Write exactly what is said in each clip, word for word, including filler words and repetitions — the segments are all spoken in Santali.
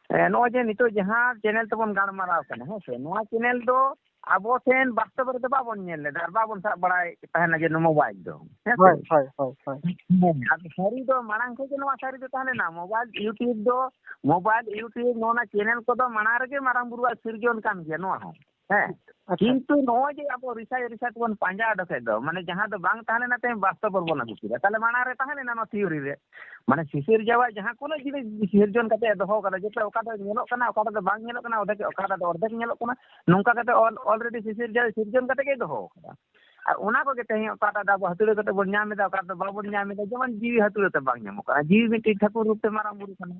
ᱮ, ᱱᱚᱜᱼᱚᱭ ᱡᱮ ᱱᱤᱛᱚᱜ ᱡᱟᱦᱟᱸ ᱪᱮᱱᱮᱞ ᱛᱮᱵᱚᱱ ᱜᱟᱞᱢᱟᱨᱟᱣ ᱠᱟᱱᱟ, ᱦᱮᱸ ᱥᱮ, ᱱᱚᱣᱟ ᱪᱮᱱᱮᱞ ᱫᱚ ᱟᱵᱚ ᱴᱷᱮᱱ ᱵᱟᱥᱛᱚᱵ ᱨᱮᱫᱚ ᱵᱟᱵᱚᱱ ᱧᱮᱞ ᱞᱮᱫᱟ ᱟᱨ ᱵᱟᱵᱚᱱ ᱥᱟᱵ ᱵᱟᱲᱟᱭ ᱛᱟᱦᱮᱱᱟ ᱡᱮ ᱱᱚᱣᱟ ᱢᱳᱵᱟᱭᱤᱞ ᱫᱚ, ᱦᱮᱸ ᱥᱮ᱾ ᱦᱳᱭ, ᱦᱳᱭ, ᱦᱳᱭ, ᱦᱳᱭ᱾ ᱦᱮᱸ, ᱟᱫᱚ ᱥᱟᱹᱨᱤ ᱫᱚ ᱢᱟᱲᱟᱝ ᱠᱷᱚᱱ ᱜᱮ ᱱᱚᱣᱟ ᱥᱟᱹᱨᱤ ᱫᱚ ᱛᱟᱦᱮᱸ ᱞᱮᱱᱟ᱾ ᱢᱳᱵᱟᱭᱤᱞ, YouTube ᱫᱚ, ᱢᱳᱵᱟᱭᱤᱞ, YouTube, ᱱᱚᱣᱟ ᱪᱮᱱᱮᱞ ᱠᱚᱫᱚ ᱢᱟᱲᱟᱝ ᱨᱮᱜᱮ ᱢᱟᱨᱟᱝ ᱵᱩᱨᱩᱣᱟᱜ ᱥᱤᱨᱡᱚᱱ ᱠᱟᱱ ᱜᱮᱭᱟ ᱱᱚᱣᱟ ᱦᱚᱸ, ᱦᱮᱸ᱾ ᱟᱪᱪᱷᱟ᱾ ᱠᱤᱱᱛᱩ ᱱᱚᱜᱼᱚᱭ ᱡᱮ ᱟᱵᱚ ᱨᱤᱥᱟᱨᱪ, ᱨᱤᱥᱟᱨᱪ ᱵᱚᱱ ᱯᱟᱸᱡᱟ ᱚᱰᱚᱠᱮᱫ ᱫᱚ, ᱢᱟᱱᱮ ᱡᱟᱦᱟᱸ ᱫᱚ ᱵᱟᱝ ᱛᱟᱦᱮᱸ ᱞᱮᱱᱟ, ᱛᱮᱦᱮᱧ ᱵᱟᱥᱛᱚᱵ ᱨᱮᱵᱚᱱ ᱟᱹᱜᱩ ᱠᱮᱫᱟ, ᱛᱟᱦᱞᱮ ᱢᱟᱲᱟᱝ ᱨᱮ ᱛᱟᱦᱮᱸ ᱞᱮᱱᱟ ᱱᱚᱣᱟ ᱛᱷᱤᱭᱳᱨᱤ ᱨᱮ᱾ ᱢᱟᱱᱮ ᱥᱤᱥᱤᱨᱡᱟᱹᱣᱟᱜ ᱡᱟᱦᱟᱸ ᱠᱳᱱᱳ ᱡᱤᱱᱤᱥ ᱥᱤᱨᱡᱚᱱ ᱠᱟᱛᱮ ᱫᱚᱦᱚ ᱠᱟᱫᱟ, ᱡᱚᱛᱚ ᱚᱠᱟ ᱫᱚ ᱧᱮᱞᱚᱜ ᱠᱟᱱᱟ, ᱚᱠᱟ ᱫᱚ ᱵᱟᱝ ᱧᱮᱞᱚᱜ ᱠᱟᱱᱟ, ᱚᱫᱷᱮᱠ, ᱚᱠᱟ ᱫᱚ ᱚᱨᱫᱷᱮᱠ ᱧᱮᱞᱚᱜ ᱠᱟᱱᱟ, ᱱᱚᱝᱠᱟ ᱠᱟᱛᱮ ᱚᱞ-, ᱚᱞᱨᱮᱰᱤ ᱥᱤᱥᱤᱨᱡᱟᱹᱣ ᱥᱤᱨᱡᱚᱱ ᱠᱟᱛᱮ ᱜᱮ ᱫᱚᱦᱚ ᱠᱟᱫᱟ᱾ ᱟᱨ ᱚᱱᱟ ᱠᱚᱜᱮ ᱛᱮᱦᱮᱧ ᱚᱠᱟᱴᱟᱜ ᱫᱚ ᱟᱵᱚ ᱦᱟᱹᱛᱲᱟᱹ ᱠᱟᱛᱮ ᱵᱚᱱ ᱧᱟᱢ ᱮᱫᱟ, ᱚᱠᱟᱴᱟᱜ ᱫᱚ ᱵᱟᱵᱚᱱ ᱧᱟᱢ ᱮᱫᱟ, ᱡᱮᱢᱚᱱ ᱡᱤᱣᱤ ᱦᱟᱹᱛᱲᱟᱹ ᱛᱮ ᱵᱟᱝ ᱧᱟᱢᱚᱜ ᱠᱟᱱᱟ, ᱡᱤᱣᱤ ᱢᱤᱫᱴᱤᱡ ᱴᱷᱟᱹᱠᱩᱨ ᱨᱩᱯ ᱛᱮ ᱢᱟᱨᱟᱝ ᱵᱩᱨᱩ ᱠᱟᱱᱟᱭ᱾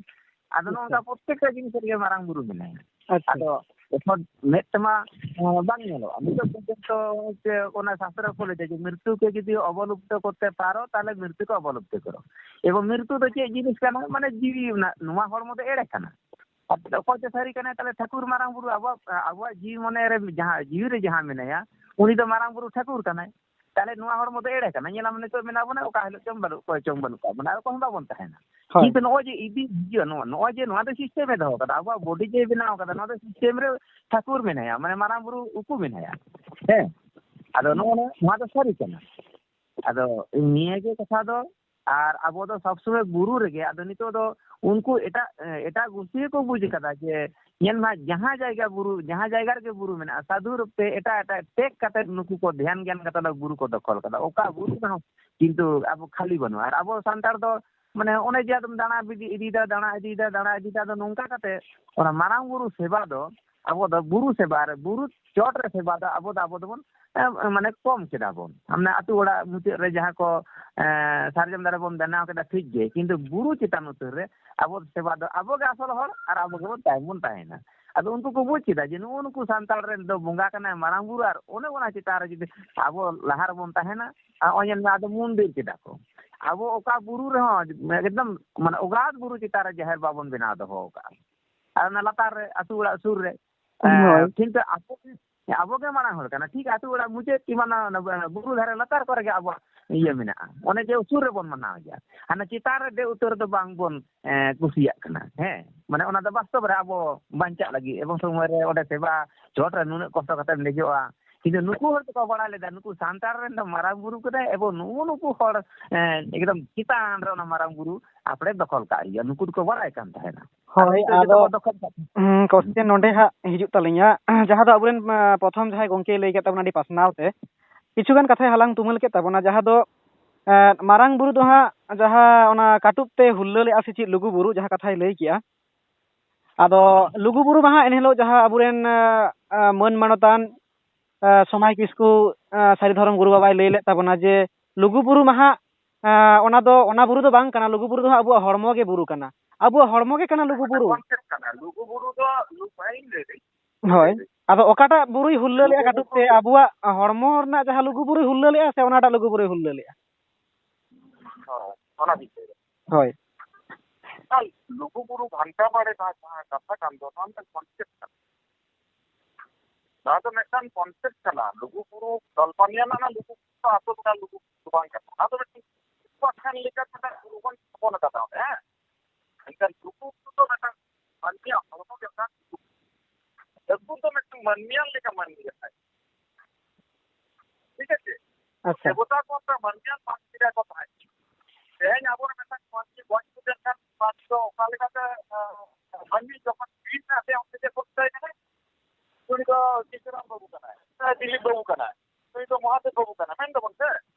ᱟᱫᱚ ᱱᱚᱜᱼᱚ ᱱᱚᱝᱠᱟ ᱯᱨᱚᱛᱛᱮᱠᱴᱟ ᱡᱤᱱᱤᱥ ᱨᱮᱜᱮ ᱢᱟᱨᱟᱝ ᱵᱩᱨᱩ ᱢᱮᱱᱟᱭᱟ᱾ ᱟᱪᱪᱷᱟ᱾ ᱟᱫᱚ ᱮᱠᱷᱚᱱ ᱢᱮᱫ ᱛᱮᱢᱟ, ᱮᱸ, ᱵᱟᱝ ᱧᱮᱞᱚᱜᱼᱟ᱾ ᱱᱤᱛᱚᱜ ᱯᱚᱨᱡᱚᱱᱛᱚ ᱦᱚᱪᱪᱷᱮ ᱚᱱᱟ ᱥᱟᱥᱛᱨᱚ ᱠᱚ ᱞᱟᱹᱭᱟ ᱡᱮ ᱢᱨᱤᱛᱩ ᱠᱮ ᱡᱩᱫᱤ ᱚᱵᱚᱞᱩᱯᱛᱚ ᱠᱚᱨᱛᱮ ᱯᱟᱨᱚ, ᱛᱟᱦᱞᱮ ᱢᱨᱤᱛᱩ ᱠᱮ ᱚᱵᱚᱞᱩᱯᱛᱚ ᱠᱚᱨᱚ᱾ ᱮᱵᱚᱝ ᱢᱨᱤᱛᱩ ᱫᱚ ᱪᱮᱫ ᱡᱤᱱᱤᱥ ᱠᱟᱱᱟ? ᱢᱟᱱᱮ ᱡᱤᱣᱤ ᱨᱮᱱᱟᱜ, ᱱᱚᱣᱟ ᱦᱚᱲᱢᱚ ᱫᱚ ᱮᱲᱮ ᱠᱟᱱᱟ᱾ ᱟᱨ ᱚᱠᱚᱭ ᱪᱚ ᱥᱟᱹᱨᱤ ᱠᱟᱱᱟᱭ, ᱛᱟᱦᱞᱮ ᱴᱷᱟᱹᱠᱩᱨ ᱢᱟᱨᱟᱝ ᱵᱩᱨᱩ ᱟᱵᱚᱣᱟᱜ, ᱟᱵᱚᱣᱟᱜ ᱡᱤᱣᱤ ᱢᱚᱱᱮ ᱨᱮ ᱡᱟᱦᱟᱸ, ᱡᱤᱣᱤ ᱨᱮ ᱡᱟᱦᱟᱸ ᱢᱮᱱᱟᱭᱟ, ᱩᱱᱤ ᱫᱚ ᱢᱟᱨᱟᱝ ᱵᱩᱨᱩ ᱴᱷᱟᱹᱠᱩᱨ ᱠᱟᱱᱟᱭ᱾ ᱛᱟᱦᱞᱮ ᱱᱚᱣᱟ ᱦᱚᱲᱢᱚ ᱫᱚ ᱮᱲᱮ ᱠᱟᱱᱟ᱾ ᱧᱮᱞᱟᱢ ᱱᱤᱛᱚᱜ ᱢᱮᱱᱟᱜ ᱵᱚᱱᱟ, ᱚᱠᱟ ᱦᱤᱞᱳᱜ ᱪᱚᱝ ᱵᱟᱹᱱᱩᱜ, ᱚᱠᱚᱭ ᱪᱚᱝ ᱵᱟᱹᱱᱩᱜ ᱠᱟᱜ ᱵᱚᱱᱟ, ᱟᱨ ᱚᱠᱚᱭ ᱦᱚᱸ ᱵᱟᱵᱚᱱ ᱛᱟᱦᱮᱱᱟ᱾ ᱦᱳᱭ᱾ ᱠᱤᱱᱛᱩ ᱱᱚᱜᱼᱚᱭ ᱡᱮ ᱤᱫᱤ ᱦᱤᱡᱩᱜᱼᱟ, ᱱᱚᱣᱟ, ᱱᱚᱜᱼᱚᱭ ᱡᱮ ᱱᱚᱣᱟ ᱫᱚ ᱥᱤᱥᱴᱮᱢᱮ ᱫᱚᱦᱚ ᱠᱟᱫᱟ, ᱟᱵᱚᱣᱟᱜ ᱵᱚᱰᱤ ᱡᱮ ᱵᱮᱱᱟᱣ ᱠᱟᱫᱟ, ᱱᱚᱣᱟ ᱫᱚ ᱥᱤᱥᱴᱮᱢ ᱨᱮ ᱴᱷᱟᱹᱠᱩᱨ ᱢᱮᱱᱟᱭᱟ, ᱢᱟᱱᱮ ᱢᱟᱨᱟᱝ ᱵᱩᱨᱩ ᱩᱠᱩ ᱢᱮᱱᱟᱭᱟ᱾ ᱦᱮᱸ, ᱟᱫᱚ ᱱᱚᱜᱼᱚ ᱱᱚᱣᱟ, ᱱᱚᱣᱟ ᱫᱚ ᱥᱟᱹᱨᱤ ᱠᱟᱱᱟ᱾ ᱟᱫᱚ ᱱᱤᱭᱟᱹ ᱜᱮ ᱠᱟᱛᱷᱟ ᱫᱚ, ᱟᱨ ᱟᱵᱚ ᱫᱚ ᱥᱚᱵ ᱥᱚᱢᱚᱭ ᱵᱩᱨᱩ ᱨᱮᱜᱮ, ᱟᱫᱚ ᱱᱤᱛᱚᱜ ᱫᱚ ᱩᱱᱠᱩ ᱮᱴᱟᱜ, ᱮᱴᱟᱜ ᱜᱩᱥᱴᱤ ᱜᱮᱠᱚ ᱵᱩᱡᱽ ᱠᱟᱫᱟ ᱡᱮ ᱧᱮᱞ ᱢᱟ ᱡᱟᱦᱟᱸ ᱡᱟᱭᱜᱟ ᱵᱩᱨᱩ, ᱡᱟᱦᱟᱸ ᱡᱟᱭᱜᱟ ᱨᱮᱜᱮ ᱵᱩᱨᱩ ᱢᱮᱱᱟᱜᱼᱟ, ᱥᱟᱹᱫᱷᱩ ᱨᱩᱯ ᱛᱮ ᱮᱴᱟᱜ ᱮᱴᱟᱜ ᱴᱮᱠ ᱠᱟᱛᱮ ᱱᱩᱠᱩ ᱠᱚ ᱫᱷᱮᱭᱟᱱ ᱜᱮᱭᱟᱱ ᱠᱟᱛᱮ ᱚᱱᱟ ᱵᱩᱨᱩ ᱠᱚ ᱫᱚᱠᱷᱚᱞ ᱠᱟᱫᱟ᱾ ᱚᱠᱟ ᱵᱩᱨᱩ ᱨᱮᱦᱚᱸ ᱠᱤᱱᱛᱩ ᱟᱵᱚ ᱠᱷᱟᱹᱞᱤ ᱵᱟᱹᱱᱩᱜᱼᱟ᱾ ᱟᱨ ᱟᱵᱚ ᱥᱟᱱᱛᱟᱲ ᱫᱚ ᱢᱟᱱᱮ ᱚᱱᱮ ᱡᱮ ᱟᱫᱚᱢ ᱫᱟᱬᱟ ᱤᱫᱤ, ᱤᱫᱤᱭᱮᱫᱟ, ᱫᱟᱬᱟ ᱤᱫᱤᱭᱮᱫᱟ, ᱫᱟᱬᱟ ᱤᱫᱤᱭᱮᱫᱟ, ᱟᱫᱚ ᱱᱚᱝᱠᱟ ᱠᱟᱛᱮ ᱚᱱᱟ ᱢᱟᱨᱟᱝ ᱵᱩᱨᱩ ᱥᱮᱵᱟ ᱫᱚ ᱟᱵᱚ ᱫᱚ ᱵᱩᱨᱩ ᱥᱮᱵᱟ ᱨᱮ, ᱵᱩᱨᱩ ᱪᱚᱴ ᱨᱮ ᱥᱮᱵᱟ ᱫᱚ ᱟᱵᱚ ᱫᱚ, ᱟᱵᱚ ᱫᱚᱵᱚᱱ, ᱮ, ᱢᱟᱱᱮ ᱠᱚᱢ ᱠᱮᱫᱟ ᱵᱚᱱ᱾ ᱢᱟᱱᱮ ᱟᱹᱛᱩ ᱚᱲᱟᱜ ᱢᱩᱪᱟᱹᱫ ᱨᱮ ᱡᱟᱦᱟᱸ ᱠᱚ, ᱮ, ᱥᱟᱨᱡᱚᱢ ᱫᱟᱨᱮ ᱵᱚᱱ ᱵᱮᱱᱟᱣ ᱠᱮᱫᱟ, ᱴᱷᱤᱠ ᱜᱮ, ᱠᱤᱱᱛᱩ ᱵᱩᱨᱩ ᱪᱮᱛᱟᱱ ᱩᱛᱟᱹᱨ ᱨᱮ ᱟᱵᱚ ᱥᱮᱵᱟ ᱫᱚ ᱟᱵᱚ ᱜᱮ ᱟᱥᱚᱞ ᱦᱚᱲ ᱟᱨ ᱟᱵᱚ ᱜᱮᱵᱚᱱ ᱛᱟᱭᱚᱢ ᱵᱚᱱ ᱛᱟᱦᱮᱱᱟ᱾ ᱟᱫᱚ ᱩᱱᱠᱩ ᱠᱚ ᱵᱩᱡᱽ ᱠᱮᱫᱟ ᱡᱮ ᱱᱩᱜᱼᱩ ᱱᱩᱠᱩ ᱥᱟᱱᱛᱟᱲ ᱨᱮᱱ ᱫᱚ ᱵᱚᱸᱜᱟ ᱠᱟᱱᱟᱭ ᱢᱟᱨᱟᱝ ᱵᱩᱨᱩ, ᱟᱨ ᱚᱱᱮ ᱚᱱᱟ ᱪᱮᱛᱟᱱ ᱨᱮ ᱡᱩᱫᱤ ᱟᱵᱚ ᱞᱟᱦᱟ ᱨᱮᱵᱚᱱ ᱛᱟᱦᱮᱱᱟ, ᱟᱨ ᱱᱚᱜᱼᱚᱭ ᱧᱮᱞ ᱢᱮ, ᱟᱫᱚ ᱢᱩᱱᱫᱤᱨ ᱠᱮᱫᱟ ᱠᱚ᱾ ᱟᱵᱚ ᱚᱠᱟ ᱵᱩᱨᱩ ᱨᱮᱦᱚᱸ ᱮᱠᱫᱚᱢ ᱢᱟᱱᱮ ᱚᱜᱟᱛ ᱵᱩᱨᱩ ᱪᱮᱛᱟᱱ ᱨᱮ ᱡᱟᱦᱮᱨ ᱵᱟᱵᱚᱱ ᱵᱮᱱᱟᱣ ᱫᱚᱦᱚ ᱟᱠᱟᱫᱼᱟ, ᱟᱨ ᱚᱱᱟ ᱞᱟᱛᱟᱨ ᱨᱮ ᱟᱹᱛᱩ ᱚᱲᱟᱜ ᱥᱩᱨ ᱨᱮ, ᱦᱳᱭ᱾ ᱮᱸ, ᱠᱤᱱᱛᱩ ᱟᱵᱚ, ᱟᱵᱚ ᱜᱮ ᱢᱟᱲᱟᱝ ᱦᱚᱲ ᱠᱟᱱᱟ, ᱴᱷᱤᱠ ᱟᱹᱛᱩ ᱚᱲᱟᱜ ᱢᱩᱪᱟᱹᱫ ᱠᱤᱝᱵᱟ ᱚᱱᱟ, ᱚᱱᱟ ᱵᱩᱨᱩ ᱫᱷᱟᱨᱮ ᱞᱟᱛᱟᱨ ᱠᱚᱨᱮ ᱜᱮ ᱟᱵᱚᱣᱟᱜ ᱤᱭᱟᱹ ᱢᱮᱱᱟᱜᱼᱟ, ᱚᱱᱮ ᱡᱮ ᱩᱥᱩᱞ ᱨᱮᱵᱚᱱ ᱢᱟᱱᱟᱣ ᱮᱫᱟ, ᱦᱟᱱᱮ ᱪᱮᱛᱟᱱ ᱨᱮ ᱫᱮᱡ ᱩᱛᱟᱹᱨ ᱫᱚ ᱵᱟᱝ ᱵᱚᱱ, ᱮ, ᱠᱩᱥᱤᱭᱟᱜ ᱠᱟᱱᱟ᱾ ᱦᱮᱸ, ᱢᱟᱱᱮ ᱚᱱᱟ ᱫᱚ ᱵᱟᱥᱛᱚᱵ ᱨᱮ ᱟᱵᱚ ᱵᱟᱧᱪᱟᱜ ᱞᱟᱹᱜᱤᱫ ᱮᱵᱚᱝ ᱥᱚᱢᱚᱭ ᱨᱮ ᱚᱸᱰᱮ ᱥᱮᱵᱟ, ᱪᱚᱴ ᱨᱮ ᱱᱩᱱᱟᱹᱜ ᱠᱚᱥᱴᱚ ᱠᱟᱛᱮᱢ ᱫᱮᱡᱚᱜᱼᱟ, ᱠᱤᱱᱛᱩ ᱱᱩᱠᱩ ᱦᱚᱲ ᱫᱚᱠᱚ ᱵᱟᱲᱟᱭ ᱞᱮᱫᱟ ᱱᱩᱠᱩ ᱥᱟᱱᱛᱟᱲ ᱨᱮᱱ ᱫᱚ ᱢᱟᱨᱟᱝ ᱵᱩᱨᱩ ᱠᱟᱱᱟᱭ ᱮᱵᱚᱝ ᱱᱩᱜᱼᱩ ᱱᱩᱠᱩ ᱦᱚᱲ, ᱮ, ᱮᱠᱫᱚᱢ ᱪᱮᱛᱟᱱ ᱨᱮ ᱚᱱᱟ ᱢᱟᱨᱟᱝ ᱵᱩᱨᱩ ᱟᱯᱲᱮ ᱫᱚᱠᱷᱚᱞ ᱠᱟᱜ ᱦᱩᱭᱩᱜᱼᱟ, ᱱᱩᱠᱩ ᱫᱚᱠᱚ ᱵᱟᱲᱟᱭ ᱠᱟᱱ ᱛᱟᱦᱮᱱᱟ᱾ ᱦᱳᱭ, ᱟᱨ ᱱᱤᱛᱚᱜ ᱡᱚᱛᱚ ᱟᱫᱚ, ᱠᱚ ᱫᱚᱠᱷᱚᱞ ᱠᱟᱜ ᱠᱟᱱᱟ᱾ ᱦᱩᱸ, ᱠᱚᱥᱪᱮᱱ ᱱᱚᱰᱮ ᱦᱟᱸᱜ ᱦᱤᱡᱩᱜ ᱛᱟᱹᱞᱤᱧᱟ, ᱡᱟᱦᱟᱸ ᱫᱚ ᱟᱵᱚᱨᱮᱱ, ᱟ, ᱯᱨᱚᱛᱷᱚᱢ ᱡᱟᱦᱟᱸᱭ ᱜᱚᱢᱠᱮᱭ ᱞᱟᱹᱭ ᱠᱮᱫ ᱛᱟᱵᱚᱱᱟ ᱟᱹᱰᱤ ᱯᱟᱥᱱᱟᱣ ᱛᱮ, ᱠᱤᱪᱷᱩ ᱜᱟᱱ ᱠᱟᱛᱷᱟᱭ ᱦᱟᱞᱟᱝ ᱛᱩᱢᱟᱹᱞ ᱠᱮᱫ ᱛᱟᱵᱚᱱᱟ, ᱡᱟᱦᱟᱸ ᱫᱚ, ᱮ, ᱢᱟᱨᱟᱝ ᱵᱩᱨᱩ ᱫᱚ ᱦᱟᱸᱜ ᱡᱟᱦᱟᱸ ᱚᱱᱟ ᱠᱟᱹᱴᱩᱵ ᱛᱮ ᱦᱩᱞᱞᱟᱹ ᱞᱮᱜᱼᱟ ᱥᱮ ᱪᱮᱫ ᱞᱩᱜᱩ ᱵᱩᱨᱩ, ᱡᱟᱦᱟᱸ ᱠᱟᱛᱷᱟᱭ ᱞᱟᱹᱭ ᱠᱮᱜᱼᱟ᱾ ᱟᱫᱚ ᱞᱩᱜᱩ ᱵᱩᱨᱩ ᱢᱟ ᱦᱟᱸᱜ ᱮᱱᱦᱤᱞᱳᱜ ᱡᱟᱦᱟᱸ ᱟᱵᱚᱨᱮᱱ, ᱮ, ᱮ, ᱢᱟᱹᱱ ᱢᱟᱱᱚᱛᱟᱱ, ᱮ, ᱥᱚᱢᱟᱭ ᱠᱤᱥᱠᱩ, ᱮ, ᱥᱟᱹᱨᱤ ᱫᱷᱚᱨᱚᱢ ᱜᱩᱨᱩ ᱵᱟᱵᱟᱭ ᱞᱟᱹᱭ ᱞᱮᱫ ᱛᱟᱵᱚᱱᱟ ᱡᱮ ᱞᱩᱜᱩ ᱵᱩᱨᱩ ᱢᱟ ᱦᱟᱸᱜ, ᱮ, ᱚᱱᱟ ᱫᱚ, ᱚᱱᱟ ᱵᱩᱨᱩ ᱫᱚ ᱵᱟᱝ ᱠᱟᱱᱟ, ᱞᱩᱜᱩ ᱵᱩᱨᱩ ᱫᱚ ᱦᱟᱸᱜ ᱟᱵᱚᱣᱟᱜ ᱦᱚᱲᱢᱚ ᱜᱮ ᱵᱩᱨᱩ ᱠᱟᱱᱟ, ᱟᱵᱚᱣᱟᱜ ᱦᱚᱲᱢᱚ ᱜᱮ ᱠᱟᱱᱟ ᱞᱩᱜᱩ ᱵᱩᱨᱩ᱾ ᱠᱚᱱᱥᱮᱯᱴ ᱠᱟᱱᱟ, ᱞᱩᱜᱩ ᱵᱩᱨᱩ ᱫᱚ ᱞᱩ-, ᱵᱟᱹᱧ ᱞᱟᱹᱭ ᱫᱟᱹᱧ᱾ ᱦᱳᱭ, ᱟᱫᱚ ᱚᱠᱟᱴᱟᱜ ᱵᱩᱨᱩᱭ ᱦᱩᱞᱞᱟᱹ ᱞᱮᱜᱼᱟ ᱞᱩᱜᱩ ᱠᱟᱹᱴᱩᱵ ᱵᱩᱨᱩ ᱛᱮ? ᱫᱚ ᱟᱵᱚᱣᱟᱜ ᱦᱚᱲᱢᱚ ᱨᱮᱱᱟᱜ ᱡᱟᱦᱟᱸ ᱞᱩᱜᱩ ᱵᱩᱨᱩᱭ ᱦᱩᱞᱞᱟᱹ ᱞᱮᱜᱼᱟ ᱥᱮ ᱚᱱᱟᱴᱟᱜ ᱞᱩᱜᱩ ᱵᱩᱨᱩᱭ ᱦᱩᱞᱞᱟᱹ ᱞᱮᱜᱼᱟ? ᱦᱳᱭ, ᱚᱱᱟ ᱵᱤᱥᱚᱭ ᱨᱮ᱾ ᱦᱳᱭ᱾ ᱟᱨ ᱞᱩᱜᱩ ᱵᱩᱨᱩ ᱜᱷᱟᱱᱴᱟ ᱵᱟᱲᱮ ᱡᱟᱦᱟᱸ, ᱡᱟᱦᱟᱸ ᱠᱟᱛᱷᱟ ᱠᱟᱱ ᱫᱚ, ᱱᱚᱣᱟ ᱢᱤᱫᱴᱟᱝ ᱠᱚᱱᱥᱮᱯᱴ ᱠᱟᱱᱟ᱾ ᱱᱚᱣᱟ ᱫᱚ ᱢᱤᱫᱴᱟᱝ ᱠᱚᱱᱥᱮᱯᱴ ᱠᱟᱱᱟ᱾ ᱞᱩᱜᱩ ᱵᱩᱨᱩ ᱫᱚᱞᱯᱟᱱᱤᱭᱟ ᱨᱮᱱᱟᱜ ᱞᱩᱜᱩ ᱵᱩᱨᱩ ᱫᱚ ᱟᱥᱚᱞ ᱨᱮᱱᱟᱜ ᱞᱩᱜᱩ ᱵᱩᱨᱩ ᱫᱚ ᱵᱟᱝ ᱠᱟᱱᱟ᱾ ᱚᱱᱟ ᱫᱚ ᱢᱤᱫᱴᱟᱝ ᱩᱯᱟᱠᱷᱟᱱ ᱞᱮᱠᱟ ᱢᱤᱫᱴᱟᱝ ᱵᱩᱨᱩ ᱵᱚᱱ ᱛᱷᱟᱯᱚᱱ ᱟᱠᱟᱫᱟ ᱚᱸᱰᱮ, ᱦᱮᱸ? ᱢᱮᱱᱠᱷᱟᱱ ᱞᱩᱜᱩ ᱵᱩᱨᱩ ᱫᱚ ᱢᱤᱫᱴᱟᱝ ᱢᱟᱹᱱᱢᱤᱭᱟᱜ ᱦᱚᱲᱢᱚ ᱜᱮ ᱚᱱᱟ ᱞᱩᱜᱩ ᱵᱩᱨᱩ᱾ ᱴᱷᱟᱹᱠᱩᱨ ᱫᱚ ᱢᱤᱫᱴᱟᱝ ᱢᱟᱹᱱᱢᱤᱭᱟᱜ ᱞᱮᱠᱟ ᱢᱟᱹᱱᱢᱤ ᱠᱟᱱᱟᱭ᱾ ᱴᱷᱤᱠ ᱟᱪᱷᱮ? ᱟᱪᱪᱷᱟ᱾ ᱫᱮᱵᱚᱛᱟ ᱠᱚ ᱚᱱᱠᱟ ᱢᱟᱹᱱᱢᱤᱭᱟᱜ ᱯᱟᱹᱨᱥᱤ ᱨᱮ ᱠᱚ ᱛᱟᱦᱮᱸ ᱠᱟᱱᱟ᱾ ᱛᱮᱦᱮᱧ ᱟᱵᱚᱨᱮᱱ ᱢᱤᱫᱴᱟᱝ ᱢᱟᱹᱱᱢᱤ ᱜᱚᱡ ᱜᱩᱨ ᱞᱮᱱᱠᱷᱟᱱ ᱢᱟᱹᱱᱢᱤ ᱫᱚ ᱚᱠᱟ ᱞᱮᱠᱟᱛᱮ, ᱟᱸ, ᱢᱟᱹᱱᱢᱤ ᱡᱚᱠᱷᱚᱱ ᱵᱤᱨ ᱨᱮ ᱟᱯᱮ ᱚᱱᱛᱮ ᱪᱮᱫ ᱠᱚ ᱪᱤᱠᱟᱹᱭ ᱠᱟᱱᱟ? ᱩᱱᱤ ᱫᱚ ᱠᱤᱥᱩᱨᱟᱢ ᱵᱟᱹᱵᱩ ᱠᱟᱱᱟᱭ, ᱥᱮ ᱫᱤᱞᱤᱯ ᱵᱟᱹᱵᱩ ᱠᱟᱱᱟᱭ, ᱱᱩᱭ ᱫᱚ ᱢᱚᱦᱟᱫᱮᱵ ᱵᱟᱹᱵᱩ ᱠᱟᱱᱟᱭ, ᱢᱮᱱ ᱫᱟᱵᱚᱱ ᱥᱮ?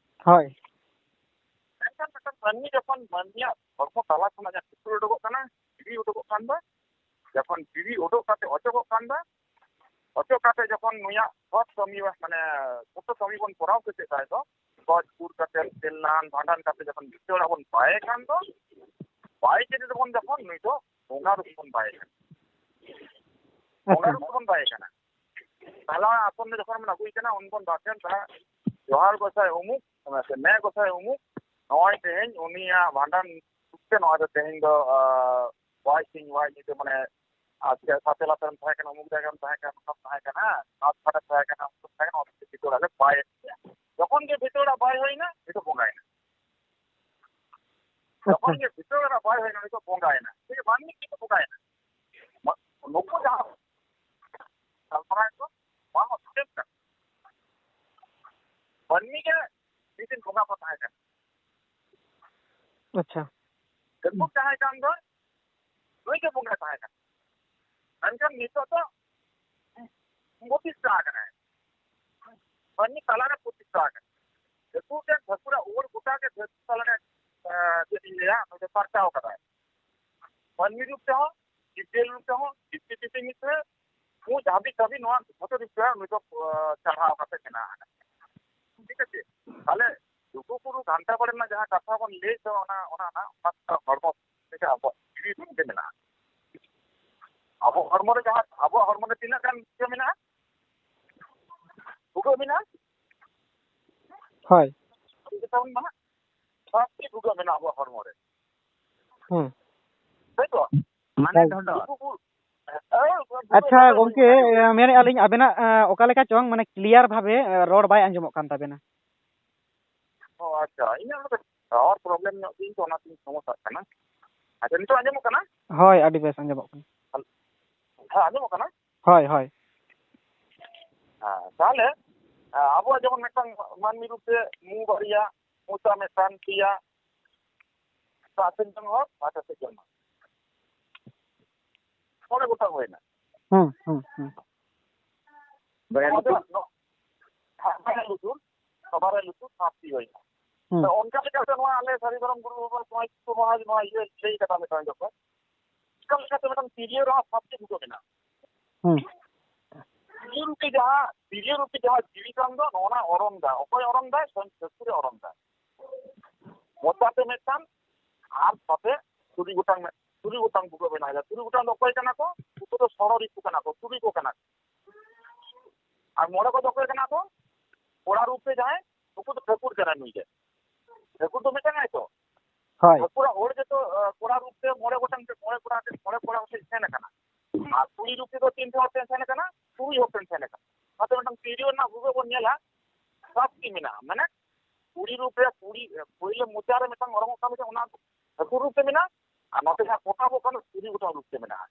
ᱦᱳᱭ᱾ ᱢᱮᱱᱠᱷᱟᱱ ᱢᱤᱫᱴᱟᱝ ᱢᱟᱹᱱᱢᱤ ᱡᱚᱠᱷᱚᱱ ᱢᱟᱹᱱᱢᱤᱭᱟᱜ ᱦᱚᱲᱢᱚ ᱛᱟᱞᱟ ᱠᱷᱚᱱᱟᱜ ᱡᱟᱦᱟᱸ ᱠᱤᱥᱩᱨ ᱩᱰᱩᱠᱚᱜ ᱠᱟᱱᱟ, ᱵᱤᱲᱤ ᱩᱰᱩᱠᱚᱜ ᱠᱟᱱ ᱫᱚ, ᱡᱚᱠᱷᱚᱱ ᱵᱤᱲᱤ ᱩᱰᱩᱠ ᱠᱟᱛᱮ ᱚᱪᱚᱜᱚᱜ ᱠᱟᱱ ᱫᱚ, ᱚᱪᱚᱜ ᱠᱟᱛᱮ ᱡᱚᱠᱷᱚᱱ ᱱᱩᱭᱟᱜ ᱥᱚᱛ ᱠᱟᱹᱢᱤ, ᱢᱟᱱᱮ ᱥᱚᱛᱚ ᱠᱟᱹᱢᱤ ᱵᱚᱱ ᱠᱚᱨᱟᱣ ᱠᱮᱫ ᱛᱟᱭ ᱫᱚ, ᱜᱚᱡ ᱜᱩᱨ ᱠᱟᱛᱮ, ᱛᱮᱞᱱᱟᱱ ᱵᱷᱟᱸᱰᱟᱱ ᱠᱟᱛᱮ ᱡᱚᱠᱷᱚᱱ ᱵᱷᱤᱛᱟᱹᱨ ᱚᱲᱟᱜ ᱵᱚᱱ ᱵᱟᱭᱮ ᱠᱟᱱ ᱫᱚ, ᱵᱟᱭ ᱠᱮᱫᱮ ᱫᱚᱵᱚᱱ ᱡᱚᱠᱷᱚᱱ, ᱱᱩᱭ ᱫᱚ ᱵᱚᱸᱜᱟ ᱨᱩᱯ ᱵᱚᱱ ᱵᱟᱭᱮ ᱠᱟᱱᱟ᱾ ᱵᱚᱸᱜᱟ ᱟᱪᱪᱷᱟ᱾ ᱨᱩᱯ ᱵᱚᱱ ᱵᱟᱭᱮ ᱠᱟᱱᱟ᱾ ᱛᱟᱦᱞᱮ ᱟᱥᱚᱱ ᱨᱮ ᱡᱚᱠᱷᱚᱱ ᱵᱚᱱ ᱟᱹᱜᱩᱭ ᱠᱟᱱᱟ, ᱩᱱ ᱵᱚᱱ ᱵᱟᱠᱷᱮᱱ ᱠᱟᱱᱟ, "ᱡᱚᱦᱟᱨ ᱜᱚᱸᱥᱟᱭ ᱚᱢᱩᱠ, ᱥᱮ ᱱᱮ ᱜᱚᱸᱥᱟᱭ ᱚᱢᱩᱠ, ᱱᱚᱜᱼᱚᱭ ᱛᱮᱦᱮᱧ ᱩᱱᱤᱭᱟᱜ ᱵᱷᱟᱸᱰᱟᱱ ᱨᱩᱯ ᱛᱮ ᱱᱚᱣᱟ ᱫᱚ ᱛᱮᱦᱮᱧ ᱫᱚ, ᱟ, ᱵᱟᱭ ᱥᱤᱧ ᱵᱟᱭ ᱧᱤᱫᱟᱹ, ᱢᱟᱱᱮ, ᱟᱨ ᱪᱮᱫ ᱥᱟᱛᱮ ᱞᱟᱛᱟᱨᱮᱢ ᱛᱟᱦᱮᱸ ᱠᱟᱱᱟ, ᱚᱢᱩᱠ ᱡᱟᱭᱜᱟᱨᱮᱢ ᱛᱟᱦᱮᱸ ᱠᱟᱱᱟ, ᱚᱱᱟᱢ ᱛᱟᱦᱮᱸ ᱠᱟᱱᱟ, ᱦᱮᱸ, ᱱᱟᱛ ᱯᱷᱟᱴᱮᱢ ᱛᱟᱦᱮᱸ ᱠᱟᱱᱟ, ᱚᱢᱩᱠ ᱛᱟᱦᱮᱸ ᱠᱟᱱᱟ, ᱚᱱᱟ ᱠᱷᱟᱹᱛᱤᱨ ᱛᱮ ᱵᱟᱭ ᱮᱱᱮᱡᱼᱟ᱾" ᱡᱚᱠᱷᱚᱱ ᱜᱮ ᱵᱷᱤᱛᱟᱹᱨ ᱚᱲᱟᱜ ᱵᱟᱭ ᱦᱩᱭᱱᱟ, ᱱᱤᱛᱚᱜ ᱵᱚᱸᱜᱟᱭᱮᱱᱟ᱾ ᱟᱪᱪᱷᱟ᱾ ᱡᱚᱠᱷᱚᱱ ᱜᱮ ᱵᱷᱤᱛᱟᱹᱨ ᱚᱲᱟᱜ ᱵᱟᱭ ᱦᱩᱭᱱᱟ, ᱱᱤᱛᱚᱜ ᱵᱚᱸᱜᱟᱭᱮᱱᱟ᱾ ᱴᱷᱤᱠ ᱜᱮᱭᱟ, ᱢᱟᱹᱱᱢᱤ ᱪᱮᱫ ᱠᱚ ᱵᱚᱸᱜᱟᱭᱮᱱᱟ? ᱢᱟ-, ᱱᱩᱠᱩ ᱡᱟᱦᱟᱸ ᱜᱟᱞᱢᱟᱨᱟᱣ ᱠᱚ, ᱱᱚᱣᱟ ᱦᱚᱸ ᱥᱮᱢ ᱠᱟᱱᱟ᱾ ᱢᱟᱹᱱᱢᱤ ᱜᱮ ᱢᱤᱫ ᱫᱤᱱ ᱵᱚᱸᱜᱟ ᱠᱚ ᱛᱟᱦᱮᱸ ᱠᱟᱱᱟ᱾ ᱟᱪᱪᱷᱟ᱾ ᱴᱷᱟᱹᱠᱩᱨ ᱡᱟᱦᱟᱸᱭ ᱠᱟᱱ ᱫᱚ, ᱱᱩᱭ ᱜᱮ ᱵᱚᱸᱜᱟ ᱛᱟᱦᱮᱸ ᱠᱟᱱᱟ᱾ ᱢᱮᱱᱠᱷᱟᱱ ᱱᱤᱛᱚᱜ ᱫᱚ ᱯᱨᱚᱛᱤᱥᱴᱷᱟ ᱟᱠᱟᱱᱟᱭ᱾ ᱢᱟᱹᱱᱢᱤ ᱛᱟᱞᱟᱨᱮ ᱯᱨᱚᱛᱤᱥᱴᱷᱟ ᱟᱠᱟᱱᱟ᱾ ᱴᱷᱟᱹᱠᱩᱨ ᱴᱷᱮᱱ ᱴᱷᱟᱹᱠᱩᱨᱟᱜ ᱚᱲ ᱜᱚᱴᱟ ᱜᱮ ᱫᱷᱟᱹᱨᱛᱤ ᱛᱟᱞᱟᱨᱮ, ᱮᱸ, ᱪᱮᱫ ᱤᱧ ᱞᱟᱹᱭᱟ, ᱱᱩᱭ ᱫᱚ ᱯᱟᱨᱪᱟᱣ ᱠᱟᱫᱟᱭ᱾ ᱢᱟᱹᱱᱢᱤ ᱨᱩᱯ ᱛᱮᱦᱚᱸ, ᱡᱤᱵᱽ ᱡᱤᱭᱟᱹᱞᱤ ᱨᱩᱯ ᱛᱮᱦᱚᱸ, ᱡᱤᱵᱽ ᱡᱤᱭᱟᱹᱞᱤ ᱢᱤᱫᱴᱮᱱ ᱢᱩᱪ ᱦᱟᱹᱵᱤᱡ ᱫᱷᱟᱹᱵᱤᱡ ᱱᱚᱣᱟ ᱡᱷᱚᱛᱚ ᱨᱩᱯ ᱛᱮ ᱱᱩᱭ ᱫᱚ, ᱟᱸ, ᱪᱟᱲᱦᱟᱣ ᱠᱟᱛᱮ ᱢᱮᱱᱟᱜ ᱟᱠᱟᱫᱟ᱾ ᱴᱷᱤᱠ ᱟᱪᱷᱮ? ᱛᱟᱦᱞᱮ ᱞᱩᱜᱩ ᱵᱩᱨᱩ ᱜᱷᱟᱱᱴᱟ ᱵᱟᱲᱮ ᱨᱮᱱᱟᱜ ᱡᱟᱦᱟᱸ ᱠᱟᱛᱷᱟ ᱵᱚᱱ ᱞᱟᱹᱭ ᱫᱚ, ᱚᱱᱟ, ᱚᱱᱟ, ᱚᱱᱟ, ᱚᱱᱟ ᱦᱚᱲᱢᱚ ᱛᱮᱜᱮ ᱟᱵᱚᱣᱟᱜ ᱡᱤᱣᱤ ᱨᱩᱯ ᱛᱮ ᱢᱮᱱᱟᱜᱼᱟ᱾ ᱟᱵᱚ ᱦᱚᱲᱢᱚ ᱨᱮ ᱡᱟᱦᱟᱸ, ᱟᱵᱚᱣᱟᱜ ᱦᱚᱲᱢᱚ ᱨᱮ ᱛᱤᱱᱟᱹᱜ ᱜᱟᱱ ᱤᱭᱟᱹ ᱢᱮᱱᱟᱜᱼᱟ? ᱵᱷᱩᱜᱟᱹᱜ ᱢᱮᱱᱟᱜᱼᱟ? ᱦᱳᱭ᱾ ᱪᱮᱫ ᱛᱟᱵᱚᱱ ᱢᱮᱱᱟᱜ? ᱥᱟᱛᱴᱤ ᱵᱷᱩᱜᱟᱹᱜ ᱢᱮᱱᱟᱜᱼᱟ ᱟᱵᱚᱣᱟᱜ ᱦᱚᱲᱢᱚ ᱨᱮ᱾ ᱦᱩᱸ᱾ ᱛᱟᱭ ᱛᱚ? ᱢᱟᱱᱮ ᱦᱳᱭ᱾ ᱰᱷᱚᱸᱰᱚᱨ᱾ ᱵᱷᱩᱜᱟᱹᱜ ᱵᱚ-, ᱦᱮᱸ, ᱵᱷᱩᱜᱟᱹᱜ ᱟᱪᱪᱷᱟ, ᱰᱷᱚᱸᱰᱚᱨ ᱜᱚᱝᱠᱮ, ᱵᱷᱩᱜᱟᱹᱜ᱾ ᱮ, ᱢᱮᱱᱮᱫᱼᱟ ᱞᱤᱧ ᱟᱵᱮᱱᱟᱜ, ᱮ, ᱚᱠᱟ ᱞᱮᱠᱟ ᱪᱚᱝ, ᱢᱟᱱᱮ, clear ᱵᱷᱟᱵᱮ, ᱮ, ᱨᱚᱲ ᱵᱟᱭ ᱟᱸᱡᱚᱢᱚᱜ ᱠᱟᱱ ᱛᱟᱵᱮᱱᱟ᱾ ᱚ, ᱟᱪᱪᱷᱟ, ᱤᱧᱟᱹᱜ ᱱᱚᱰᱮ tower problem ᱧᱚᱜ ᱜᱤᱧ ᱛᱚ, ᱚᱱᱟᱛᱤᱧ ᱥᱚᱢᱚᱥᱥᱟᱜ ᱠᱟᱱᱟ᱾ ᱟᱪᱪᱷᱟ, ᱱᱤᱛᱚᱜ ᱟᱸᱡᱚᱢᱚᱜ ᱠᱟᱱᱟ? ᱦᱳᱭ, ᱟᱹᱰᱤ ᱵᱮᱥ ᱟᱸᱡᱚᱢᱚᱜ ᱠᱟᱱᱟ᱾ ᱦᱮᱸ, ᱟᱸᱡᱚᱢᱚᱜ ᱠᱟᱱᱟ? ᱦᱳᱭ, ᱦᱳᱭ᱾ ᱦᱮᱸ, ᱛᱟᱦᱞᱮ, ᱦᱮᱸ, ᱟᱵᱚᱣᱟᱜ ᱡᱮᱢᱚᱱ ᱢᱤᱫᱴᱟᱝ ᱢᱟᱹᱱᱢᱤ ᱨᱩᱯ ᱛᱮ ᱢᱩ ᱵᱟᱨᱭᱟ, ᱢᱚᱪᱟ ᱢᱤᱫᱴᱟᱝ, ᱛᱤᱭᱟ, ᱥᱟᱛ ᱥᱮᱫ ᱡᱚᱱ ᱦᱚᱲ, ᱯᱟᱸᱪ ᱥᱮᱫ ᱡᱚᱱ ᱦᱚᱲ᱾ ᱢᱚᱬᱮ ᱜᱚᱴᱟᱝ ᱦᱩᱭᱱᱟ᱾ ᱦᱩᱸ, ᱦᱩᱸ, ᱦᱩᱸ᱾ ᱵᱟᱨᱭᱟ ᱞᱩᱛᱩᱨ᱾ ᱱᱚᱣᱟ ᱫᱚ, ᱦᱮᱸ, ᱵᱟᱨᱭᱟ ᱞᱩᱛᱩᱨ, ᱵᱟᱨᱭᱟ ᱞᱩᱛᱩᱨ, ᱥᱟᱛᱴᱤ ᱦᱩᱭᱱᱟ᱾ ᱦᱩᱸ᱾ ᱛᱚ, ᱚᱱᱠᱟ ᱞᱮᱠᱟᱛᱮ ᱱᱚᱣᱟ ᱟᱞᱮ ᱥᱟᱹᱨᱤ ᱫᱷᱚᱨᱚᱢ ᱜᱩᱨᱩ ᱵᱟᱵᱟ ᱱᱚᱣᱟ ᱡᱤᱥᱩ ᱢᱚᱦᱟᱨᱟᱡᱽ ᱱᱚᱣᱟ ᱤᱭᱟᱹ ᱞᱟᱹᱭ ᱠᱟᱫᱟ ᱢᱤᱫᱴᱟᱝ ᱡᱚᱠᱷᱚᱱ᱾ ᱚᱱᱠᱟ ᱞᱮᱠᱟᱛᱮ ᱢᱤᱫᱴᱟᱝ ᱛᱤᱨᱭᱳ ᱨᱮᱦᱚᱸ ᱥᱟᱛᱴᱤ ᱵᱷᱩᱜᱟᱹᱜ ᱢᱮᱱᱟᱜᱼᱟ᱾ ᱦᱩᱸ᱾ ᱛᱤᱨᱭᱳ ᱨᱩᱯᱤ ᱡᱟᱦᱟᱸ, ᱛᱤᱨᱭᱳ ᱨᱩᱯᱤ ᱡᱟᱦᱟᱸ ᱡᱤᱣᱤ ᱠᱟᱱ ᱫᱚ, ᱱᱚᱜᱼᱚ ᱱᱟ ᱚᱨᱚᱝ ᱫᱟ᱾ ᱚᱠᱚᱭ ᱚᱨᱚᱝ ᱫᱟᱭ? ᱥᱚᱝ ᱴᱷᱟᱹᱠᱩᱨᱮ ᱚᱨᱚᱝ ᱫᱟ᱾ ᱢᱚᱪᱟᱛᱮ ᱢᱤᱫᱴᱟᱝ ᱟᱨ ᱥᱟᱛᱮ ᱛᱩᱨᱩᱭ ᱜᱚᱴᱟᱝ ᱢᱮ-, ᱛᱩᱨᱩᱭ ᱜᱚᱴᱟᱝ ᱵᱷᱩᱜᱟᱹᱜ ᱢᱮᱱᱟᱜᱼᱟ᱾ ᱛᱩᱨᱩᱭ ᱜᱚᱴᱟᱝ ᱫᱚ ᱚᱠᱚᱭ ᱠᱟᱱᱟ ᱠᱚ? ᱩᱱᱠᱩ ᱫᱚ ᱥᱚᱲᱚ ᱨᱤᱯᱩ ᱠᱟᱱᱟ ᱠᱚ, ᱛᱩᱨᱩᱭ ᱠᱚ ᱠᱟᱱᱟ ᱠᱚ᱾ ᱟᱨ ᱢᱚᱬᱮ ᱠᱚᱫᱚ ᱚᱠᱚᱭ ᱠᱟᱱᱟ ᱠᱚ? ᱠᱚᱲᱟ ᱨᱩᱯ ᱛᱮ ᱡᱟᱦᱟᱸᱭ, ᱩᱱᱠᱩ ᱫᱚ ᱴᱷᱟᱹᱠᱩᱨ ᱠᱟᱱᱟ ᱱᱩᱭ ᱜᱮ᱾ ᱴᱷᱟᱹᱠᱩᱨ ᱫᱚ ᱢᱤᱫᱴᱟᱝ ᱟᱭ ᱛᱚ? ᱦᱳᱭ᱾ ᱴᱷᱟᱹᱠᱩᱨᱟᱜ ᱦᱚᱲ ᱜᱮᱛᱚ, ᱟᱸ, ᱠᱚᱲᱟ ᱨᱩᱯ ᱛᱮ ᱢᱚᱬᱮ ᱜᱚᱴᱟᱝ ᱛᱮ, ᱢᱚᱬᱮ ᱠᱚᱲᱟ ᱛᱮ, ᱢᱚᱬᱮ ᱠᱚᱲᱟ ᱠᱚ ᱥᱮᱱ ᱟᱠᱟᱱᱟ᱾ ᱟᱨ ᱠᱩᱲᱤ ᱨᱩᱯ ᱛᱮᱫᱚ ᱛᱤᱱ ᱦᱚᱲ ᱛᱮ ᱥᱮᱱ ᱟᱠᱟᱱᱟ? ᱛᱩᱨᱩᱭ ᱦᱚᱲ ᱛᱮ ᱥᱮᱱ ᱟᱠᱟᱱᱟ᱾ ᱚᱱᱟᱛᱮ ᱢᱤᱫᱴᱟᱝ ᱛᱤᱨᱭᱳ ᱨᱮᱱᱟᱜ ᱵᱷᱩᱜᱟᱹᱜ ᱵᱚᱱ ᱧᱮᱞᱟ, ᱥᱟᱛᱴᱤ ᱢᱮᱱᱟᱜᱼᱟ᱾ ᱢᱟᱱᱮ ᱠᱩᱲᱤ ᱨᱩᱯ ᱨᱮ ᱠᱩᱲᱤ, ᱯᱳᱭᱞᱳ ᱢᱚᱪᱟ ᱨᱮ ᱢᱤᱫᱴᱟᱝ ᱚᱰᱚᱠᱚᱜ ᱠᱟᱱ ᱜᱮ, ᱚᱱᱟ ᱦᱟᱹᱠᱩ ᱨᱩᱯ ᱛᱮ ᱢᱮᱱᱟᱜᱼᱟ᱾ ᱟᱨ ᱱᱚᱛᱮ ᱡᱟᱦᱟᱸ ᱯᱚᱛᱟᱵᱚᱜ ᱠᱟᱱᱟ, ᱛᱩᱨᱩᱭ ᱜᱚᱴᱟᱝ ᱨᱩᱯ ᱛᱮ ᱢᱮᱱᱟᱜᱼᱟ᱾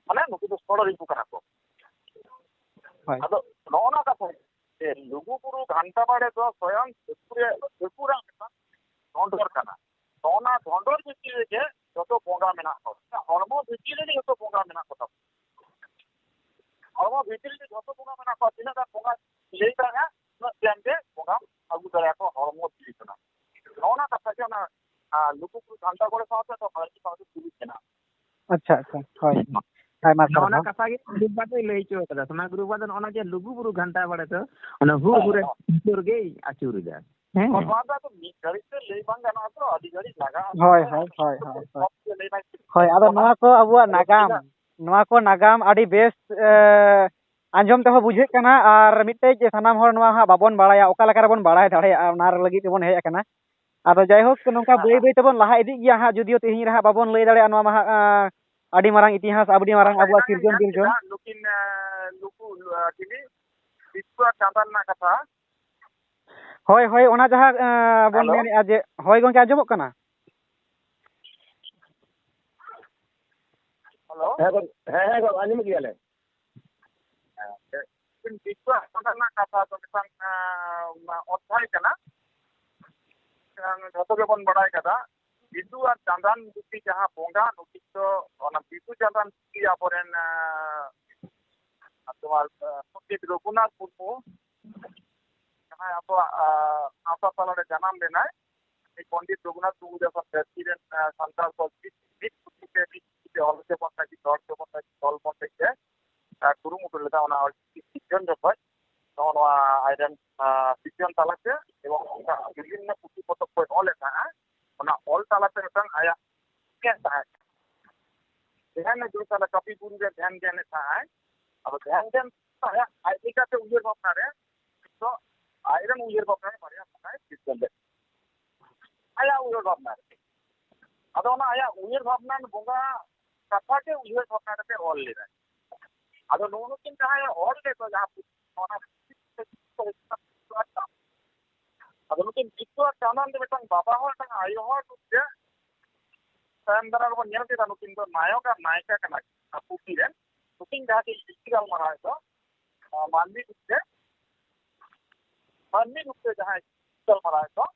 ᱢᱟᱱᱮ ᱱᱩᱠᱩ ᱫᱚ ᱥᱚᱲᱚ ᱨᱤᱯᱩ ᱠᱟᱱᱟ ᱠᱚ᱾ ᱦᱳᱭ᱾ ᱟᱫᱚ ᱱᱚᱜᱼᱚ ᱱᱟ ᱠᱟᱛᱷᱟ ᱡᱮ ᱞᱩᱜᱩ ᱵᱩᱨᱩ ᱜᱷᱟᱱᱴᱟ ᱵᱟᱲᱮ ᱫᱚ ᱥᱚᱭᱚᱝ ᱴᱷᱟᱹᱠᱩᱨ, ᱴᱷᱟᱹᱠᱩᱨᱟᱜ ᱢᱤᱫᱴᱟᱝ ᱰᱷᱚᱸᱰᱚᱨ ᱠᱟᱱᱟ᱾ ᱱᱚᱜᱼᱚ ᱱᱟ ᱰᱷᱚᱸᱰᱚᱨ ᱵᱷᱤᱛᱤᱨ ᱨᱮᱜᱮ ᱡᱚᱛᱚ ᱵᱚᱸᱜᱟ ᱢᱮᱱᱟᱜ ᱠᱚᱣᱟ᱾ ᱦᱚᱲᱢᱚ ᱵᱷᱤᱛᱤᱨ ᱨᱮᱜᱮ ᱡᱚᱛᱚ ᱵᱚᱸᱜᱟ ᱢᱮᱱᱟᱜ ᱠᱚ ᱛᱟᱵᱚᱱᱟ᱾ ᱦᱚᱲᱢᱚ ᱵᱷᱤᱛᱤᱨ ᱨᱮ ᱡᱚᱛᱚ ᱵᱚᱸᱜᱟ ᱢᱮᱱᱟᱜ ᱠᱚᱣᱟ, ᱛᱤᱱᱟᱹᱜ ᱜᱟᱱ ᱵᱚᱸᱜᱟ ᱞᱟᱹᱭ ᱫᱟᱲᱮᱭᱟᱜᱼᱟ, ᱩᱱᱟᱹᱜ ᱜᱟᱱ ᱜᱮ ᱵᱚᱸᱜᱟᱢ ᱟᱹᱜᱩ ᱫᱟᱲᱮᱭᱟᱠᱚᱣᱟ ᱦᱚᱲᱢᱚ ᱡᱤᱣᱤ ᱠᱷᱚᱱᱟᱜ᱾ ᱱᱚᱜᱼᱚ ᱱᱟ ᱠᱟᱛᱷᱟ ᱜᱮ ᱚᱱᱟ, ᱟᱨ, ᱞᱩᱜᱩ ᱵᱩᱨᱩ ᱜᱷᱟᱱᱴᱟ ᱵᱟᱲᱮ ᱥᱟᱶᱛᱮ ᱫᱚ ᱵᱟᱲᱟᱭ ᱥᱟᱶᱛᱮ ᱛᱩᱞᱩᱡ ᱢᱮᱱᱟᱜᱼᱟ᱾ ᱟᱪᱪᱷᱟ, ᱟᱪᱪᱷᱟ, ᱦᱳᱭ᱾ ᱟᱭᱢᱟ ᱥᱟᱨᱦᱟᱣ᱾ ᱱᱚᱣᱟ ᱠᱟᱛᱷᱟ ᱜᱮ ᱜᱩᱨᱩ ᱵᱟᱵᱟ ᱫᱚᱭ ᱞᱟᱹᱭ ᱦᱚᱪᱚ ᱠᱟᱫᱟ, ᱥᱚᱱᱟ ᱜᱩᱨᱩ ᱵᱟᱵᱟ ᱫᱚ ᱱᱚᱜᱼᱚ ᱱᱟ ᱡᱮ ᱞᱩᱜᱩ ᱵᱩᱨᱩ ᱜᱷᱟᱱᱴᱟ ᱵᱟᱲᱮ ᱫᱚ ᱚᱱᱟ ᱦᱩᱨ ᱦᱩᱨ ᱨᱮ ᱦᱤᱥᱟᱹᱨ ᱜᱮᱭ ᱟᱹᱪᱩᱨ ᱮᱫᱟ᱾ ᱦᱮᱸ᱾ ᱱᱚᱣᱟ ᱫᱚ ᱟᱫᱚ ᱢᱤᱫ ᱜᱷᱟᱹᱲᱤᱡ ᱛᱮ ᱞᱟᱹᱭ ᱵᱟᱝ ᱜᱟᱱᱚᱜᱼᱟ ᱛᱚ, ᱟᱹᱰᱤ ᱜᱷᱟᱹᱲᱤᱡ ᱞᱟᱜᱟᱜᱼᱟ᱾ ᱦᱳᱭ, ᱦᱳᱭ, ᱦᱳᱭ, ᱦᱳᱭ, ᱦᱳᱭ᱾ ᱥᱚᱵ ᱜᱮ ᱞᱟᱹᱭ ᱵᱟᱝ ᱦᱳᱭ, ᱟᱫᱚ ᱚᱱᱟ ᱱᱚᱣᱟ ᱠᱚ ᱟᱵᱚᱣᱟᱜ ᱟᱫᱚ ᱱᱟᱜᱟᱢ, ᱛᱤᱱᱟᱹᱜ ᱱᱚᱣᱟ ᱠᱚ ᱱᱟᱜᱟᱢ ᱟᱹᱰᱤ ᱵᱮᱥ, ᱮ, ᱟᱸᱡᱚᱢ ᱛᱮᱦᱚᱸ ᱵᱩᱡᱷᱟᱹᱜ ᱠᱟᱱᱟ, ᱟᱨ ᱢᱤᱫᱴᱮᱡ ᱥᱟᱱᱟᱢ ᱦᱚᱲ ᱱᱚᱣᱟ ᱦᱟᱸᱜ ᱵᱟᱵᱚᱱ ᱵᱟᱲᱟᱭᱟ, ᱚᱠᱟ ᱞᱮᱠᱟ ᱨᱮᱵᱚᱱ ᱵᱟᱲᱟᱭ ᱫᱟᱲᱮᱭᱟᱜᱼᱟ, ᱚᱱᱟ ᱞᱟᱹᱜᱤᱫ ᱛᱮᱵᱚᱱ ᱦᱮᱡ ᱟᱠᱟᱱᱟ᱾ ᱟᱫᱚ ᱡᱟᱭᱦᱳᱠ, ᱱᱚᱝᱠᱟ ᱵᱟᱹᱭ ᱵᱟᱹᱭ ᱛᱮᱵᱚᱱ ᱞᱟᱦᱟ ᱤᱫᱤᱜ ᱜᱮᱭᱟ ᱦᱟᱸᱜ, ᱡᱩᱫᱤᱭᱳ ᱛᱮᱦᱮᱧ ᱨᱮ ᱦᱟᱸᱜ ᱵᱟᱵᱚᱱ ᱞᱟᱹᱭ ᱫᱟᱲᱮᱭᱟᱜᱼᱟ ᱱᱚᱣᱟ ᱢᱟ ᱦᱟᱸᱜ, ᱟᱸ, ᱟᱹᱰᱤ ᱢᱟᱨᱟᱝ ᱤᱛᱤᱦᱟᱥ, ᱟᱹᱰᱤ ᱢᱟᱨᱟᱝ ᱟᱵᱚᱣᱟᱜ ᱥᱤᱨᱡᱚᱱ ᱵᱤᱨᱡᱚᱱ᱾ ᱱᱩᱠᱤᱱ, ᱮ, ᱱᱩᱠᱩ, ᱮ, ᱪᱤᱞᱤ? ᱵᱤᱥᱣᱟ ᱪᱟᱸᱫᱟᱱ ᱨᱮᱱᱟᱜ ᱠᱟᱛᱷᱟ᱾ ᱦᱳᱭ, ᱦᱳᱭ, ᱚᱱᱟ ᱡᱟᱦᱟᱸ, ᱮᱸ, ᱵᱚᱱ ᱦᱮᱞᱳ᱾ ᱢᱮᱱᱮᱫᱼᱟ ᱡᱮ, ᱦᱳᱭ ᱜᱚᱢᱠᱮ, ᱟᱸᱡᱚᱢᱚᱜ ᱠᱟᱱᱟ? ᱦᱮᱞᱳ᱾ ᱦᱮᱸ ᱜᱚᱢ-, ᱦᱮᱸ, ᱦᱮᱸ ᱜᱚᱢᱠᱮ, ᱟᱸᱡᱚᱢᱮᱫ ᱜᱮᱭᱟᱞᱮ᱾ ᱦᱮᱸ, ᱵᱤᱥᱣᱟ ᱪᱟᱸᱫᱟᱱ ᱨᱮᱱᱟᱜ ᱠᱟᱛᱷᱟ ᱫᱚ ᱢᱤᱫᱴᱟᱝ, ᱮᱸ, ᱚᱫᱷᱭᱟᱭ ᱠᱟᱱᱟ᱾ ᱮᱸ, ᱡᱷᱚᱛᱚ ᱜᱮᱵᱚᱱ ᱵᱟᱲᱟᱭ ᱠᱟᱫᱟ, ᱵᱤᱫᱩ ᱟᱨ ᱪᱟᱸᱫᱟᱱ ᱵᱤᱴᱤ ᱡᱟᱦᱟᱸ ᱵᱚᱸᱜᱟ, ᱱᱩᱠᱤᱱ ᱫᱚ ᱚᱱᱟ ᱵᱤᱫᱩ ᱪᱟᱸᱫᱟᱱ ᱵᱤᱴᱤ ᱟᱵᱚᱨᱮᱱ, ᱮᱸ, ᱛᱳᱢᱟᱨ, ᱮᱸ, ᱯᱚᱱᱰᱤᱛ ᱨᱚᱜᱷᱩᱱᱟᱛᱷ ᱢᱩᱨᱢᱩ, ᱡᱟᱦᱟᱸᱭ ᱟᱵᱚᱣᱟᱜ, ᱮᱸ, ᱥᱟᱶᱛᱟ ᱛᱟᱞᱟᱨᱮ ᱡᱟᱱᱟᱢ ᱞᱮᱱᱟᱭ, ᱩᱱᱤ ᱯᱚᱱᱰᱤᱛ ᱨᱚᱜᱷᱩᱱᱟᱛᱷ ᱢᱩᱨᱢᱩ ᱡᱚᱠᱷᱚᱱ ᱫᱷᱟᱹᱨᱛᱤ ᱨᱮᱱ, ᱮᱸ, ᱥᱟᱱᱛᱟᱲ ᱠᱚ ᱢᱤᱫ, ᱢᱤᱫ ᱯᱩᱛᱷᱤ ᱛᱮ, ᱢᱤᱫ ᱪᱤᱠᱤ ᱛᱮ ᱚᱞ ᱦᱚᱪᱚ ᱵᱚᱱ ᱞᱟᱹᱜᱤᱫ, ᱨᱚᱲ ᱦᱚᱪᱚ ᱵᱚᱱ ᱞᱟᱹᱜᱤᱫ, ᱛᱚᱞ ᱵᱚᱱ ᱞᱟᱹᱜᱤᱫ ᱮ, ᱮᱸ, ᱠᱩᱨᱩᱢᱩᱴᱩ ᱞᱮᱫᱟ, ᱚᱱᱟ ᱚᱞᱪᱤᱠᱤ ᱥᱤᱨᱡᱚᱱ ᱡᱚᱠᱷᱚᱡ ᱱᱚᱜᱼᱚ ᱱᱚᱣᱟ ᱟᱡᱨᱮᱱ, ᱮᱸ, ᱥᱤᱨᱡᱚᱱ ᱛᱟᱞᱟᱛᱮ ᱮᱵᱚᱝ ᱚᱱᱠᱟ ᱵᱤᱵᱷᱤᱱᱱᱚ ᱯᱩᱛᱷᱤ ᱯᱚᱛᱚᱵ ᱠᱚᱭ ᱚᱞᱮᱫ ᱛᱟᱦᱮᱸᱜᱼᱟ, ᱚᱱᱟ ᱚᱞ ᱛᱟᱞᱟᱛᱮ ᱢᱤᱫᱴᱟᱝ ᱟᱭᱟᱜ ᱜᱮ ᱛᱟᱦᱮᱸ ᱠᱟᱱᱟ᱾ ᱫᱷᱮᱭᱟᱱ ᱮ ᱫᱩᱲᱩᱵ ᱠᱟᱱᱟ, ᱠᱟᱹᱯᱤ ᱵᱩᱨᱩ ᱨᱮ ᱫᱷᱮᱭᱟᱱ ᱫᱷᱮᱭᱟᱱᱮ ᱛᱟᱦᱮᱸᱜᱼᱟᱭ᱾ ᱟᱫᱚ ᱫᱷᱮᱭᱟᱱ ᱫᱷᱮᱭᱟᱱ ᱟᱭᱟᱜ ᱟᱡ ᱞᱮᱠᱟᱛᱮ ᱩᱭᱦᱟᱹᱨ ᱵᱷᱟᱵᱽᱱᱟ ᱨᱮ, ᱛᱚ ᱟᱡᱨᱮᱱ ᱩᱭᱦᱟᱹᱨ ᱵᱷᱟᱵᱽᱱᱟ ᱨᱮ ᱵᱟᱨᱭᱟ ᱵᱚᱸᱜᱟᱭ ᱥᱤᱨᱡᱚᱱ ᱞᱮᱫ ᱠᱚᱣᱟ᱾ ᱟᱭᱟᱜ ᱩᱭᱦᱟᱹᱨ ᱵᱷᱟᱵᱽᱱᱟ ᱨᱮ᱾ ᱟᱫᱚ ᱚᱱᱟ ᱟᱭᱟᱜ ᱩᱭᱦᱟᱹᱨ ᱵᱷᱟᱵᱽᱱᱟ ᱵᱚᱸᱜᱟ ᱠᱟᱛᱷᱟ ᱜᱮ ᱩᱭᱦᱟᱹᱨ ᱵᱷᱟᱵᱽᱱᱟ ᱠᱟᱛᱮ ᱚᱞ ᱞᱮᱫᱟᱭ᱾ ᱟᱫᱚ ᱱᱩᱜᱼᱩ ᱱᱩᱠᱤᱱ ᱡᱟᱦᱟᱸᱭ ᱚᱞ ᱞᱮᱫ ᱫᱚ, ᱡᱟᱦᱟᱸ ᱯᱩᱛᱷᱤ, ᱚᱱᱟ ᱯᱩᱛᱷᱤ ᱫᱚ ᱦᱩᱭᱩᱜ ᱠᱟᱱᱟ ᱵᱤᱫᱩ ᱟᱨ ᱪᱟᱸᱫᱟᱱ᱾ ᱟᱫᱚ ᱱᱩᱠᱤᱱ ᱵᱤᱫᱽᱫᱩ ᱟᱨ ᱪᱟᱸᱫᱟᱱ ᱫᱚ ᱢᱤᱫᱴᱟᱝ ᱵᱟᱵᱟ ᱦᱚᱲ, ᱢᱤᱫᱴᱟᱝ ᱟᱭᱳ ᱦᱚᱲ ᱨᱩᱯ ᱛᱮ ᱛᱟᱭᱚᱢ ᱫᱟᱨᱟᱢ ᱨᱮᱵᱚᱱ ᱧᱮᱞ ᱠᱮᱫᱟ, ᱱᱩᱠᱤᱱ ᱫᱚ ᱱᱟᱭᱚᱠ ᱟᱨ ᱱᱟᱭᱤᱠᱟ ᱠᱟᱱᱟ ᱠᱤᱱ ᱚᱱᱟ ᱯᱩᱛᱷᱤ ᱨᱮᱱ᱾ ᱱᱩᱠᱤᱱ ᱡᱟᱦᱟᱸ ᱠᱤᱱ ᱵᱤᱥᱤ ᱜᱟᱞᱢᱟᱨᱟᱣᱮᱫ ᱫᱚ, ᱟᱸ, ᱢᱟᱹᱱᱢᱤ ᱨᱩᱯ ᱛᱮ, ᱢᱟᱹᱱᱢᱤ ᱨᱩᱯ ᱛᱮ ᱡᱟᱦᱟᱸᱭ ᱜᱟᱞᱢᱟᱨᱟᱣᱮᱫ ᱫᱚ,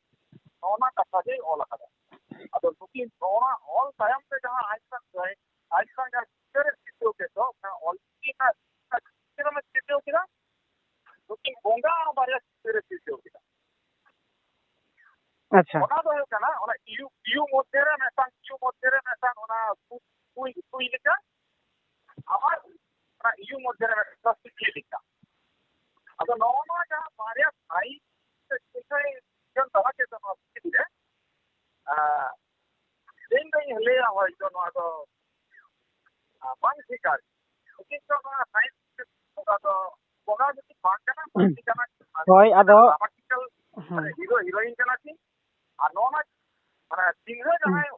ᱱᱚᱜᱼᱚ ᱱᱟ ᱠᱟᱛᱷᱟ ᱜᱮᱭ ᱚᱞ ᱟᱠᱟᱫᱟ᱾ ᱟᱫᱚ ᱱᱩᱠᱤᱱ ᱱᱚᱣᱟ ᱚᱞ ᱛᱟᱭᱚᱢ ᱛᱮ ᱡᱟᱦᱟᱸ ᱟᱡ ᱥᱟᱶ, ᱟᱡ ᱥᱟᱶ ᱡᱟᱦᱟᱸ ᱪᱤᱛᱟᱹᱨᱮ ᱥᱤᱨᱡᱟᱹᱣ ᱠᱮᱫ ᱫᱚ, ᱚᱱᱟ ᱚᱞ ᱪᱤᱠᱤ ᱨᱮᱱᱟᱜ ᱪᱤᱛᱟᱹᱨ ᱮ ᱥᱤᱨᱡᱟᱹᱣ ᱠᱮᱫᱟ, ᱱᱩᱠᱤᱱ ᱵᱚᱸᱜᱟ ᱦᱚᱸ ᱵᱟᱨᱭᱟ ᱪᱤᱛᱟᱹᱨ ᱮ ᱥᱤᱨᱡᱟᱹᱣ ᱠᱮᱫᱟ᱾ ᱟᱪᱪᱷᱟ᱾ ᱚᱱᱟ ᱫᱚ ᱦᱩᱭᱩᱜ ᱠᱟᱱᱟ, ᱚᱱᱟ ᱤᱭᱩ, ᱤᱭᱩ ᱢᱚᱫᱽᱫᱷᱮ ᱨᱮ ᱢᱤᱫᱴᱟᱝ, ᱤᱭᱩ ᱢᱚᱫᱽᱫᱷᱮ ᱨᱮ ᱢᱤᱫᱴᱟᱝ ᱚᱱᱟ ᱥᱩᱭ, ᱥᱩᱭ, ᱥᱩᱭ ᱞᱮᱠᱟ, ᱟᱵᱟᱨ ᱚᱱᱟ ᱤᱭᱩ ᱢᱚᱫᱽᱫᱷᱮ ᱨᱮ ᱢᱤᱫᱴᱟᱝ ᱥᱩᱭ ᱞᱮᱠᱟ᱾ ᱟᱫᱚ ᱱᱚᱜᱼᱚ ᱱᱚᱣᱟ ᱡᱟᱦᱟᱸ ᱵᱟᱨᱭᱟ ᱥᱟᱭᱤᱰ ᱥᱮ ᱥᱤᱠᱷᱟᱹᱭ ᱡᱚᱱ ᱛᱟᱞᱟ ᱪᱮᱛᱟᱱ ᱱᱚᱣᱟ ᱯᱩᱛᱷᱤ ᱨᱮ, ᱟᱸ, ᱤᱧ ᱫᱚᱧ ᱞᱟᱹᱭᱟ ᱦᱚᱭᱛᱚ ᱱᱚᱣᱟ ᱫᱚ, ᱟᱸ, ᱵᱟᱝ ᱴᱷᱤᱠᱟ ᱟᱨᱠᱤ᱾ ᱩᱪᱤᱛ ᱫᱚ ᱱᱚᱣᱟ ᱥᱟᱭᱤᱰ ᱵᱚᱸᱜᱟ ᱫᱚ, ᱵᱚᱸᱜᱟ ᱫᱚ ᱪᱮᱫ ᱵᱟᱝ ᱠᱟᱱᱟ, ᱯᱟᱹᱨᱥᱤ ᱠᱟᱱᱟ᱾ ᱦᱳᱭ, ᱟᱫᱚ ᱜᱨᱟᱢᱟᱴᱤᱠᱟᱞ, ᱦᱩᱸ᱾ ᱢᱟᱱᱮ ᱦᱤᱨᱳ ᱦᱤᱨᱳᱭᱤᱱ ᱠᱟᱱᱟ ᱠᱤᱱ᱾ ᱟᱨ ᱱᱚᱣᱟ ᱢᱟ, ᱢᱟᱱᱮ ᱪᱤᱱᱦᱟᱹ ᱡᱟᱦᱟᱸᱭ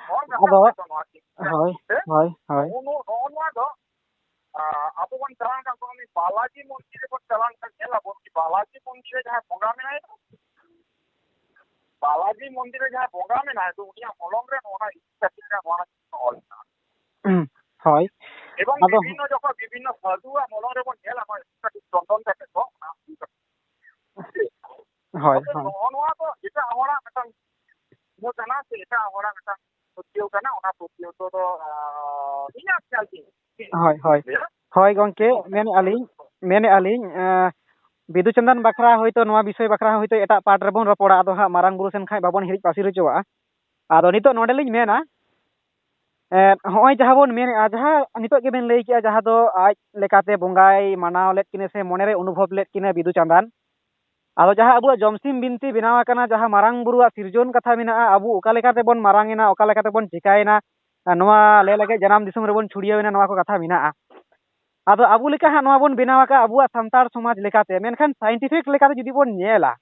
ᱦᱚᱲ ᱟᱫᱚ ᱠᱟᱛᱷᱟ ᱠᱚ ᱱᱚᱣᱟ ᱪᱤᱱᱦᱟᱹ ᱦᱳᱭ, ᱛᱮ, ᱦᱳᱭ, ᱦᱳᱭ᱾ ᱱᱚᱜᱼᱚ ᱱᱚᱣᱟ, ᱱᱚᱜᱼᱚ ᱱᱚᱣᱟ ᱫᱚ, ᱟᱸ, ᱟᱵᱚ ᱵᱚᱱ ᱪᱟᱞᱟᱣ ᱞᱮᱱᱠᱷᱟᱱ ᱠᱚᱱᱚ ᱢᱤᱫ ᱵᱟᱞᱟᱡᱤ ᱢᱚᱱᱫᱤᱨ ᱨᱮᱵᱚᱱ ᱪᱟᱞᱟᱣ ᱞᱮᱱᱠᱷᱟᱱ ᱧᱮᱞ ᱟᱵᱚᱱ ᱠᱤ ᱵᱟᱞᱟᱡᱤ ᱢᱚᱱᱫᱤᱨ ᱨᱮ ᱡᱟᱦᱟᱸᱭ ᱵᱚᱸᱜᱟ ᱢᱮᱱᱟᱭ ᱫᱚ, ᱵᱟᱞᱟᱡᱤ ᱢᱚᱱᱫᱤᱨ ᱨᱮ ᱡᱟᱦᱟᱸᱭ ᱵᱚᱸᱜᱟ ᱢᱮᱱᱟᱭ ᱫᱚ, ᱩᱱᱤᱭᱟᱜ ᱢᱚᱞᱚᱝ ᱨᱮ ᱱᱚᱣᱟ ᱤᱫᱤ ᱠᱟᱛᱮ ᱱᱚᱣᱟ ᱚᱞ ᱢᱮᱱᱟᱜᱼᱟ᱾ ᱦᱩᱸ, ᱦᱳᱭ᱾ ᱮᱵᱚᱝ ᱟᱫᱚ ᱵᱤᱵᱷᱤᱱᱱᱚ ᱡᱚᱠᱷᱚᱱ ᱵᱤᱵᱷᱤᱱᱱᱚ ᱥᱟᱫᱷᱩᱣᱟᱜ ᱢᱚᱞᱚᱝ ᱨᱮᱵᱚᱱ ᱧᱮᱞᱟ, ᱱᱚᱣᱟ ᱠᱟᱹᱴᱤᱡ ᱪᱚᱱᱫᱚᱱ ᱠᱟᱛᱮ ᱠᱚ, ᱚᱱᱟ ᱦᱳᱭ, ᱦᱳᱭ᱾ ᱱᱚᱜᱼᱚ ᱱᱚᱣᱟ ᱫᱚ ᱮᱴᱟᱜ ᱦᱚᱲᱟᱜ ᱢᱤᱫᱴᱟᱝ ᱤᱭᱟᱹ ᱠᱟᱱᱟ ᱥᱮ ᱮᱴᱟᱜ ᱦᱚᱲᱟᱜ ᱢᱤᱫᱴᱟᱝ ᱯᱟᱹᱛᱭᱟᱹᱣ ᱠᱟᱱᱟ, ᱚᱱᱟ ᱯᱟᱹᱛᱭᱟᱹᱣ ᱫᱚ, ᱫᱚ, ᱟᱸ, ᱤᱧᱟᱹᱜ ᱠᱷᱮᱭᱟᱞ ᱛᱤᱧ᱾ ᱦᱳᱭ, ᱦᱳᱭ᱾ ᱦᱳᱭ ᱜᱚᱝᱠᱮ, ᱢᱮᱱᱮᱫᱼᱟ ᱞᱤᱧ, ᱢᱮᱱᱮᱫᱼᱟ ᱞᱤᱧ, ᱮᱸ, ᱵᱤᱫᱩ ᱪᱟᱸᱫᱟᱱ ᱵᱟᱠᱷᱨᱟ ᱦᱳᱭᱛᱳ ᱱᱚᱣᱟ ᱵᱤᱥᱚᱭ ᱵᱟᱠᱷᱨᱟ ᱦᱳᱭᱛᱳ ᱮᱴᱟᱜ ᱯᱟᱨᱴ ᱨᱮᱵᱚᱱ ᱨᱚᱯᱚᱲᱟ, ᱟᱫᱚ ᱦᱟᱸᱜ ᱢᱟᱨᱟᱝ ᱵᱩᱨᱩ ᱥᱮᱱ ᱠᱷᱟᱡ ᱵᱟᱵᱚᱱ ᱦᱤᱨᱤᱡ ᱯᱟᱹᱥᱤᱨ ᱦᱚᱪᱚᱣᱟᱜᱼᱟ᱾ ᱟᱫᱚ ᱱᱤᱛᱚᱜ ᱱᱚᱰᱮ ᱞᱤᱧ ᱢᱮᱱᱟ, ᱮᱸ, ᱦᱚᱸᱜᱼᱚᱭ ᱡᱟᱦᱟᱸ ᱵᱚᱱ ᱢᱮᱱᱮᱫᱼᱟ, ᱡᱟᱦᱟᱸ ᱱᱤᱛᱚᱜ ᱜᱮᱵᱮᱱ ᱞᱟᱹᱭ ᱠᱮᱜᱼᱟ, ᱡᱟᱦᱟᱸ ᱫᱚ ᱟᱡ ᱞᱮᱠᱟᱛᱮ ᱵᱚᱸᱜᱟᱭ ᱢᱟᱱᱟᱣ ᱞᱮᱫ ᱠᱤᱱᱟᱹ ᱥᱮ ᱢᱚᱱᱮᱨᱮ ᱚᱱᱩᱵᱷᱚᱵ ᱞᱮᱫ ᱠᱤᱱᱟᱹ ᱵᱤᱫᱩ ᱪᱟᱸᱫᱟᱱ, ᱟᱫᱚ ᱡᱟᱦᱟᱸ ᱟᱵᱚᱣᱟᱜ ᱡᱚᱢᱥᱤᱢ ᱵᱤᱱᱛᱤ ᱵᱮᱱᱟᱣ ᱟᱠᱟᱱᱟ, ᱡᱟᱦᱟᱸ ᱢᱟᱨᱟᱝ ᱵᱩᱨᱩᱣᱟᱜ ᱥᱤᱨᱡᱚᱱ ᱠᱟᱛᱷᱟ ᱢᱮᱱᱟᱜᱼᱟ, ᱟᱵᱚ ᱚᱠᱟ ᱞᱮᱠᱟ ᱛᱮᱵᱚᱱ ᱢᱟᱨᱟᱝ ᱮᱱᱟ, ᱚᱠᱟ ᱞᱮᱠᱟ ᱛᱮᱵᱚᱱ ᱪᱤᱠᱟᱭᱮᱱᱟ, ᱱᱚᱣᱟ ᱞᱮ ᱞᱟᱹᱜᱤᱫ ᱡᱟᱱᱟᱢ ᱫᱤᱥᱚᱢ ᱨᱮᱵᱚᱱ ᱪᱷᱩᱲᱭᱟᱹᱣ ᱮᱱᱟ, ᱱᱚᱣᱟ ᱠᱚ ᱠᱟᱛᱷᱟ ᱢᱮᱱᱟᱜᱼᱟ᱾ ᱟᱫᱚ ᱟᱵᱚ ᱞᱮᱠᱟ ᱦᱟᱸᱜ ᱱᱚᱣᱟ ᱵᱚᱱ ᱵᱮᱱᱟᱣ ᱟᱠᱟᱫᱼᱟ ᱟᱵᱚᱣᱟᱜ ᱥᱟᱱᱛᱟᱲ ᱥᱚᱢᱟᱡᱽ ᱞᱮᱠᱟᱛᱮ, ᱢᱮᱱᱠᱷᱟᱱ ᱥᱟᱭᱮᱱᱴᱤᱯᱷᱤᱠ ᱞᱮᱠᱟᱛᱮ ᱡᱩᱫᱤ ᱵᱚᱱ ᱧᱮᱞᱟ,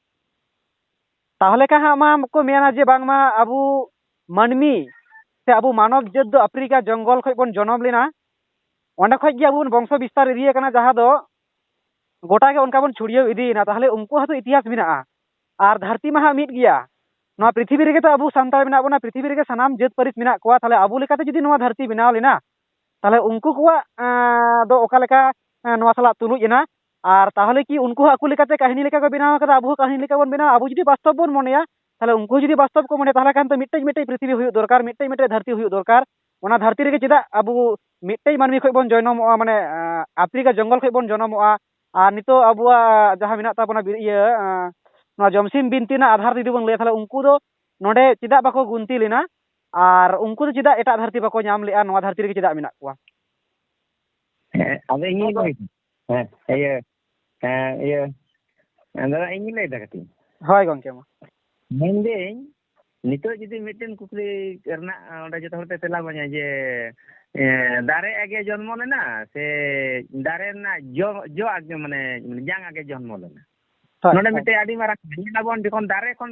ᱛᱟᱦᱚᱞᱮ ᱠᱷᱟᱱ ᱦᱟᱸᱜ ᱢᱟ ᱠᱚ ᱢᱮᱱᱟ ᱡᱮ ᱵᱟᱝᱢᱟ ᱟᱵᱚ ᱢᱟᱹᱱᱢᱤ ᱥᱮ ᱟᱵᱚ ᱢᱟᱱᱚᱵ ᱡᱟᱹᱛ ᱫᱚ ᱟᱯᱷᱨᱤᱠᱟ ᱡᱚᱝᱜᱚᱞ ᱠᱷᱚᱱ ᱵᱚᱱ ᱡᱚᱱᱚᱢ ᱞᱮᱱᱟ, ᱚᱸᱰᱮ ᱠᱷᱚᱱ ᱜᱮ ᱟᱵᱚ ᱵᱚᱱ ᱵᱚᱝᱥᱚ ᱵᱤᱥᱛᱟᱨ ᱤᱫᱤᱭ ᱟᱠᱟᱱᱟ, ᱡᱟᱦᱟᱸ ᱫᱚ ᱜᱚᱴᱟ ᱜᱮ ᱚᱱᱠᱟ ᱵᱚᱱ ᱪᱷᱩᱲᱭᱟᱹᱣ ᱤᱫᱤᱭᱮᱱᱟ᱾ ᱛᱟᱦᱚᱞᱮ ᱩᱱᱠᱩᱣᱟᱜ ᱦᱚᱸᱛᱚ ᱤᱛᱤᱦᱟᱥ ᱢᱮᱱᱟᱜᱼᱟ᱾ ᱟᱨ ᱫᱷᱟᱹᱨᱛᱤ ᱢᱟ ᱦᱟᱸᱜ ᱢᱤᱫ ᱜᱮᱭᱟ᱾ ᱱᱚᱣᱟ ᱯᱨᱤᱛᱷᱤᱵᱤ ᱨᱮᱜᱮ ᱛᱚ ᱟᱵᱚ ᱥᱟᱱᱛᱟᱲ ᱢᱮᱱᱟᱜ ᱵᱚᱱᱟ, ᱯᱨᱤᱛᱷᱤᱵᱤ ᱨᱮᱜᱮ ᱥᱟᱱᱟᱢ ᱡᱟᱹᱛ ᱯᱟᱹᱨᱤᱥ ᱢᱮᱱᱟᱜ ᱠᱚᱣᱟ᱾ ᱛᱟᱦᱚᱞᱮ ᱟᱵᱚ ᱞᱮᱠᱟᱛᱮ ᱡᱩᱫᱤ ᱱᱚᱣᱟ ᱫᱷᱟᱹᱨᱛᱤ ᱵᱮᱱᱟᱣ ᱞᱮᱱᱟ, ᱛᱟᱦᱚᱞᱮ ᱩᱱᱠᱩ ᱠᱚᱣᱟᱜ, ᱮᱸ, ᱫᱚ ᱚᱠᱟ ᱞᱮᱠᱟ, ᱮᱸ, ᱱᱚᱣᱟ ᱥᱟᱞᱟᱜ ᱛᱩᱞᱩᱡ ᱮᱱᱟ? ᱟᱨ ᱛᱟᱦᱚᱞᱮ ᱠᱤ ᱩᱱᱠᱩ ᱦᱚᱸ ᱟᱠᱚ ᱞᱮᱠᱟᱛᱮ ᱠᱟᱹᱦᱱᱤ ᱞᱮᱠᱟ ᱠᱚ ᱵᱮᱱᱟᱣ ᱠᱟᱫᱟ, ᱟᱵᱚ ᱦᱚᱸ ᱠᱟᱹᱦᱱᱤ ᱞᱮᱠᱟ ᱵᱚᱱ ᱵᱮᱱᱟᱣᱟ? ᱟᱵᱚ ᱡᱩᱫᱤ ᱵᱟᱥᱛᱚᱵ ᱵᱚᱱ ᱢᱚᱱᱮᱭᱟ, ᱛᱟᱦᱚᱞᱮ ᱩᱱᱠᱩ ᱡᱩᱫᱤ ᱵᱟᱥᱛᱚᱵ ᱠᱚ ᱢᱚᱱᱮᱭᱟ, ᱛᱟᱦᱚᱞᱮ ᱠᱷᱟᱱ ᱫᱚ ᱢᱤᱫᱴᱮᱡ ᱢᱤᱫᱴᱮᱡ ᱯᱨᱤᱛᱷᱤᱵᱤ ᱦᱩᱭᱩᱜ ᱫᱚᱨᱠᱟᱨ, ᱢᱤᱫᱴᱮᱡ ᱢᱤᱫᱴᱮᱡ ᱫᱷᱟᱹᱨᱛᱤ ᱦᱩᱭᱩᱜ ᱫᱚᱨᱠᱟᱨ᱾ ᱚᱱᱟ ᱫᱷᱟᱹᱨᱛᱤ ᱨᱮᱜᱮ ᱪᱮᱫᱟᱜ ᱟᱵᱚ ᱢᱤᱫᱴᱮᱡ ᱢᱟᱹᱱᱢᱤ ᱠᱷᱚᱡ ᱵᱚᱱ ᱡᱚᱱᱚᱢᱚᱜᱼᱟ, ᱢᱟᱱᱮ, ᱟᱸ, ᱟᱯᱷᱨᱤᱠᱟ ᱡᱚᱝᱜᱚᱞ ᱠᱷᱚᱡ ᱵᱚᱱ ᱡᱚᱱᱚᱢᱚᱜᱼᱟ, ᱟᱨ ᱱᱤᱛᱚᱜ ᱟᱵᱚᱣᱟᱜ ᱡᱟᱦᱟᱸ ᱢᱮᱱᱟᱜ ᱛᱟᱵᱚᱱᱟ ᱵᱤᱨ-, ᱤᱭᱟᱹ, ᱟᱸ, ᱱᱚᱣᱟ ᱡᱚᱢᱥᱤᱢ ᱵᱤᱱᱛᱤ ᱨᱮᱱᱟᱜ ᱟᱫᱷᱟᱨ ᱡᱩᱫᱤ ᱵᱚᱱ ᱞᱟᱹᱭᱟ, ᱛᱟᱦᱚᱞᱮ ᱩᱱᱠᱩ ᱫᱚ ᱱᱚᱰᱮ ᱪᱮᱫᱟᱜ ᱵᱟᱠᱚ ᱜᱩᱱᱛᱤ ᱞᱮᱱᱟ? ᱟᱨ ᱩᱱᱠᱩ ᱫᱚ ᱪᱮᱫᱟᱜ ᱮᱴᱟᱜ ᱫᱷᱟᱹᱨᱛᱤ ᱵᱟᱠᱚ ᱧᱟᱢ ᱞᱮᱜᱼᱟ, ᱱᱚᱣᱟ ᱫᱷᱟᱹᱨᱛᱤ ᱨᱮᱜᱮ ᱪᱮᱫᱟᱜ ᱢᱮᱱᱟᱜ ᱠᱚᱣᱟ? ᱦᱮᱸ, ᱟᱫᱚ ᱤᱧᱤᱧ ᱟᱫᱚ ᱞᱟᱹᱭ, ᱦᱮᱸ, ᱤᱭᱟᱹ, ᱦᱮᱸ, ᱤᱭᱟᱹ, ᱦᱮᱸ, ᱫᱟᱫᱟ, ᱤᱧᱤᱧ ᱞᱟᱹᱭᱫᱟ ᱠᱟᱹᱴᱤᱡ᱾ ᱦᱳᱭ ᱜᱚᱢᱠᱮ, ᱢᱟ᱾ ᱢᱮᱱᱫᱟᱹᱧ, ᱱᱤᱛᱚᱜ ᱡᱩᱫᱤ ᱢᱤᱫᱴᱮᱱ ᱠᱩᱠᱞᱤ ᱨᱮᱱᱟᱜ, ᱚᱸᱰᱮ ᱡᱚᱛᱚ ᱦᱚᱲ ᱛᱮ ᱛᱮᱞᱟ ᱵᱚᱱ ᱧᱟᱢᱟ ᱡᱮ, ᱮ, ᱫᱟᱨᱮ ᱟᱜᱮ ᱡᱚᱱᱢᱚ ᱞᱮᱱᱟ ᱥᱮ ᱫᱟᱨᱮ ᱨᱮᱱᱟᱜ ᱡᱚ, ᱡᱚ ᱟᱜᱮ, ᱢᱟᱱᱮ, ᱡᱟᱝ ᱟᱜᱮ ᱡᱚᱱᱢᱚ ᱞᱮᱱᱟ? ᱦᱳᱭ, ᱱᱚᱰᱮ ᱦᱳᱭ᱾ ᱢᱤᱫᱴᱮᱡ ᱟᱹᱰᱤ ᱢᱟᱨᱟᱝ ᱧᱮᱞ ᱟᱵᱚᱱ, ᱡᱚᱠᱷᱚᱱ ᱫᱟᱨᱮ ᱠᱷᱚᱱ,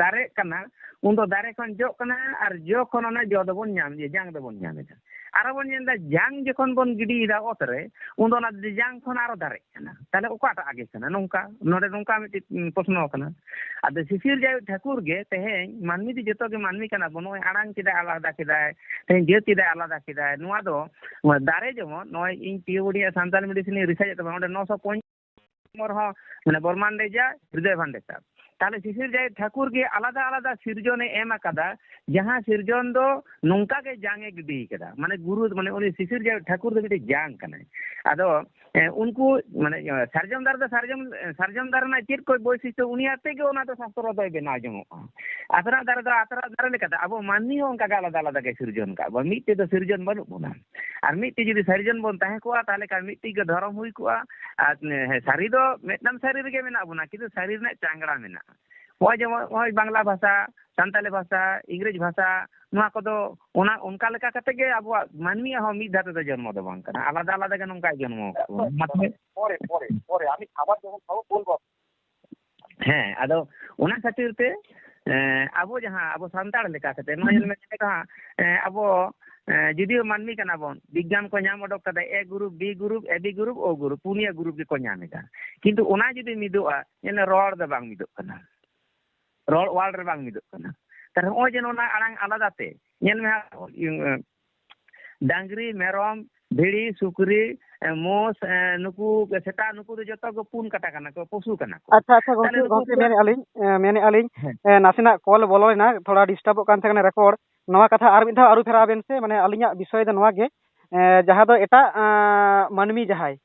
ᱫᱟᱨᱮᱜ ᱠᱟᱱᱟ, ᱩᱱᱫᱚ ᱫᱟᱨᱮ ᱠᱷᱚᱱ ᱡᱚᱜ ᱠᱟᱱᱟ, ᱟᱨ ᱡᱚ ᱠᱷᱚᱱ ᱚᱱᱟ ᱡᱚ ᱫᱚᱵᱚᱱ ᱧᱟᱢ, ᱤᱭᱟᱹ, ᱡᱟᱝ ᱫᱚᱵᱚᱱ ᱧᱟᱢ ᱮᱫᱟ᱾ ᱟᱨᱚ ᱵᱚᱱ ᱧᱮᱞ ᱮᱫᱟ, ᱡᱟᱝ ᱡᱚᱠᱷᱚᱱ ᱵᱚᱱ ᱜᱤᱰᱤᱭᱮᱫᱟ ᱚᱛ ᱨᱮ, ᱩᱱᱫᱚ ᱚᱱᱟ ᱡᱟᱝ ᱠᱷᱚᱱ ᱟᱨᱚ ᱫᱟᱨᱮᱜ ᱠᱟᱱᱟ᱾ ᱛᱟᱦᱞᱮ ᱚᱠᱟᱴᱟᱜ ᱟᱜᱮ ᱠᱟᱱᱟ? ᱱᱚᱝᱠᱟ, ᱱᱚᱰᱮ ᱱᱚᱝᱠᱟ ᱢᱤᱫᱴᱤᱡ, ᱩᱸ, ᱯᱨᱚᱥᱱᱚ ᱠᱟᱱᱟ᱾ ᱟᱫᱚ ᱥᱤᱥᱤᱨ ᱡᱟᱭ ᱴᱷᱟᱹᱠᱩᱨ ᱜᱮ ᱛᱮᱦᱮᱧ ᱢᱟᱹᱱᱢᱤ ᱫᱚ ᱡᱚᱛᱚ ᱜᱮ ᱢᱟᱹᱱᱢᱤ ᱠᱟᱱᱟ ᱵᱚᱱ, ᱱᱚᱜᱼᱚᱭ ᱟᱲᱟᱝ ᱪᱮᱫᱟᱜ ᱟᱞᱟᱫᱟ ᱠᱮᱫᱟᱭ, ᱛᱮᱦᱮᱧ ᱡᱟᱹᱛ ᱪᱮᱫᱟᱜ ᱟᱞᱟᱫᱟ ᱠᱮᱫᱟᱭ, ᱱᱚᱣᱟ ᱫᱚ, ᱱᱚᱣᱟ ᱫᱟᱨᱮ ᱡᱮᱢᱚᱱ ᱱᱚᱜᱼᱚᱭ ᱤᱧ ᱯᱤ ᱳ ᱵᱳᱰᱤ ᱥᱟᱱᱛᱟᱞᱤ ᱢᱮᱰᱤᱥᱤᱱ ᱤᱧ ᱨᱤᱥᱟᱨᱪ ᱮᱫ ᱛᱟᱵᱚᱱᱟ, ᱚᱸᱰᱮ ᱱᱚᱥᱚ ᱯᱚᱧᱪᱟᱥ ᱨᱮᱦᱚᱸ, ᱢᱟᱱᱮ, ᱵᱚᱨᱢᱟᱱ ᱰᱮᱡᱟ, ᱦᱨᱤᱫᱚᱭ ᱵᱷᱟᱱᱰᱮᱥᱟᱨ᱾ ᱛᱟᱦᱞᱮ ᱥᱤᱥᱤᱨ ᱡᱟᱭ ᱴᱷᱟᱹᱠᱩᱨ ᱜᱮ ᱟᱞᱟᱫᱟ ᱟᱞᱟᱫᱟ ᱥᱤᱨᱡᱚᱱᱮ ᱮᱢ ᱟᱠᱟᱫᱟ, ᱡᱟᱦᱟᱸ ᱥᱤᱨᱡᱚᱱ ᱫᱚ ᱱᱚᱝᱠᱟ ᱜᱮ ᱡᱟᱝ ᱮ ᱜᱤᱰᱤ ᱠᱟᱫᱟ᱾ ᱢᱟᱱᱮ, ᱜᱩᱨᱩ, ᱢᱟᱱᱮ, ᱩᱱᱤ ᱥᱤᱥᱤᱨ ᱡᱟᱭ ᱴᱷᱟᱹᱠᱩᱨ ᱫᱚ ᱢᱤᱫᱴᱮᱡ ᱡᱟᱝ ᱠᱟᱱᱟᱭ᱾ ᱟᱫᱚ, ᱮ, ᱩᱱᱠᱩ, ᱢᱟᱱᱮ, ᱥᱟᱨᱡᱚᱢ ᱫᱟᱨᱮ ᱫᱚ ᱥᱟᱨᱡᱚᱢ, ᱥᱟᱨᱡᱚᱢ ᱫᱟᱨᱮ ᱨᱮᱱᱟᱜ ᱪᱮᱫ ᱠᱚ ᱵᱳᱭᱥᱤᱥᱴᱚ, ᱩᱱᱤ ᱟᱛᱮ ᱜᱮ ᱚᱱᱟ ᱫᱚ ᱥᱟᱥᱛᱨᱚ ᱫᱚᱭ ᱵᱮᱱᱟᱣ ᱡᱚᱝᱚᱜᱼᱟ᱾ ᱟᱛᱨᱟᱜ ᱫᱟᱨᱮ ᱫᱚ ᱟᱛᱨᱟᱜ ᱫᱟᱨᱮ ᱞᱮᱠᱟᱛᱮ, ᱟᱵᱚ ᱢᱟᱹᱱᱢᱤ ᱦᱚᱸ ᱚᱱᱠᱟ ᱜᱮ ᱟᱞᱟᱫᱟ ᱟᱞᱟᱫᱟ ᱜᱮ ᱥᱤᱨᱡᱚᱱ ᱠᱟᱜ ᱵᱚᱱ, ᱢᱤᱫ ᱛᱮᱫᱚ ᱥᱤᱨᱡᱚᱱ ᱵᱟᱹᱱᱩᱜ ᱵᱚᱱᱟ᱾ ᱟᱨ ᱢᱤᱫᱴᱤᱡ ᱡᱩᱫᱤ ᱥᱤᱨᱡᱚᱱ ᱵᱚᱱ ᱛᱟᱦᱮᱸ ᱠᱚᱜᱼᱟ, ᱛᱟᱦᱚᱞᱮ ᱠᱷᱟᱱ ᱢᱤᱫᱴᱤᱡ ᱜᱮ ᱫᱷᱚᱨᱚᱢ ᱦᱩᱭ ᱠᱚᱜᱼᱟ᱾ ᱟᱨ, ᱦᱮᱸ, ᱥᱟᱹᱨᱤ ᱫᱚ ᱢᱤᱫᱴᱟᱝ ᱥᱟᱹᱨᱤ ᱨᱮᱜᱮ ᱢᱮᱱᱟᱜ ᱵᱚᱱᱟ, ᱠᱤᱱᱛᱩ ᱥᱟᱹᱨᱤ ᱨᱮᱱᱟᱜ ᱪᱟᱝᱲᱟ ᱢᱮᱱᱟᱜᱼᱟ᱾ ᱱᱚᱜᱼᱚᱭ ᱡᱮᱢᱚᱱ ᱱᱚᱜᱼᱚᱭ ᱵᱟᱝᱞᱟ ᱵᱷᱟᱥᱟ, ᱥᱟᱱᱛᱟᱞᱤ ᱵᱷᱟᱥᱟ, ᱤᱝᱨᱮᱡᱽ ᱵᱷᱟᱥᱟ, ᱱᱚᱣᱟ ᱠᱚᱫᱚ ᱚᱱᱟ, ᱚᱱᱠᱟ ᱞᱮᱠᱟ ᱠᱟᱛᱮ ᱜᱮ ᱟᱵᱚᱣᱟᱜ ᱢᱟᱹᱱᱢᱤᱭᱟᱜ ᱦᱚᱸ ᱢᱤᱫ ᱫᱷᱟᱣ ᱛᱮᱫᱚ ᱡᱚᱱᱢᱚ ᱫᱚ ᱵᱟᱝ ᱠᱟᱱᱟ, ᱟᱞᱟᱫᱟ ᱟᱞᱟᱫᱟ ᱜᱮ ᱱᱚᱝᱠᱟᱭ ᱡᱚᱱᱢᱚ ᱟᱠᱟᱫ ᱵᱚᱱᱟ᱾ ᱢᱟᱛᱚ ᱯᱚᱨᱮ, ᱯᱚᱨᱮ, ᱯᱚᱨᱮ, ᱟᱹᱰᱤ ᱠᱷᱟᱵᱟᱨ ᱡᱮᱢᱚᱱ ᱠᱷᱟᱵᱟᱨ ᱵᱚᱞ ᱵᱚᱞ᱾ ᱦᱮᱸ, ᱟᱫᱚ ᱚᱱᱟ ᱠᱷᱟᱹᱛᱤᱨ ᱛᱮ, ᱮᱸ, ᱟᱵᱚ ᱡᱟᱦᱟᱸ ᱟᱵᱚ ᱥᱟᱱᱛᱟᱲ ᱞᱮᱠᱟ ᱠᱟᱛᱮ ᱱᱚᱣᱟ ᱧᱮᱞ ᱢᱮ, ᱡᱟᱦᱟᱸ, ᱮᱸ, ᱟᱵᱚ ᱡᱩᱫᱤᱭᱳ ᱢᱟᱹᱱᱢᱤ ᱠᱟᱱᱟ ᱵᱚᱱ, ᱵᱤᱜᱽᱜᱟᱱ ᱠᱚ ᱧᱟᱢ ᱚᱰᱚᱠ ᱠᱟᱫᱟ, A group, B group, A B group, O group, ᱯᱩᱱᱭᱟᱹ ᱜᱨᱩᱯ ᱜᱮᱠᱚ ᱧᱟᱢ ᱮᱫᱟ᱾ ᱠᱤᱱᱛᱩ ᱚᱱᱟ ᱡᱩᱫᱤ ᱢᱤᱫᱚᱜᱼᱟ, ᱧᱮᱞ ᱢᱮ, ᱨᱚᱲ ᱫᱚ ᱵᱟᱝ ᱢᱤᱫᱚᱜ ᱠᱟᱱᱟ, ᱨᱚᱲ ᱚᱣᱟᱞ ᱨᱮ ᱵᱟᱝ ᱢᱤᱫᱚᱜ ᱠᱟᱱᱟ᱾ ᱛᱟᱦᱞᱮ ᱱᱚᱜᱼᱚᱭ ᱡᱮ ᱱᱚᱣᱟ ᱟᱲᱟᱝ ᱟᱞᱟᱫᱟ ᱛᱮ, ᱧᱮᱞ ᱢᱮ ᱦᱟᱸᱜ, ᱤᱭᱟᱹ, ᱰᱟᱝᱨᱤ, ᱢᱮᱨᱚᱢ, ᱵᱷᱤᱲᱤ, ᱥᱩᱠᱨᱤ, ᱮ, ᱢᱳᱥ, ᱮ, ᱱᱩᱠᱩ ᱥᱮᱛᱟ, ᱱᱩᱠᱩ ᱫᱚ ᱡᱚᱛᱚ ᱜᱮ ᱯᱩᱱ ᱠᱟᱴᱟ ᱠᱟᱱᱟ ᱠᱚ, ᱯᱚᱥᱩ ᱠᱟᱱᱟ ᱠᱚ᱾ ᱟᱪᱪᱷᱟ, ᱟᱪᱪᱷᱟ, ᱛᱟᱦᱞᱮ ᱜᱚᱝᱠᱮ, ᱱᱩᱠᱩ ᱜᱚᱝᱠᱮ, ᱫᱚ ᱢᱮᱱᱮᱫᱼᱟ ᱞᱤᱧ, ᱮ, ᱢᱮᱱᱮᱫᱼᱟ ᱞᱤᱧ, ᱦᱮᱸ᱾ ᱮ, ᱱᱟᱥᱮᱱᱟᱜ ᱠᱚᱞ ᱵᱚᱞᱚ ᱞᱮᱱᱟ, ᱛᱷᱚᱲᱟ ᱰᱤᱥᱴᱟᱵᱚᱜ ᱠᱟᱱ ᱛᱟᱦᱮᱸ ᱠᱟᱱᱟ ᱨᱮᱠᱚᱨᱰ᱾ ᱱᱚᱣᱟ ᱠᱟᱛᱷᱟ ᱟᱨ ᱢᱤᱫ ᱫᱷᱟᱣ ᱟᱹᱨᱩ ᱯᱷᱮᱨᱟᱣ ᱵᱮᱱ ᱥᱮ, ᱢᱟᱱᱮ ᱟᱹᱞᱤᱧᱟᱜ ᱵᱤᱥᱚᱭ ᱫᱚ ᱱᱚᱣᱟ ᱜᱮ, ᱮ, ᱡᱟᱦᱟᱸ ᱫᱚ ᱮᱴᱟᱜ, ᱟᱸ, ᱢᱟᱹᱱᱢᱤ ᱡᱟᱦᱟᱸᱭ,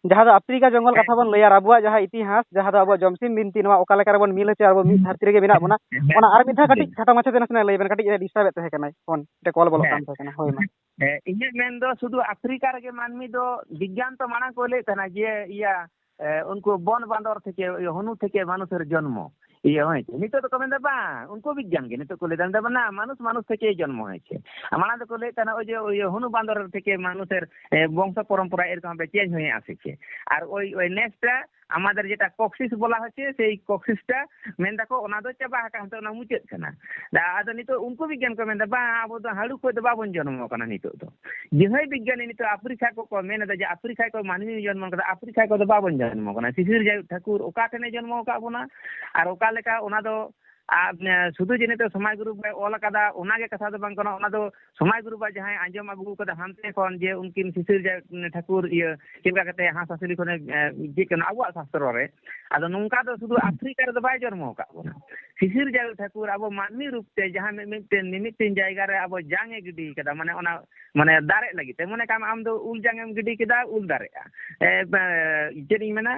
ᱡᱟᱦᱟᱸ ᱫᱚ ᱟᱯᱷᱨᱤᱠᱟ ᱡᱚᱝᱜᱚᱞ ᱦᱮᱸ᱾ ᱠᱟᱛᱷᱟ ᱵᱚᱱ ᱞᱟᱹᱭᱟ, ᱟᱨ ᱟᱵᱚᱣᱟᱜ ᱡᱟᱦᱟᱸ ᱤᱛᱤᱦᱟᱥ, ᱡᱟᱦᱟᱸ ᱫᱚ ᱟᱵᱚᱣᱟᱜ ᱡᱚᱢᱥᱤᱢ ᱵᱤᱱᱛᱤ, ᱱᱚᱣᱟ ᱚᱠᱟ ᱞᱮᱠᱟ ᱨᱮᱵᱚᱱ ᱢᱤᱞ ᱦᱚᱪᱚᱭᱟ, ᱟᱵᱚ ᱢᱤᱫ ᱫᱷᱟᱹᱨᱛᱤ ᱨᱮᱜᱮ ᱢᱮᱱᱟᱜ ᱵᱚᱱᱟ, ᱦᱮᱸ᱾ ᱚᱱᱟ ᱟᱨ ᱢᱤᱫ ᱫᱷᱟᱣ ᱠᱟᱹᱴᱤᱡ ᱠᱷᱟᱴᱚ ᱢᱟᱪᱷᱟ ᱛᱮ ᱱᱟᱥᱮᱱᱟᱜ ᱞᱟᱹᱭ ᱵᱮᱱ, ᱠᱟᱹᱴᱤᱡ ᱰᱤᱥᱴᱟᱵᱮᱫ ᱛᱟᱦᱮᱸ ᱠᱟᱱᱟᱭ ᱯᱷᱳᱱ, ᱢᱤᱫᱴᱮᱡ ᱠᱚᱞ ᱵᱚᱞᱚᱜ ᱦᱮᱸ᱾ ᱠᱟᱱ ᱛᱟᱦᱮᱸ ᱠᱟᱱᱟ, ᱦᱳᱭ ᱢᱟ᱾ ᱦᱮᱸ, ᱤᱧᱟᱹᱜ ᱢᱮᱱ ᱫᱚ ᱥᱩᱫᱷᱩ ᱟᱯᱷᱨᱤᱠᱟ ᱨᱮᱜᱮ ᱢᱟᱹᱱᱢᱤ ᱫᱚ ᱵᱤᱜᱽᱜᱟᱱ ᱛᱚ ᱢᱟᱲᱟᱝ ᱠᱚ ᱞᱟᱹᱭᱮᱫ ᱛᱟᱦᱮᱱᱟ ᱡᱮ ᱤᱭᱟᱹ, ᱮ, ᱩᱱᱠᱩ ᱵᱚᱱ ᱵᱟᱸᱫᱚᱨ ᱛᱷᱮᱠᱮ, ᱤᱭᱟᱹ, ᱦᱩᱱᱩ ᱛᱷᱮᱠᱮ ᱢᱟᱱᱩᱥᱮᱨ ᱡᱚᱱᱢᱚ, ᱤᱭᱟᱹ ᱦᱚᱭ ᱪᱮ᱾ ᱱᱤᱛᱚᱜ ᱫᱚᱠᱚ ᱢᱮᱱᱫᱟ ᱵᱟᱝ, ᱩᱱᱠᱩ ᱵᱤᱜᱽᱜᱟᱱ ᱜᱮ ᱱᱤᱛᱚᱜ ᱠᱚ ᱞᱟᱹᱭᱫᱟ, ᱢᱮᱱᱫᱟ ᱵᱟᱝ, ᱢᱟᱱᱩᱥ ᱢᱟᱱᱩᱥ ᱛᱷᱮᱠᱮ ᱡᱚᱱᱢᱚ ᱦᱚᱭ ᱪᱮ᱾ ᱟᱨ ᱢᱟᱲᱟᱝ ᱫᱚᱠᱚ ᱞᱟᱹᱭᱮᱫ ᱛᱟᱦᱮᱱᱟ, ᱳᱭ ᱡᱮ, ᱤᱭᱟᱹ, ᱦᱩᱱᱩ ᱵᱟᱸᱫᱚᱨ ᱛᱷᱮᱠᱮ ᱢᱟᱱᱩᱥᱮᱨ, ᱮ, ᱵᱚᱝᱥᱚ ᱯᱚᱨᱚᱢᱯᱚᱨᱟ ᱮᱨᱚᱠᱚᱢ ᱵᱷᱟᱵᱮ ᱪᱮᱧᱡᱽ ᱦᱩᱭ ᱟᱥᱮ ᱪᱮ᱾ ᱟᱨ ᱳᱭ, ᱳᱭ ᱱᱮᱥᱴᱟ ᱟᱢᱟᱫᱮᱨ ᱡᱮᱴᱟ ᱠᱚᱠᱥᱤᱥ ᱵᱚᱞᱟ ᱦᱚᱪᱮ, ᱥᱮᱭ ᱠᱚᱠᱥᱤᱥᱴᱟ ᱢᱮᱱ ᱫᱟᱠᱚ ᱚᱱᱟ ᱫᱚ ᱪᱟᱵᱟ ᱟᱠᱟᱱ, ᱱᱤᱛᱚᱜ ᱚᱱᱟ ᱢᱩᱪᱟᱹᱫ ᱠᱟᱱᱟ᱾ ᱫᱟ-, ᱟᱫᱚ ᱱᱤᱛᱚᱜ ᱩᱱᱠᱩ ᱵᱤᱜᱽᱜᱟᱱ ᱠᱚ ᱢᱮᱱᱫᱟ, ᱵᱟᱝ, ᱟᱵᱚ ᱫᱚ ᱦᱟᱹᱲᱩ ᱠᱷᱚᱡ ᱫᱚ ᱵᱟᱵᱚᱱ ᱡᱚᱱᱢᱚ ᱠᱟᱱᱟ ᱱᱤᱛᱚᱜ ᱫᱚ᱾ ᱡᱟᱦᱟᱸᱭ ᱵᱤᱜᱽᱜᱟᱱᱤ ᱱᱤᱛᱚᱜ ᱟᱯᱷᱨᱤᱠᱟ ᱠᱚᱠᱚ ᱢᱮᱱ ᱮᱫᱟ ᱡᱮ ᱟᱯᱷᱨᱤᱠᱟ ᱠᱷᱚᱡ ᱢᱟᱹᱱᱢᱤ ᱡᱚᱱᱢᱚ ᱠᱟᱱᱟ, ᱟᱯᱷᱨᱤᱠᱟ ᱠᱷᱚᱡ ᱫᱚ ᱵᱟᱵᱚᱱ ᱡᱚᱱᱢᱚ ᱠᱟᱱᱟ᱾ ᱥᱤᱥᱤᱨ ᱡᱟᱭᱦᱳᱠ ᱴᱷᱟᱹᱠᱩᱨ ᱚᱠᱟ ᱴᱷᱮᱱᱮ ᱡᱚᱱᱢᱚ ᱟᱠᱟᱫ ᱵᱚᱱᱟ ᱟᱨ ᱚᱠᱟ ᱞᱮᱠᱟ, ᱚᱱᱟ ᱫᱚ ᱟᱨ, ᱮ, ᱥᱩᱫᱷᱩ ᱡᱮ ᱱᱤᱛᱚᱜ ᱥᱚᱢᱟᱭ ᱜᱩᱨᱩ ᱵᱟᱭ ᱚᱞ ᱟᱠᱟᱫᱟ, ᱚᱱᱟ ᱜᱮ ᱠᱟᱛᱷᱟ ᱫᱚ ᱵᱟᱝ ᱠᱟᱱᱟ᱾ ᱚᱱᱟ ᱫᱚ ᱥᱚᱢᱟᱭ ᱜᱩᱨᱩ ᱵᱟ ᱡᱟᱦᱟᱸᱭ ᱟᱸᱡᱚᱢ ᱟᱹᱜᱩ ᱟᱠᱟᱫᱟ ᱦᱟᱱᱛᱮ ᱠᱷᱚᱱ, ᱡᱮ ᱩᱱᱠᱤᱱ ᱥᱤᱥᱤᱨ ᱡᱟ-, ᱴᱷᱟᱹᱠᱩᱨ, ᱤᱭᱟᱹ, ᱪᱮᱫ ᱞᱮᱠᱟ ᱠᱟᱛᱮ ᱦᱟᱸᱥ ᱦᱟᱸᱥᱞᱤ ᱠᱷᱚᱱᱮ, ᱮ, ᱪᱮᱫ ᱠᱟᱱᱟ ᱟᱵᱚᱣᱟᱜ ᱥᱟᱥᱛᱨᱚ ᱨᱮ᱾ ᱟᱫᱚ ᱱᱚᱝᱠᱟ ᱫᱚ ᱥᱩᱫᱷᱩ ᱟᱯᱷᱨᱤᱠᱟ ᱨᱮᱫᱚ ᱵᱟᱭ ᱡᱚᱱᱢᱚ ᱟᱠᱟᱫ ᱵᱚᱱᱟ᱾ ᱥᱤᱥᱤᱨ ᱡᱟᱭᱦᱳᱠ ᱴᱷᱟᱹᱠᱩᱨ ᱟᱵᱚ ᱢᱟᱹᱱᱢᱤ ᱨᱩᱯ ᱛᱮ ᱡᱟᱦᱟᱸ ᱢᱤ-, ᱢᱤᱫᱴᱮᱱ, ᱢᱤᱢᱤᱫᱴᱮᱱ ᱡᱟᱭᱜᱟ ᱨᱮ ᱟᱵᱚ ᱡᱟᱝ ᱮ ᱜᱤᱰᱤ ᱠᱟᱫᱟ, ᱢᱟᱱᱮ ᱚᱱᱟ, ᱢᱟᱱᱮ ᱫᱟᱨᱮᱜ ᱞᱟᱹᱜᱤᱫ ᱛᱮ᱾ ᱢᱚᱱᱮ ᱠᱟᱜ ᱢᱮ ᱟᱢ ᱫᱚ ᱩᱞ ᱡᱟᱝ ᱮᱢ ᱜᱤᱰᱤ ᱠᱮᱫᱟ, ᱩᱞ ᱫᱟᱨᱮᱜᱼᱟ᱾ ᱮ, ᱵᱮ-, ᱪᱮᱫ ᱤᱧ ᱢᱮᱱᱟ,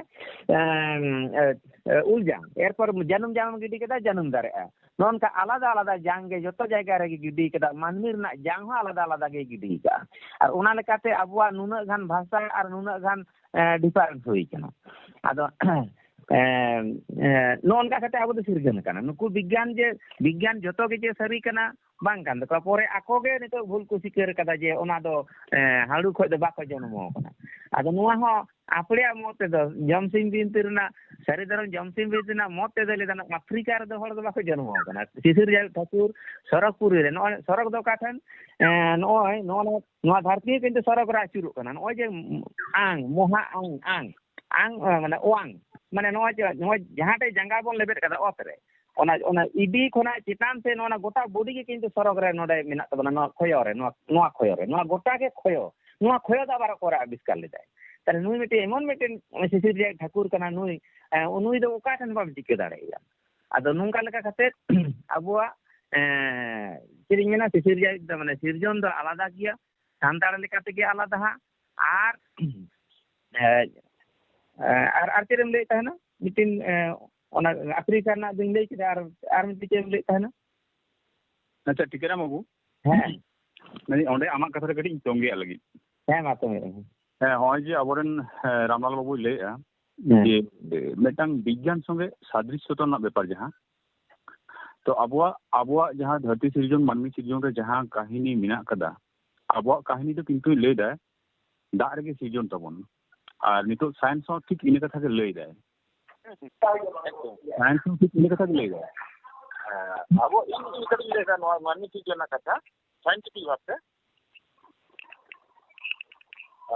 ᱮ, ᱮ, ᱮ, ᱩᱞ ᱡᱟᱝ, ᱮᱨᱯᱚᱨ ᱡᱟᱹᱱᱩᱢ ᱡᱟᱝ ᱮᱢ ᱜᱤᱰᱤ ᱠᱮᱫᱟ, ᱡᱟᱹᱱᱩᱢ ᱫᱟᱨᱮᱜᱼᱟ᱾ ᱱᱚᱜᱼᱚ ᱱᱚᱝᱠᱟ ᱟᱞᱟᱫᱟ ᱟᱞᱟᱫᱟ ᱡᱟᱝ ᱜᱮ ᱡᱚᱛᱚ ᱡᱟᱭᱜᱟ ᱨᱮᱜᱮ ᱜᱤᱰᱤ ᱠᱟᱫᱟ᱾ ᱢᱟᱹᱱᱢᱤ ᱨᱮᱱᱟᱜ ᱡᱟᱝ ᱦᱚᱸ ᱟᱞᱟᱫᱟ ᱟᱞᱟᱫᱟ ᱜᱮᱭ ᱜᱤᱰᱤ ᱠᱟᱜᱼᱟ᱾ ᱟᱨ ᱚᱱᱟ ᱞᱮᱠᱟᱛᱮ ᱟᱵᱚᱣᱟᱜ ᱱᱩᱱᱟᱹᱜ ᱜᱟᱱ ᱵᱷᱟᱥᱟ ᱟᱨ ᱱᱩᱱᱟᱹᱜ ᱜᱟᱱ, ᱮ, ᱰᱤᱯᱷᱟᱨᱮᱱᱥ ᱦᱩᱭ ᱠᱟᱱᱟ᱾ ᱟᱫᱚ, ᱮ, ᱮ, ᱱᱚᱜᱼᱚ ᱱᱚᱝᱠᱟ ᱠᱟᱛᱮ ᱟᱵᱚ ᱫᱚ ᱥᱤᱨᱡᱚᱱ ᱠᱟᱱᱟ᱾ ᱱᱩᱠᱩ ᱵᱤᱜᱽᱜᱟᱱ ᱡᱮ, ᱵᱤᱜᱽᱜᱟᱱ ᱡᱚᱛᱚ ᱜᱮ ᱡᱮ ᱥᱟᱹᱨᱤ ᱠᱟᱱᱟ, ᱵᱟᱝ ᱠᱟᱱ ᱛᱟᱠᱚᱣᱟ᱾ ᱯᱚᱨᱮ ᱟᱠᱚ ᱜᱮ ᱱᱤᱛᱚᱜ ᱵᱷᱩᱞ ᱠᱚ ᱥᱤᱠᱟᱹᱨ ᱠᱟᱫᱟ ᱡᱮ ᱚᱱᱟ ᱫᱚ, ᱮ, ᱦᱟᱹᱲᱩ ᱠᱷᱚᱡ ᱫᱚ ᱵᱟᱠᱚ ᱡᱚᱱᱢᱚ ᱠᱟᱱᱟ᱾ ᱟᱫᱚ ᱱᱚᱣᱟ ᱦᱚᱸ ᱟᱯᱲᱮᱭᱟᱜ ᱢᱚᱛ ᱛᱮᱫᱚ, ᱡᱚᱢᱥᱤᱢ ᱵᱤᱱᱛᱤ ᱨᱮᱱᱟᱜ, ᱥᱟᱹᱨᱤ ᱫᱷᱚᱨᱚᱢ ᱡᱚᱢᱥᱤᱢ ᱵᱤᱱᱛᱤ ᱨᱮᱱᱟᱜ ᱢᱚᱛ ᱛᱮᱫᱚ ᱞᱟᱹᱭ ᱫᱟ, ᱟᱯᱷᱨᱤᱠᱟ ᱨᱮᱫᱚ ᱦᱚᱲ ᱫᱚ ᱵᱟᱠᱚ ᱡᱚᱱᱢᱚ ᱟᱠᱟᱱᱟ᱾ ᱥᱤᱥᱤᱨ ᱡᱟᱭᱦᱳᱠ ᱴᱷᱟᱹᱠᱩᱨ ᱥᱚᱨᱚᱜᱽᱯᱩᱨᱤ ᱨᱮ, ᱱᱚᱜᱼᱚᱭ ᱥᱚᱨᱚᱜᱽ ᱫᱚ ᱚᱠᱟ ᱴᱷᱮᱱ? ᱮᱸ, ᱱᱚᱜᱼᱚᱭ ᱱᱚᱣᱟ, ᱱᱚᱣᱟ ᱫᱷᱟᱹᱨᱛᱤ ᱦᱚᱸ ᱠᱤᱱᱛᱩ ᱥᱚᱨᱚᱜᱽ ᱨᱮ ᱟᱹᱪᱩᱨᱚᱜ ᱠᱟᱱᱟ᱾ ᱱᱚᱜᱼᱚᱭ ᱡᱮ ᱟᱝ, ᱢᱚᱦᱟ ᱟᱝ, ᱟᱝ, ᱟᱝ, ᱢᱟᱱᱮ ᱚᱣᱟᱝ, ᱢᱟᱱᱮ ᱱᱚᱜᱼᱚᱭ ᱡᱮ, ᱱᱚᱜᱼᱚᱭ ᱡᱟᱦᱟᱸ ᱴᱷᱮᱡ ᱡᱟᱸᱜᱟ ᱵᱚᱱ ᱞᱮᱵᱮᱫ ᱠᱟᱫᱟ ᱚᱛ ᱨᱮ, ᱚᱱᱟ, ᱚᱱᱟ ᱤᱰᱤ ᱠᱷᱚᱱᱟᱜ ᱪᱮᱛᱟᱱ ᱥᱮ ᱱᱚᱣᱟ ᱜᱚᱴᱟ ᱵᱚᱰᱤ ᱜᱮ ᱠᱤᱱᱛᱩ ᱥᱚᱨᱚᱜᱽ ᱨᱮ ᱱᱚᱰᱮ ᱢᱮᱱᱟᱜ ᱛᱟᱵᱚᱱᱟ, ᱱᱚᱣᱟ ᱠᱷᱚᱭᱚ ᱨᱮ, ᱱᱚᱣᱟ, ᱱᱚᱣᱟ ᱠᱷᱚᱭᱚ ᱨᱮ, ᱱᱚᱣᱟ ᱜᱚᱴᱟ ᱜᱮ ᱠᱷᱚᱭᱚ, ᱱᱚᱣᱟ ᱠᱷᱚᱭᱚ ᱫᱚ ᱟᱵᱟᱨ ᱚᱠᱚᱭ ᱨᱮ ᱟᱵᱤᱥᱠᱟᱨ ᱞᱮᱫᱟᱭ? ᱛᱟᱦᱞᱮ ᱱᱩᱭ ᱢᱤᱫᱴᱮᱱ ᱮᱢᱚᱱ ᱢᱤᱫᱴᱮᱱ ᱥᱤᱥᱤᱨ ᱡᱟᱭ ᱴᱷᱟᱹᱠᱩᱨ ᱠᱟᱱᱟ, ᱱᱩᱭ, ᱮ, ᱱᱩᱭ ᱫᱚ ᱚᱠᱟ ᱴᱷᱮᱱ ᱵᱟᱢ ᱴᱷᱤᱠᱟᱹ ᱫᱟᱲᱮᱭᱟᱭᱟ᱾ ᱟᱫᱚ ᱱᱚᱝᱠᱟ ᱞᱮᱠᱟ ᱠᱟᱛᱮ ᱟᱵᱚᱣᱟᱜ, ᱮ, ᱪᱮᱫ ᱤᱧ ᱢᱮᱱᱟ, ᱥᱤᱥᱤᱨ ᱡᱟᱭ ᱫᱚ, ᱢᱟᱱᱮ, ᱥᱤᱨᱡᱚᱱ ᱫᱚ ᱟᱞᱟᱫᱟ ᱜᱮᱭᱟ, ᱥᱟᱱᱛᱟᱲ ᱞᱮᱠᱟ ᱛᱮᱜᱮ ᱟᱞᱟᱫᱟ ᱦᱟᱸᱜ᱾ ᱟᱨ, ᱮ, ᱮ, ᱟᱨ, ᱟᱨ ᱪᱮᱫ ᱮᱢ ᱞᱟᱹᱭᱮᱫ ᱛᱟᱦᱮᱱᱟ? ᱢᱤᱫᱴᱤᱱ, ᱮ, ᱚᱱᱟ ᱟᱯᱷᱨᱤᱠᱟ ᱨᱮᱱᱟᱜ ᱵᱤᱱ ᱞᱟᱹᱭ ᱠᱮᱫᱟ, ᱟᱨ, ᱟᱨ ᱢᱤᱫᱴᱤᱡ ᱪᱮᱫ ᱮᱢ ᱞᱟᱹᱭᱮᱫ ᱛᱟᱦᱮᱱᱟ? ᱟᱪᱪᱷᱟ, ᱴᱷᱤᱠᱟᱹᱱᱟ ᱵᱟᱹᱵᱩ, ᱦᱮᱸ᱾ ᱢᱮᱱᱫᱟᱹᱧ, ᱚᱸᱰᱮ ᱟᱢᱟᱜ ᱠᱟᱛᱷᱟ ᱨᱮ ᱠᱟᱹᱴᱤᱡ ᱤᱧ ᱛᱚᱸᱜᱮᱭᱟᱜ ᱞᱟᱹᱜᱤᱫ᱾ ᱦᱮᱸ, ᱢᱟ ᱛᱚᱵᱮ᱾ ᱦᱮᱸ, ᱦᱚᱸᱜᱼᱚᱭ ᱡᱮ ᱟᱵᱚᱨᱮᱱ, ᱮ, ᱨᱟᱢᱞᱟᱞ ᱵᱟᱹᱵᱩᱭ ᱞᱟᱹᱭᱮᱜᱼᱟ, ᱦᱮᱸ᱾ ᱡᱮ, ᱮ, ᱢᱤᱫᱴᱟᱝ ᱵᱤᱜᱽᱜᱟᱱ ᱥᱚᱸᱜᱮ ᱥᱟᱫᱨᱤᱥᱥᱚᱛᱟ ᱨᱮᱱᱟᱜ ᱵᱮᱯᱟᱨ ᱡᱟᱦᱟᱸ, ᱛᱚ ᱟᱵᱚᱣᱟᱜ, ᱟᱵᱚᱣᱟᱜ ᱡᱟᱦᱟᱸ ᱫᱷᱟᱹᱨᱛᱤ ᱥᱤᱨᱡᱚᱱ, ᱢᱟᱹᱱᱢᱤ ᱥᱤᱨᱡᱚᱱ ᱨᱮ ᱡᱟᱦᱟᱸ ᱠᱟᱹᱦᱱᱤ ᱢᱮᱱᱟᱜ ᱠᱟᱫᱟ, ᱟᱵᱚᱣᱟᱜ ᱠᱟᱹᱦᱱᱤ ᱫᱚ ᱠᱤᱱᱛᱩᱭ ᱞᱟᱹᱭ ᱫᱟᱭ ᱫᱟᱜ ᱨᱮᱜᱮ ᱥᱤᱨᱡᱚᱱ ᱛᱟᱵᱚᱱ᱾ ᱟᱨ ᱱᱤᱛᱚᱜ ᱥᱟᱭᱮᱱᱥ ᱦᱚᱸ ᱴᱷᱤᱠ ᱤᱱᱟᱹ ᱠᱟᱛᱷᱟ ᱜᱮ ᱞᱟᱹᱭ ᱫᱟᱭ᱾ ᱮᱠᱫᱚᱢ᱾ ᱥᱟᱭᱮᱱᱥ ᱦᱚᱸ ᱴᱷᱤᱠ ᱤᱱᱟᱹ ᱠᱟᱛᱷᱟ ᱜᱮ ᱞᱟᱹᱭ ᱫᱟᱭ᱾ ᱦᱮᱸ, ᱟᱵᱚ, ᱤᱧ ᱡᱩᱫᱤ ᱠᱟᱹᱴᱤᱡ ᱤᱧ ᱞᱟᱹᱭ ᱠᱷᱟᱱ, ᱱᱚᱣᱟ ᱢᱟᱹᱱᱢᱤ ᱥᱤᱨᱡᱚᱱ ᱨᱮᱱᱟᱜ ᱠᱟᱛᱷᱟ, ᱥᱟᱭᱮᱱᱴᱤᱯᱷᱤᱠ ᱵᱷᱟᱵᱛᱮ,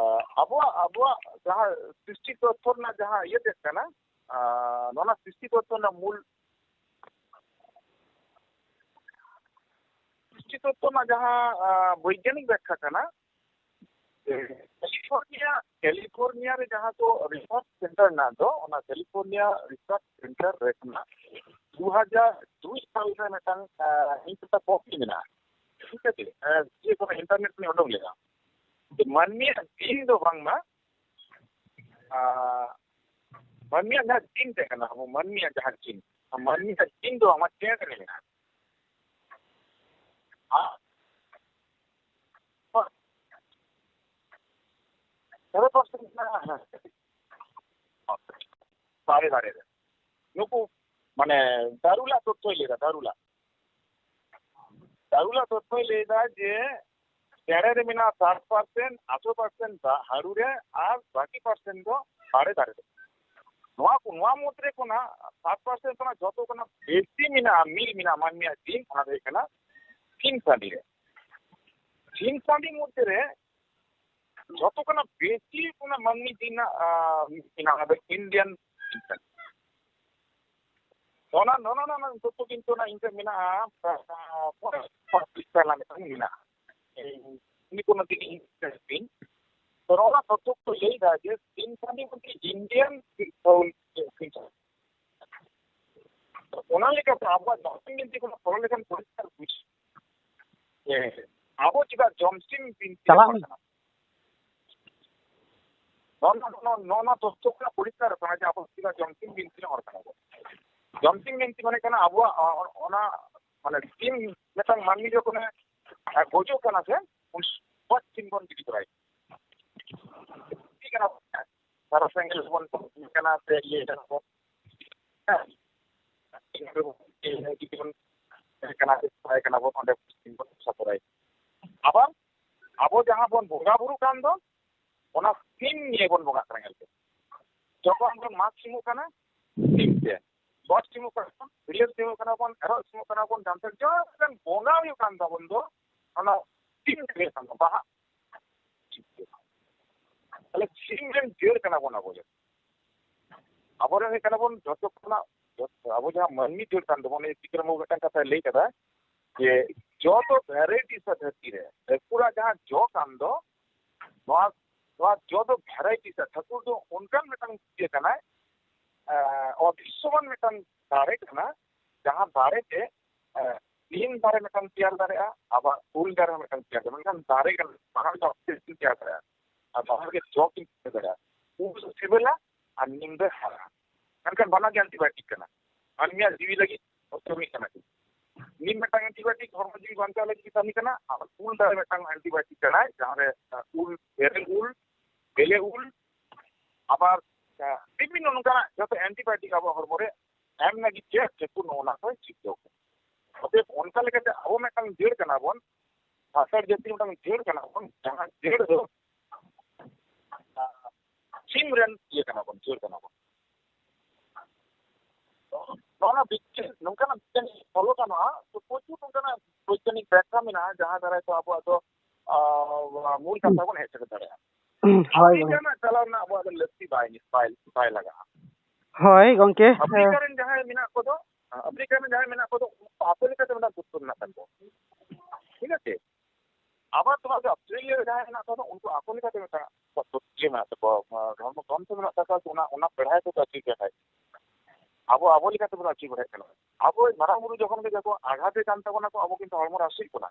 ᱟᱸ, ᱟᱵᱚᱣᱟᱜ, ᱟᱵᱚᱣᱟᱜ ᱡᱟᱦᱟᱸ ᱥᱨᱤᱥᱴᱤ ᱛᱚᱛᱛᱷᱚ ᱨᱮᱱᱟᱜ ᱡᱟᱦᱟᱸ ᱤᱭᱟᱹ ᱛᱮᱫ ᱠᱟᱱᱟ, ᱟᱸ, ᱱᱚᱣᱟ ᱥᱨᱤᱥᱴᱤ ᱛᱚᱛᱛᱷᱚ ᱨᱮᱱᱟᱜ ᱢᱩᱞ, ᱥᱨᱤᱥᱴᱤ ᱛᱚᱛᱛᱷᱚ ᱨᱮᱱᱟᱜ ᱡᱟᱦᱟᱸ, ᱟᱸ, ᱵᱳᱭᱜᱟᱱᱤᱠ ᱵᱟᱠᱠᱷᱟ ᱠᱟᱱᱟ, ᱠᱮᱞᱤᱯᱷᱳᱨᱱᱤᱭᱟ, ᱠᱮᱞᱤᱯᱷᱳᱨᱱᱤᱭᱟ ᱨᱮ ᱡᱟᱦᱟᱸ ᱠᱚ ᱨᱤᱥᱟᱨᱪ ᱥᱮᱱᱴᱟᱨ ᱢᱮᱱᱟᱜ ᱫᱚ, ᱚᱱᱟ ᱠᱮᱞᱤᱯᱷᱳᱨᱱᱤᱭᱟ ᱨᱤᱥᱟᱨᱪ ᱥᱮᱱᱴᱟᱨ ᱨᱮ ᱠᱷᱚᱱᱟᱜ ᱫᱩ ᱦᱟᱡᱟᱨ ᱫᱩᱭ ᱥᱟᱞ ᱨᱮ ᱢᱤᱫᱴᱟᱝ, ᱟᱸ, ᱤᱧ ᱴᱷᱮᱱ ᱠᱚᱯᱤ ᱢᱮᱱᱟᱜᱼᱟ, ᱴᱷᱤᱠ ᱟᱪᱷᱮ? ᱟᱸ, ᱤᱭᱟᱹ ᱠᱷᱚᱱᱟᱜ, ᱤᱱᱴᱟᱨᱱᱮᱴ ᱠᱷᱚᱱᱤᱧ ᱩᱰᱩᱝ ᱞᱮᱫᱟ᱾ ᱡᱮ ᱢᱟᱹᱱᱢᱤᱭᱟᱜ ᱡᱤᱱ ᱫᱚ ᱵᱟᱝᱢᱟ, ᱟᱸ, ᱢᱟᱹᱱᱢᱤᱭᱟᱜ ᱡᱟᱦᱟᱸ ᱡᱤᱱ ᱛᱟᱦᱮᱸ ᱠᱟᱱᱟ, ᱟᱵᱚ ᱢᱟᱹᱱᱢᱤᱭᱟᱜ ᱡᱟᱦᱟᱸ ᱡᱤᱱ, ᱢᱟᱹᱱᱢᱤᱭᱟᱜ ᱡᱤᱱ ᱫᱚ ᱵᱟᱝᱢᱟ ᱪᱮᱬᱮ ᱨᱮ ᱢᱮᱱᱟᱜᱼᱟ᱾ ᱟᱨ ᱫᱷᱟᱨᱮ ᱯᱟᱥᱮ ᱢᱮᱱᱟᱜᱼᱟ, ᱦᱮᱸ᱾ ᱫᱟᱨᱮ ᱫᱟᱨᱮ ᱨᱮ᱾ ᱱᱩᱠᱩ, ᱢᱟᱱᱮ, ᱫᱟᱨᱩᱞᱟ ᱛᱚᱛᱛᱷᱚᱭ ᱞᱟᱹᱭᱫᱟ, ᱫᱟᱨᱩᱞᱟ᱾ ᱫᱟᱨᱩᱞᱟ ᱛᱚᱛᱛᱷᱚᱭ ᱞᱟᱹᱭᱫᱟ ᱡᱮ ᱪᱮᱬᱮ ᱨᱮ ᱢᱮᱱᱟᱜᱼᱟ ᱥᱟᱴ ᱯᱟᱨᱥᱮᱱᱴ, ᱟᱴᱷᱨᱚ ᱯᱟᱨᱥᱮᱱᱴ ᱫᱟᱜ ᱦᱟᱹᱲᱩ ᱨᱮ, ᱟᱨ ᱵᱟᱹᱠᱤ ᱯᱟᱨᱥᱮᱱᱴ ᱫᱚ ᱫᱟᱨᱮ, ᱫᱟᱨᱮ ᱨᱮ᱾ ᱱᱚᱣᱟ ᱠᱚ, ᱱᱚᱣᱟ ᱢᱩᱫᱽ ᱨᱮ ᱠᱷᱚᱱᱟᱜ ᱥᱟᱴ ᱯᱟᱨᱥᱮᱱᱴ ᱠᱷᱚᱱᱟᱜ ᱡᱚᱛᱚ ᱠᱷᱚᱱᱟᱜ ᱵᱮᱥᱤ ᱢᱮᱱᱟᱜᱼᱟ, ᱢᱤᱞ ᱢᱮᱱᱟᱜᱼᱟ ᱢᱟᱹᱱᱢᱤᱭᱟᱜ ᱡᱤᱱ, ᱚᱱᱟ ᱫᱚ ᱦᱩᱭᱩᱜ ᱠᱟᱱᱟ ᱥᱤᱢ ᱥᱟᱺᱰᱤ ᱨᱮ᱾ ᱥᱤᱢ ᱥᱟᱺᱰᱤ ᱢᱚᱫᱽᱫᱷᱮ ᱨᱮ ᱡᱚᱛᱚ ᱠᱷᱚᱱᱟᱜ ᱵᱮᱥᱤ ᱚᱱᱟ ᱢᱟᱹᱱᱢᱤ ᱡᱤᱱ ᱨᱮᱱᱟᱜ, ᱟᱸ, ᱢᱮᱱᱟᱜᱼᱟ, ᱚᱱᱟ ᱫᱚ ᱤᱱᱰᱤᱭᱟᱱ ᱥᱤᱢ ᱥᱟᱺᱰᱤ᱾ ᱚᱱᱟ, ᱱᱚᱜᱼᱚ ᱱᱚᱣᱟ ᱛᱚᱛᱛᱷᱚ ᱠᱤᱱᱛᱩ ᱚᱱᱟ ᱤᱧ ᱴᱷᱮᱱ ᱢᱮᱱᱟᱜᱼᱟ, ᱯᱨᱟᱭ ᱯᱚᱸᱪᱤᱥ ᱛᱟᱞᱟ ᱢᱤᱫᱴᱟᱝ ᱢᱮᱱᱟᱜᱼᱟ᱾ ᱤᱧ ᱩᱱᱤ ᱠᱚ ᱱᱚᱛᱮ ᱤᱧ ᱛᱚ ᱱᱚᱣᱟ ᱛᱚᱛᱛᱷᱚ ᱠᱚ ᱞᱟᱹᱭ ᱮᱫᱟ ᱡᱮ ᱥᱤᱢ ᱥᱟᱺᱰᱤ ᱢᱚᱫᱽᱫᱷᱮ ᱤᱱᱰᱤᱭᱟᱱ ᱥᱤᱢ ᱥᱟᱺᱰᱤ᱾ ᱚᱱᱟ ᱞᱮᱠᱟᱛᱮ ᱟᱵᱚᱣᱟᱜ ᱡᱚᱢᱥᱤᱢ ᱵᱤᱱᱛᱤ ᱠᱚ ᱯᱚᱲᱦᱚ ᱞᱮᱠᱷᱟᱱ ᱯᱚᱨᱤᱥᱠᱟᱨ ᱵᱩᱡᱷᱟᱹᱜᱼᱟ᱾ ᱦᱮᱸ, ᱟᱵᱚ ᱪᱮᱫᱟᱜ ᱡᱚᱢᱥᱤᱢ ᱵᱤᱱᱛᱤ ᱪᱟᱞᱟᱜ ᱦᱚᱲ ᱢᱮ᱾ ᱠᱟᱱᱟ? ᱱᱚᱣᱟ, ᱱᱚᱣᱟ, ᱱᱚᱣᱟ, ᱱᱚᱣᱟ ᱛᱚᱛᱛᱷᱚ ᱠᱷᱚᱱᱟᱜ ᱯᱚᱨᱤᱥᱠᱟᱨ ᱠᱟᱱᱟ ᱡᱮ ᱟᱵᱚ ᱪᱮᱫᱟᱜ ᱡᱚᱢᱥᱤᱢ ᱵᱤᱱᱛᱤ ᱦᱚᱲ ᱠᱟᱱᱟ ᱵᱚᱱ᱾ ᱡᱚᱢᱥᱤᱢ ᱵᱤᱱᱛᱤ ᱢᱟᱱᱮ ᱠᱟᱱᱟ ᱟᱵᱚᱣᱟᱜ, ᱚ-, ᱚ-, ᱚᱱᱟ, ᱢᱟᱱᱮ ᱥᱤᱢ ᱢᱤᱫᱴᱟᱝ ᱢᱟᱹᱱᱢᱤ ᱡᱚᱠᱷᱚᱱᱮ, ᱮ, ᱜᱚᱡᱚᱜ ᱠᱟᱱᱟ ᱥᱮ, ᱩᱱ ᱥᱚᱢᱚᱭ ᱥᱤᱢ ᱵᱚᱱ ᱜᱤᱰᱤ ᱛᱚᱨᱟᱭᱟ᱾ ᱪᱮᱫ ᱠᱟᱱᱟ? ᱥᱟᱨᱟ ᱥᱮᱸᱜᱮᱞ ᱵᱚᱱ ᱠᱟᱱᱟ ᱥᱮ ᱤᱭᱟᱹ ᱠᱟᱱᱟ ᱵᱚᱱ᱾ ᱦᱮᱸ᱾ ᱠᱟᱱᱟ ᱥᱮ ᱵᱟᱭ ᱠᱟᱱᱟ ᱵᱚᱱ, ᱚᱸᱰᱮ ᱥᱤᱢ ᱵᱚᱱ ᱥᱟᱯᱚᱨᱟᱭ᱾ ᱟᱵᱟᱨ ᱟᱵᱚ ᱡᱟᱦᱟᱸ ᱵᱚᱱ ᱵᱚᱸᱜᱟ ᱵᱩᱨᱩᱜ ᱠᱟᱱ ᱫᱚ, ᱚᱱᱟ ᱥᱤᱢ ᱱᱤᱭᱮ ᱵᱚᱱ ᱵᱚᱸᱜᱟᱜ ᱠᱟᱱᱟ ᱧᱮᱞ ᱯᱮ᱾ ᱡᱚᱠᱷᱚᱱ ᱵᱚᱱ ᱢᱟᱜᱽ ᱥᱤᱢᱚᱜ ᱠᱟᱱᱟ, ᱥᱤᱢ ᱛᱮ᱾ ᱜᱚᱴ ᱥᱤᱢᱚᱜ ᱠᱟᱱᱟ ᱵᱚᱱ, ᱦᱟᱹᱲᱭᱟᱹᱨ ᱥᱤᱢᱚᱜ ᱠᱟᱱᱟ ᱵᱚᱱ, ᱮᱨᱚᱜ ᱥᱤᱢᱚᱜ ᱠᱟᱱᱟ ᱵᱚᱱ, ᱡᱟᱱᱛᱷᱟᱲ ᱡᱟᱦᱟᱸ ᱞᱮᱠᱟᱱ ᱵᱚᱸᱜᱟ ᱦᱩᱭᱩᱜ ᱠᱟᱱ ᱛᱟᱵᱚᱱ ᱫᱚ, ᱚᱱᱟ ᱥᱤᱢ ᱛᱮᱜᱮ ᱠᱟᱱ ᱫᱚ, ᱵᱟᱦᱟ᱾ ᱛᱟᱦᱞᱮ ᱥᱤᱢ ᱨᱮᱱ ᱡᱟᱹᱲ ᱠᱟᱱᱟ ᱵᱚᱱ ᱟᱵᱚ ᱡᱚᱛᱚ᱾ ᱟᱵᱚᱨᱮᱱ ᱦᱩᱭᱩᱜ ᱠᱟᱱᱟ ᱵᱚᱱ ᱡᱚᱛᱚ ᱠᱷᱚᱱᱟᱜ, ᱡᱚᱛᱚ ᱟᱵᱚ ᱡᱟᱦᱟᱸ ᱢᱟᱹᱱᱢᱤ ᱡᱟᱹᱲ ᱠᱟᱱ ᱛᱟᱵᱚᱱ, ᱱᱤᱭᱟᱹ ᱥᱤᱠᱨᱟᱢ ᱵᱟᱹᱵᱩ ᱢᱤᱫᱴᱟᱝ ᱠᱟᱛᱷᱟᱭ ᱞᱟᱹᱭ ᱠᱟᱫᱟ ᱡᱮ ᱡᱚᱛᱚ ᱵᱷᱮᱨᱟᱭᱴᱤ ᱥᱮ ᱫᱷᱟᱹᱨᱛᱤ ᱨᱮ ᱴᱷᱟᱹᱠᱩᱨᱟᱜ ᱡᱟᱦᱟᱸ ᱡᱚ ᱠᱟᱱ ᱫᱚ, ᱱᱚᱣᱟ, ᱱᱚᱣᱟ ᱡᱚ ᱫᱚ ᱵᱷᱮᱨᱟᱭᱴᱤ ᱥᱮ ᱴᱷᱟᱹᱠᱩᱨ ᱫᱚ ᱚᱱᱠᱟᱱ ᱢᱤᱫᱴᱟᱝ ᱤᱭᱟᱹ ᱠᱟᱱᱟᱭ, ᱮᱸ, ᱚᱫᱨᱤᱥᱥᱚᱢᱟᱱ ᱢᱤᱫᱴᱟᱝ ᱫᱟᱨᱮ ᱠᱟᱱᱟ, ᱡᱟᱦᱟᱸ ᱫᱟᱨᱮ ᱛᱮ, ᱮᱸ, ᱱᱤᱢ ᱫᱟᱨᱮ ᱢᱤᱫᱴᱟᱝ ᱛᱮᱭᱟᱨ ᱫᱟᱲᱮᱭᱟᱜᱼᱟ, ᱟᱵᱟᱨ ᱩᱞ ᱫᱟᱨᱮ ᱦᱚᱸ ᱢᱤᱫᱴᱟᱝ ᱛᱮᱭᱟᱨ ᱫᱟᱲᱮᱭᱟᱜᱼᱟ, ᱢᱮᱱᱠᱷᱟᱱ ᱫᱟᱨᱮ ᱠᱟᱱᱟ, ᱵᱟᱦᱟ ᱫᱚ ᱚᱠᱥᱤᱡᱮᱱ ᱛᱮᱭᱟᱨ ᱫᱟᱲᱮᱭᱟᱜᱼᱟ, ᱟᱨ ᱵᱟᱦᱟ ᱨᱮᱜᱮ ᱡᱚ ᱠᱤᱱ ᱛᱮᱭᱟᱨ ᱫᱟᱲᱮᱭᱟᱜᱼᱟ᱾ ᱩᱞ ᱫᱚ ᱥᱤᱵᱤᱞᱟ ᱟᱨ ᱱᱤᱢ ᱫᱚ ᱦᱟᱨᱟᱜᱼᱟ, ᱢᱮᱱᱠᱷᱟᱱ ᱵᱟᱱᱟᱨ ᱜᱮ ᱮᱱᱴᱤᱵᱟᱭᱳᱴᱤᱠ ᱠᱟᱱᱟ᱾ ᱢᱟᱹᱱᱢᱤᱭᱟᱜ ᱡᱤᱣᱤ ᱞᱟᱹᱜᱤᱫ ᱠᱟᱹᱢᱤ ᱠᱟᱱᱟ ᱠᱤᱱ᱾ ᱱᱤᱢ ᱢᱤᱫᱴᱟᱝ ᱮᱱᱴᱤᱵᱟᱭᱳᱴᱤᱠ, ᱦᱚᱲᱢᱚ ᱡᱤᱣᱤ ᱵᱟᱧᱪᱟᱣ ᱞᱟᱹᱜᱤᱫ ᱠᱟᱹᱢᱤ ᱠᱟᱱᱟ, ᱟᱨ ᱩᱞ ᱫᱟᱨᱮ ᱢᱤᱫᱴᱟᱝ ᱮᱱᱴᱤᱵᱟᱭᱳᱴᱤᱠ ᱠᱟᱱᱟᱭ, ᱡᱟᱦᱟᱸ ᱨᱮ, ᱟᱸ, ᱩᱞ, ᱵᱮᱨᱮᱞ ᱩᱞ, ᱵᱮᱞᱮ ᱩᱞ, ᱟᱵᱟᱨ, ᱟᱸ, ᱵᱤᱵᱷᱤᱱᱱᱚ ᱱᱚᱝᱠᱟᱱᱟᱜ ᱡᱚᱛᱚ ᱮᱱᱴᱤᱵᱟᱭᱳᱴᱤᱠ ᱟᱵᱚ ᱦᱚᱲᱢᱚ ᱨᱮ ᱮᱢ ᱞᱟᱹᱜᱤᱫ ᱜᱮ ᱴᱷᱟᱹᱠᱩᱨ ᱱᱚᱜᱼᱚ ᱱᱟ ᱠᱚᱭ ᱥᱤᱨᱡᱟᱹᱣ ᱠᱟᱫᱟ᱾ ᱚᱛᱚᱮᱵ ᱚᱱᱠᱟ ᱞᱮᱠᱟᱛᱮ ᱟᱵᱚ ᱢᱤᱫᱴᱟᱝ ᱡᱟᱹᱲ ᱠᱟᱱᱟ ᱵᱚᱱ, ᱥᱟᱱᱛᱟᱲ ᱡᱟᱹᱛᱤ ᱢᱤᱫᱴᱟᱝ ᱡᱟᱹᱲ ᱠᱟᱱᱟ ᱵᱚᱱ, ᱡᱟᱦᱟᱸ ᱡᱟᱹᱲ ᱫᱚ ᱥᱤᱢ ᱨᱮᱱ ᱤᱭᱟᱹ ᱠᱟᱱᱟ ᱵᱚᱱ, ᱡᱟᱹᱲ ᱠᱟᱱᱟ ᱵᱚᱱ᱾ ᱱᱚᱜᱼᱚ ᱱᱚᱣᱟ ᱵᱤᱜᱽᱜᱟᱱ, ᱱᱚᱝᱠᱟᱱᱟᱜ ᱵᱤᱜᱽᱜᱟᱱ ᱯᱷᱚᱞᱚ ᱜᱟᱱᱚᱜᱼᱟ, ᱛᱚ ᱯᱨᱚᱪᱩᱨ ᱱᱚᱝᱠᱟᱱᱟᱜ ᱵᱳᱭᱜᱟᱱᱤᱠ ᱵᱮᱠᱠᱷᱟ ᱢᱮᱱᱟᱜᱼᱟ, ᱡᱟᱦᱟᱸ ᱫᱟᱨᱟᱭ ᱛᱮ ᱟᱵᱚᱣᱟᱜ ᱫᱚ, ᱟᱸ, ᱢᱩᱞ ᱠᱟᱛᱷᱟ ᱵᱚᱱ ᱦᱮᱡ ᱥᱮᱴᱮᱨ ᱫᱟᱲᱮᱭᱟᱜᱼᱟ᱾ ᱦᱳᱭ, ᱟᱯᱷᱨᱤᱠᱟ ᱜᱚᱝᱠᱮ᱾ ᱨᱮᱱᱟᱜ ᱪᱟᱞᱟᱣ ᱨᱮᱱᱟᱜ ᱟᱵᱚᱣᱟᱜ ᱫᱚ ᱞᱟᱹᱠᱛᱤ ᱵᱟᱭ, ᱵᱟᱭ, ᱵᱟᱭ ᱞᱟᱜᱟᱜᱼᱟ᱾ ᱦᱳᱭ, ᱜᱚᱝᱠᱮ᱾ ᱟᱯᱷᱨᱤᱠᱟ ᱨᱮᱱ ᱡᱟᱦᱟᱸᱭ ᱢᱮᱱᱟᱜ ᱠᱚᱫᱚ, ᱟᱯᱷᱨᱤᱠᱟ ᱨᱮᱱ ᱡᱟᱦᱟᱸᱭ ᱢᱮᱱᱟᱜ ᱠᱚᱫᱚ, ᱩᱱᱠᱩ ᱟᱠᱚ ᱞᱮᱠᱟᱛᱮ ᱢᱤᱫᱴᱟᱝ ᱜᱩᱨᱩᱛᱛᱚ ᱢᱮᱱᱟᱜ ᱛᱟᱠᱚᱣᱟ᱾ ᱴᱷᱤᱠ ᱟᱪᱷᱮ? ᱟᱵᱟᱨ ᱛᱚᱢᱟᱨ ᱡᱮ ᱚᱥᱴᱨᱮᱞᱤᱭᱟ ᱨᱮ ᱡᱟᱦᱟᱸᱭ ᱢᱮᱱᱟᱜ ᱠᱚᱣᱟ, ᱩᱱᱠᱩ ᱟᱠᱚ ᱞᱮᱠᱟᱛᱮ ᱢᱤᱫᱴᱟᱝ ᱤᱭᱟᱹ ᱢᱮᱱᱟᱜ ᱛᱟᱠᱚᱣᱟ, ᱫᱷᱚᱨᱢᱚ ᱜᱨᱚᱱᱛᱷᱚ ᱢᱮᱱᱟᱜ ᱛᱟᱠᱚᱣᱟ, ᱚᱱᱟ, ᱚᱱᱟ ᱯᱮᱲᱦᱟᱭ ᱛᱮᱠᱚ ᱟᱹᱪᱩᱨ ᱯᱮᱲᱦᱟᱭ᱾ ᱟᱵᱚ, ᱟᱵᱚ ᱞᱮᱠᱟᱛᱮ ᱵᱚᱱ ᱟᱹᱪᱩᱨ ᱯᱮᱲᱦᱟᱭᱮᱫ ᱠᱟᱱᱟ᱾ ᱟᱵᱚ ᱢᱟᱨᱟᱝ ᱵᱩᱨᱩ ᱡᱚᱠᱷᱚᱱ ᱜᱮ ᱡᱚᱠᱷᱚᱱ ᱟᱜᱷᱟᱛᱮ ᱠᱟᱱ ᱛᱟᱵᱚᱱᱟ ᱠᱚ, ᱟᱵᱚ ᱠᱤᱱᱛᱩ ᱦᱚᱲᱢᱚ ᱨᱮ ᱦᱟᱹᱥᱩᱭᱮᱫ ᱵᱚᱱᱟ᱾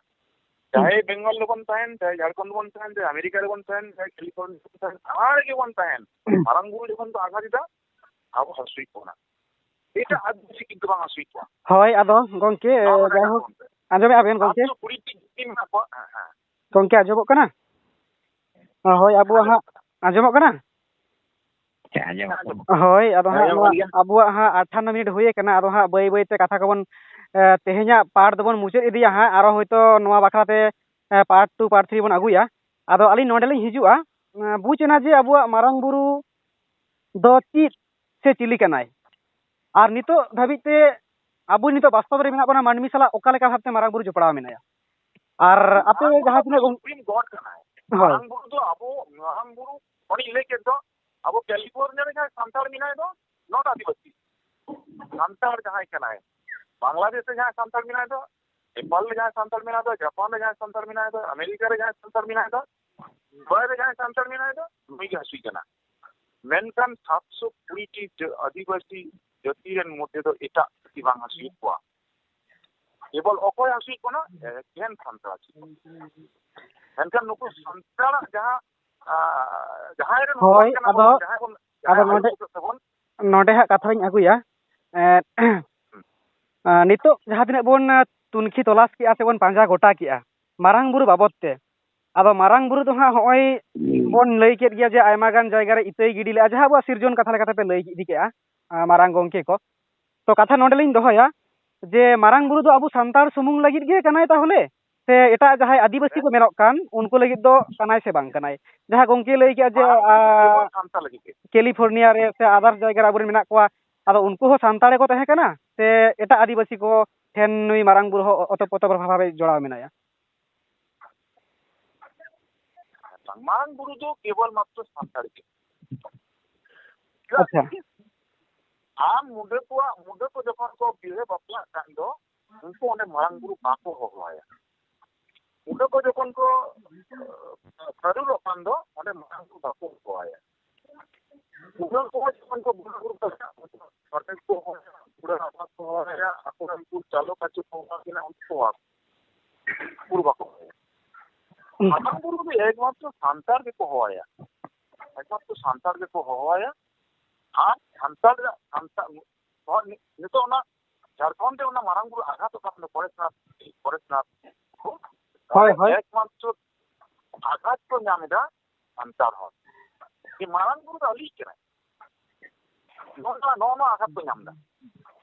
ᱦᱩᱸ᱾ ᱪᱟᱦᱮ ᱵᱮᱝᱜᱚᱞ ᱨᱮᱵᱚᱱ ᱛᱟᱦᱮᱱ, ᱪᱟᱦᱮ ᱡᱷᱟᱲᱠᱷᱚᱸᱰ ᱨᱮᱵᱚᱱ ᱛᱟᱦᱮᱱ, ᱪᱟᱦᱮ ᱠᱮᱞᱤᱯᱷᱳᱨᱱᱤᱭᱟ ᱨᱮᱵᱚᱱ ᱛᱟᱦᱮᱱ, ᱡᱟᱦᱟᱸ ᱨᱮᱜᱮ ᱵᱚᱱ ᱛᱟᱦᱮᱱ, ᱦᱩᱸ᱾ ᱢᱟᱨᱟᱝ ᱵᱩᱨᱩ ᱡᱚᱠᱷᱚᱱ ᱠᱚ ᱟᱜᱷᱟᱛ ᱮᱫᱟ, ᱟᱵᱚ ᱦᱟᱹᱥᱩᱭᱮᱫ ᱵᱚᱱᱟ᱾ ᱮᱴᱟᱜ ᱟᱹᱫᱤᱵᱟᱹᱥᱤ ᱠᱤᱱᱛᱩ ᱵᱟᱝ ᱦᱟᱹᱥᱩᱭᱮᱫ ᱠᱚᱣᱟ᱾ ᱦᱳᱭ, ᱟᱫᱚ ᱜᱚᱝᱠᱮ, ᱱᱚᱣᱟ ᱵᱟᱰᱟᱭ ᱡᱟᱭᱦᱳᱠ, ᱠᱟᱜ ᱵᱚᱱ ᱯᱮ᱾ ᱟᱸᱡᱚᱢᱮᱫᱼᱟ ᱵᱮᱱ ᱜᱚᱝᱠᱮ? ᱟᱴᱥᱚ ᱠᱩᱲᱤ ᱴᱤ ᱡᱟᱹᱛᱤ ᱢᱮᱱᱟᱜ ᱠᱚᱣᱟ᱾ ᱦᱮᱸ, ᱦᱮᱸ᱾ ᱜᱚᱝᱠᱮ, ᱟᱸᱡᱚᱢᱚᱜ ᱠᱟᱱᱟ? ᱦᱳᱭ, ᱟᱵᱚᱣᱟᱜ ᱦᱟᱸᱜ, ᱟᱸᱡᱚᱢᱚᱜ ᱠᱟᱱᱟ? ᱦᱮᱸ, ᱟᱸᱡᱚᱢᱚᱜ ᱠᱟᱱᱟ᱾ ᱦᱳᱭ, ᱟᱫᱚ ᱦᱮᱸ, ᱦᱟᱸᱜ ᱟᱸᱡᱚᱢᱚᱜ ᱱᱚᱣᱟ ᱠᱟᱱ ᱜᱮᱭᱟ᱾ ᱟᱵᱚᱣᱟᱜ ᱦᱟᱸᱜ ᱟᱴᱷᱟᱱᱱᱚ ᱢᱤᱱᱤᱴ ᱦᱩᱭ ᱟᱠᱟᱱᱟ, ᱟᱫᱚ ᱦᱟᱸᱜ ᱵᱟᱹᱭ ᱵᱟᱹᱭ ᱛᱮ ᱠᱟᱛᱷᱟ ᱠᱚᱵᱚᱱ, ᱮ, ᱛᱮᱦᱮᱧᱟᱜ ᱯᱟᱨᱴ ᱫᱚᱵᱚᱱ ᱢᱩᱪᱟᱹᱫ ᱤᱫᱤᱭᱟ ᱦᱟᱸᱜ, ᱟᱨᱚ ᱦᱚᱭᱛᱳ ᱱᱚᱣᱟ ᱵᱟᱠᱷᱨᱟ ᱛᱮ, ᱮ, ᱯᱟᱨᱴ ᱴᱩ, ᱯᱟᱨᱴ ᱛᱷᱨᱤ ᱵᱚᱱ ᱟᱹᱜᱩᱭᱟ᱾ ᱟᱫᱚ ᱟᱹᱞᱤᱧ ᱱᱚᱸᱰᱮ ᱞᱤᱧ ᱦᱤᱡᱩᱜᱼᱟ, ᱮ, ᱵᱩᱡᱽ ᱮᱱᱟ ᱡᱮ ᱟᱵᱚᱣᱟᱜ ᱢᱟᱨᱟᱝ ᱵᱩᱨᱩ ᱫᱚ ᱪᱮᱫ ᱥᱮ ᱪᱤᱞᱤ ᱠᱟᱱᱟᱭ, ᱟᱨ ᱱᱤᱛᱚᱜ ᱫᱷᱟᱹᱵᱤᱡ ᱛᱮ ᱟᱵᱚ ᱱᱤᱛᱚᱜ ᱵᱟᱥᱛᱚᱵ ᱨᱮ ᱢᱮᱱᱟᱜ ᱵᱚᱱᱟ ᱢᱟᱹᱱᱢᱤ ᱥᱟᱞᱟᱜ ᱚᱠᱟ ᱞᱮᱠᱟ ᱵᱷᱟᱵᱽᱛᱮ ᱢᱟᱨᱟᱝ ᱵᱩᱨᱩ ᱡᱚᱯᱲᱟᱣ ᱢᱮᱱᱟᱭᱟ, ᱟᱨ ᱟᱯᱮ ᱢᱟᱨᱟᱝ ᱵᱩᱨᱩ ᱡᱟᱦᱟᱸ ᱫᱚ ᱛᱤᱱᱟᱹᱜ ᱜᱚᱝ-, ᱥᱩᱯᱨᱤᱢ ᱜᱚᱰ ᱠᱟᱱᱟᱭ᱾ ᱦᱳᱭ᱾ ᱢᱟᱨᱟᱝ ᱵᱩᱨᱩ ᱫᱚ ᱟᱵᱚ, ᱢᱟᱨᱟᱝ ᱵᱩᱨᱩ ᱚᱱᱮᱧ ᱞᱟᱹᱭ ᱠᱮᱫ ᱫᱚ, ᱟᱵᱚ ᱠᱟᱞᱤᱯᱷᱳᱨᱱᱤᱭᱟ ᱨᱮ ᱡᱟᱦᱟᱸᱭ ᱥᱟᱱᱛᱟᱲ ᱢᱮᱱᱟᱭ ᱫᱚ, not ᱟᱹᱫᱤᱵᱟᱹᱥᱤ᱾ ᱥᱟᱱᱛᱟᱲ ᱡᱟᱦᱟᱸᱭ ᱠᱟᱱᱟᱭ, ᱵᱟᱝᱞᱟᱫᱮᱥ ᱨᱮ ᱡᱟᱦᱟᱸᱭ ᱥᱟᱱᱛᱟᱲ ᱢᱮᱱᱟᱭ ᱫᱚ, ᱱᱮᱯᱟᱞ ᱨᱮ ᱡᱟᱦᱟᱸᱭ ᱥᱟᱱᱛᱟᱲ ᱢᱮᱱᱟᱭ ᱫᱚ, ᱡᱟᱯᱟᱱ ᱨᱮ ᱡᱟᱦᱟᱸᱭ ᱥᱟᱱᱛᱟᱲ ᱢᱮᱱᱟᱭ ᱫᱚ, ᱟᱢᱮᱨᱤᱠᱟ ᱨᱮ ᱡᱟᱦᱟᱸᱭ ᱥᱟᱱᱛᱟᱲ ᱢᱮᱱᱟᱭ ᱫᱚ, ᱫᱩᱵᱟᱭ ᱨᱮ ᱡᱟᱦᱟᱸᱭ ᱥᱟᱱᱛᱟᱲ ᱢᱮᱱᱟᱭ ᱫᱚ, ᱱᱩᱭ ᱜᱮ ᱦᱟᱹᱥᱩᱭ ᱠᱟᱱᱟ᱾ ᱢᱮᱱᱠᱷᱟᱱ ᱥᱟᱛᱥᱚ ᱠᱩᱲᱤ ᱴᱤ ᱡᱟᱹ-, ᱟᱹᱫᱤᱵᱟᱹᱥᱤ ᱡᱟᱹᱛᱤ ᱨᱮᱱ ᱢᱚᱫᱽᱫᱷᱮ ᱫᱚ ᱮᱴᱟᱜ ᱡᱟᱹᱛᱤ ᱵᱟᱝ ᱦᱟᱹᱥᱩᱭᱮᱫ ᱠᱚᱣᱟ᱾ ᱠᱮᱵᱚᱞ ᱚᱠᱚᱭ ᱦᱟᱹᱥᱩᱭᱮᱫ ᱵᱚᱱᱟ? ᱮᱠᱮᱱ ᱥᱟᱱᱛᱟᱲ ᱦᱟᱹᱥᱩᱭᱮᱫ ᱵᱚᱱᱟ᱾ ᱢᱮᱱᱠᱷᱟᱱ ᱱᱩᱠᱩ ᱥᱟᱱᱛᱟᱲᱟᱜ ᱡᱟᱦᱟᱸ, ᱟᱸ, ᱡᱟᱦᱟᱸᱭ ᱨᱮᱱ ᱦᱚᱲ ᱦᱳᱭ, ᱠᱟᱱᱟ ᱟᱫᱚ, ᱵᱚᱱ, ᱡᱟᱦᱟᱸᱭ ᱵᱚᱱ, ᱟᱫᱚ ᱡᱟᱦᱟᱸᱭ ᱱᱚᱰᱮ, ᱟᱹᱭᱩᱨ ᱠᱟᱛᱮ ᱵᱚᱱ ᱱᱚᱰᱮ ᱦᱟᱸᱜ ᱠᱟᱛᱷᱟᱧ ᱟᱹᱜᱩᱭᱟ᱾ ᱮᱸ, ᱟᱸ, ᱱᱤᱛᱚᱜ ᱡᱟᱦᱟᱸ ᱛᱤᱱᱟᱹᱜ ᱵᱚᱱ, ᱟᱸ, ᱛᱩᱱᱠᱷᱤ ᱛᱚᱞᱟᱥ ᱠᱮᱜᱼᱟ ᱥᱮ ᱵᱚᱱ ᱯᱟᱸᱡᱟ ᱜᱚᱴᱟ ᱠᱮᱜᱼᱟ ᱢᱟᱨᱟᱝ ᱵᱩᱨᱩ ᱵᱟᱵᱚᱫ ᱛᱮ, ᱟᱫᱚ ᱢᱟᱨᱟᱝ ᱵᱩᱨᱩ ᱫᱚ ᱦᱟᱸᱜ ᱦᱚᱸᱜᱼᱚᱭ ᱦᱩᱸ᱾ ᱵᱚᱱ ᱞᱟᱹᱭ ᱠᱮᱫ ᱜᱮᱭᱟ ᱡᱮ ᱟᱭᱢᱟ ᱜᱟᱱ ᱡᱟᱭᱜᱟ ᱨᱮ ᱤᱛᱟᱹᱭ ᱜᱤᱰᱤ ᱞᱮᱜᱼᱟ, ᱡᱟᱦᱟᱸ ᱟᱵᱚᱣᱟᱜ ᱥᱤᱨᱡᱚᱱ ᱠᱟᱛᱷᱟ ᱞᱮᱠᱟᱛᱮ ᱯᱮ ᱞᱟᱹᱭ ᱤᱫᱤ ᱠᱮᱜᱼᱟ, ᱟᱸ, ᱢᱟᱨᱟᱝ ᱜᱚᱢᱠᱮ ᱠᱚ᱾ ᱛᱚ ᱠᱟᱛᱷᱟ ᱱᱚᱰᱮ ᱞᱤᱧ ᱫᱚᱦᱚᱭᱟ ᱡᱮ ᱢᱟᱨᱟᱝ ᱵᱩᱨᱩ ᱫᱚ ᱟᱵᱚ ᱥᱟᱱᱛᱟᱲ ᱥᱩᱢᱩᱝ ᱞᱟᱹᱜᱤᱫ ᱜᱮ ᱠᱟᱱᱟᱭ ᱛᱟᱦᱚᱞᱮ? ᱥᱮ ᱮᱴᱟᱜ ᱡᱟᱦᱟᱸᱭ ᱟᱹᱫᱤᱵᱟᱹᱥᱤ ᱠᱚ ᱢᱮᱱᱚᱜ ᱠᱟᱱ, ᱩᱱᱠᱩ ᱞᱟᱹᱜᱤᱫ ᱫᱚ ᱠᱟᱱᱟᱭ ᱥᱮ ᱵᱟᱝ ᱠᱟᱱᱟᱭ? ᱡᱟᱦᱟᱸ ᱜᱚᱢᱠᱮ ᱞᱟᱹᱭ ᱠᱮᱜᱼᱟ ᱡᱮ, ᱢᱟᱨᱟᱝ ᱵᱩᱨᱩ ᱫᱚ ᱟᱨ ᱠᱮᱵᱚᱞ ᱥᱟᱱᱛᱟᱲ ᱞᱟᱹᱜᱤᱫ ᱜᱮ᱾ ᱠᱮᱞᱤᱯᱷᱳᱨᱱᱤᱭᱟ ᱨᱮ ᱥᱮ ᱟᱫᱟᱨᱥ ᱡᱟᱭᱜᱟ ᱨᱮ ᱟᱵᱚᱨᱮᱱ ᱢᱮᱱᱟᱜ ᱠᱚᱣᱟ, ᱟᱫᱚ ᱩᱱᱠᱩ ᱦᱚᱸ ᱥᱟᱱᱛᱟᱲ ᱜᱮᱠᱚ ᱛᱟᱦᱮᱸ ᱠᱟᱱᱟ ᱥᱮ ᱮᱴᱟᱜ ᱟᱹᱫᱤᱵᱟᱹᱥᱤ ᱠᱚ ᱴᱷᱮᱱ ᱱᱩᱭ ᱢᱟᱨᱟᱝ ᱵᱩᱨᱩ ᱦᱚᱸ ᱚᱛᱚᱯᱨᱚᱛᱚ ᱵᱷᱟᱵᱮ ᱡᱚᱲᱟᱣ ᱢᱮᱱᱟᱭᱟ? ᱢᱟᱨᱟᱝ ᱵᱩᱨᱩ ᱫᱚ ᱠᱮᱵᱚᱞ ᱢᱟᱛᱨᱚ ᱥᱟᱱᱛᱟᱲ ᱜᱮ᱾ ᱟᱪᱪᱷᱟ᱾ ᱟᱢ ᱢᱩᱰᱟᱹ ᱠᱚᱣᱟᱜ, ᱢᱩᱰᱟᱹ ᱠᱚ ᱡᱚᱠᱷᱚᱱ ᱠᱚ ᱵᱤᱦᱟᱹ ᱵᱟᱯᱞᱟᱜ ᱠᱟᱱ ᱫᱚ, ᱩᱱᱠᱩ ᱚᱸᱰᱮ ᱢᱟᱨᱟᱝ ᱵᱩᱨᱩ ᱵᱟᱠᱚ ᱦᱚᱦᱚᱣᱟᱭᱟ᱾ ᱢᱩᱰᱟᱹ ᱠᱚ ᱡᱚᱠᱷᱚᱱ ᱠᱚ, ᱟᱹᱨᱩ ᱨᱚᱯᱟᱱ ᱫᱚ, ᱚᱸᱰᱮ ᱢᱟᱨᱟᱝ ᱵᱩᱨᱩ ᱵᱟᱠᱚ ᱦᱚᱦᱚᱣᱟᱭᱟ᱾ ᱢᱩᱰᱟᱹ ᱠᱚ ᱡᱚᱠᱷᱚᱱ ᱠᱚ ᱵᱚᱸᱜᱟ ᱵᱩᱨᱩ ᱠᱚ ᱪᱟᱞᱟᱜ ᱠᱟᱱᱟ, ᱥᱚᱨᱮᱱ ᱠᱚ ᱦᱚᱦᱚᱭᱟ, ᱠᱩᱲᱟᱹ ᱨᱟᱯᱟᱜ ᱠᱚ ᱦᱚᱦᱚᱭᱟ, ᱟᱠᱚ ᱨᱮᱱ ᱠᱚ ᱪᱟᱞᱚ ᱠᱟᱪᱚ ᱠᱚ ᱦᱚᱦᱚ ᱠᱤᱱᱟ, ᱩᱱᱠᱩ ᱠᱚ ᱦᱚᱦᱚ ᱵᱩᱨᱩ ᱵᱟᱠᱚ ᱦᱚᱦᱚᱭᱟ᱾ ᱦᱩᱸ᱾ ᱢᱟᱨᱟᱝ ᱵᱩᱨᱩ ᱫᱚ ᱮᱠᱢᱟᱛᱨᱚ ᱥᱟᱱᱛᱟᱲ ᱜᱮᱠᱚ ᱦᱚᱦᱚᱣᱟᱭᱟ, ᱮᱠᱢᱟᱛᱨᱚ ᱥᱟᱱᱛᱟᱲ ᱜᱮᱠᱚ ᱦᱚᱦᱚᱣᱟᱭᱟ᱾ ᱟᱨ ᱥᱟᱱᱛᱟᱲ ᱨᱮᱱᱟᱜ, ᱥᱟᱱᱛᱟᱲ, ᱱᱚᱣᱟ ᱱᱤ-, ᱱᱤᱛᱚᱜ ᱚᱱᱟ ᱡᱷᱟᱲᱠᱷᱚᱸᱰ ᱨᱮ ᱚᱱᱟ ᱢᱟᱨᱟᱝ ᱵᱩᱨᱩ ᱟᱜᱷᱟᱛᱚᱜ ᱠᱟᱱ ᱫᱚ ᱯᱚᱨᱮᱥᱱᱟᱛᱷ, ᱯᱚᱨᱮᱥᱱᱟᱛᱷ᱾ ᱦᱳᱭ, ᱦᱳᱭ᱾ ᱮᱠᱢᱟᱛᱨᱚ ᱟᱜᱷᱟᱛ ᱠᱚ ᱧᱟᱢ ᱮᱫᱟ ᱥᱟᱱᱛᱟᱲ ᱦᱚᱲ᱾ ᱡᱮ ᱢᱟᱨᱟᱝ ᱵᱩᱨᱩ ᱫᱚ ᱟᱹᱞᱤᱧ ᱠᱟᱱᱟᱭ᱾ ᱱᱚᱜᱼᱚ ᱱᱚᱣᱟ, ᱱᱚᱜᱼᱚ ᱱᱚᱣᱟ ᱟᱜᱷᱟᱛ ᱠᱚ ᱧᱟᱢ ᱮᱫᱟ᱾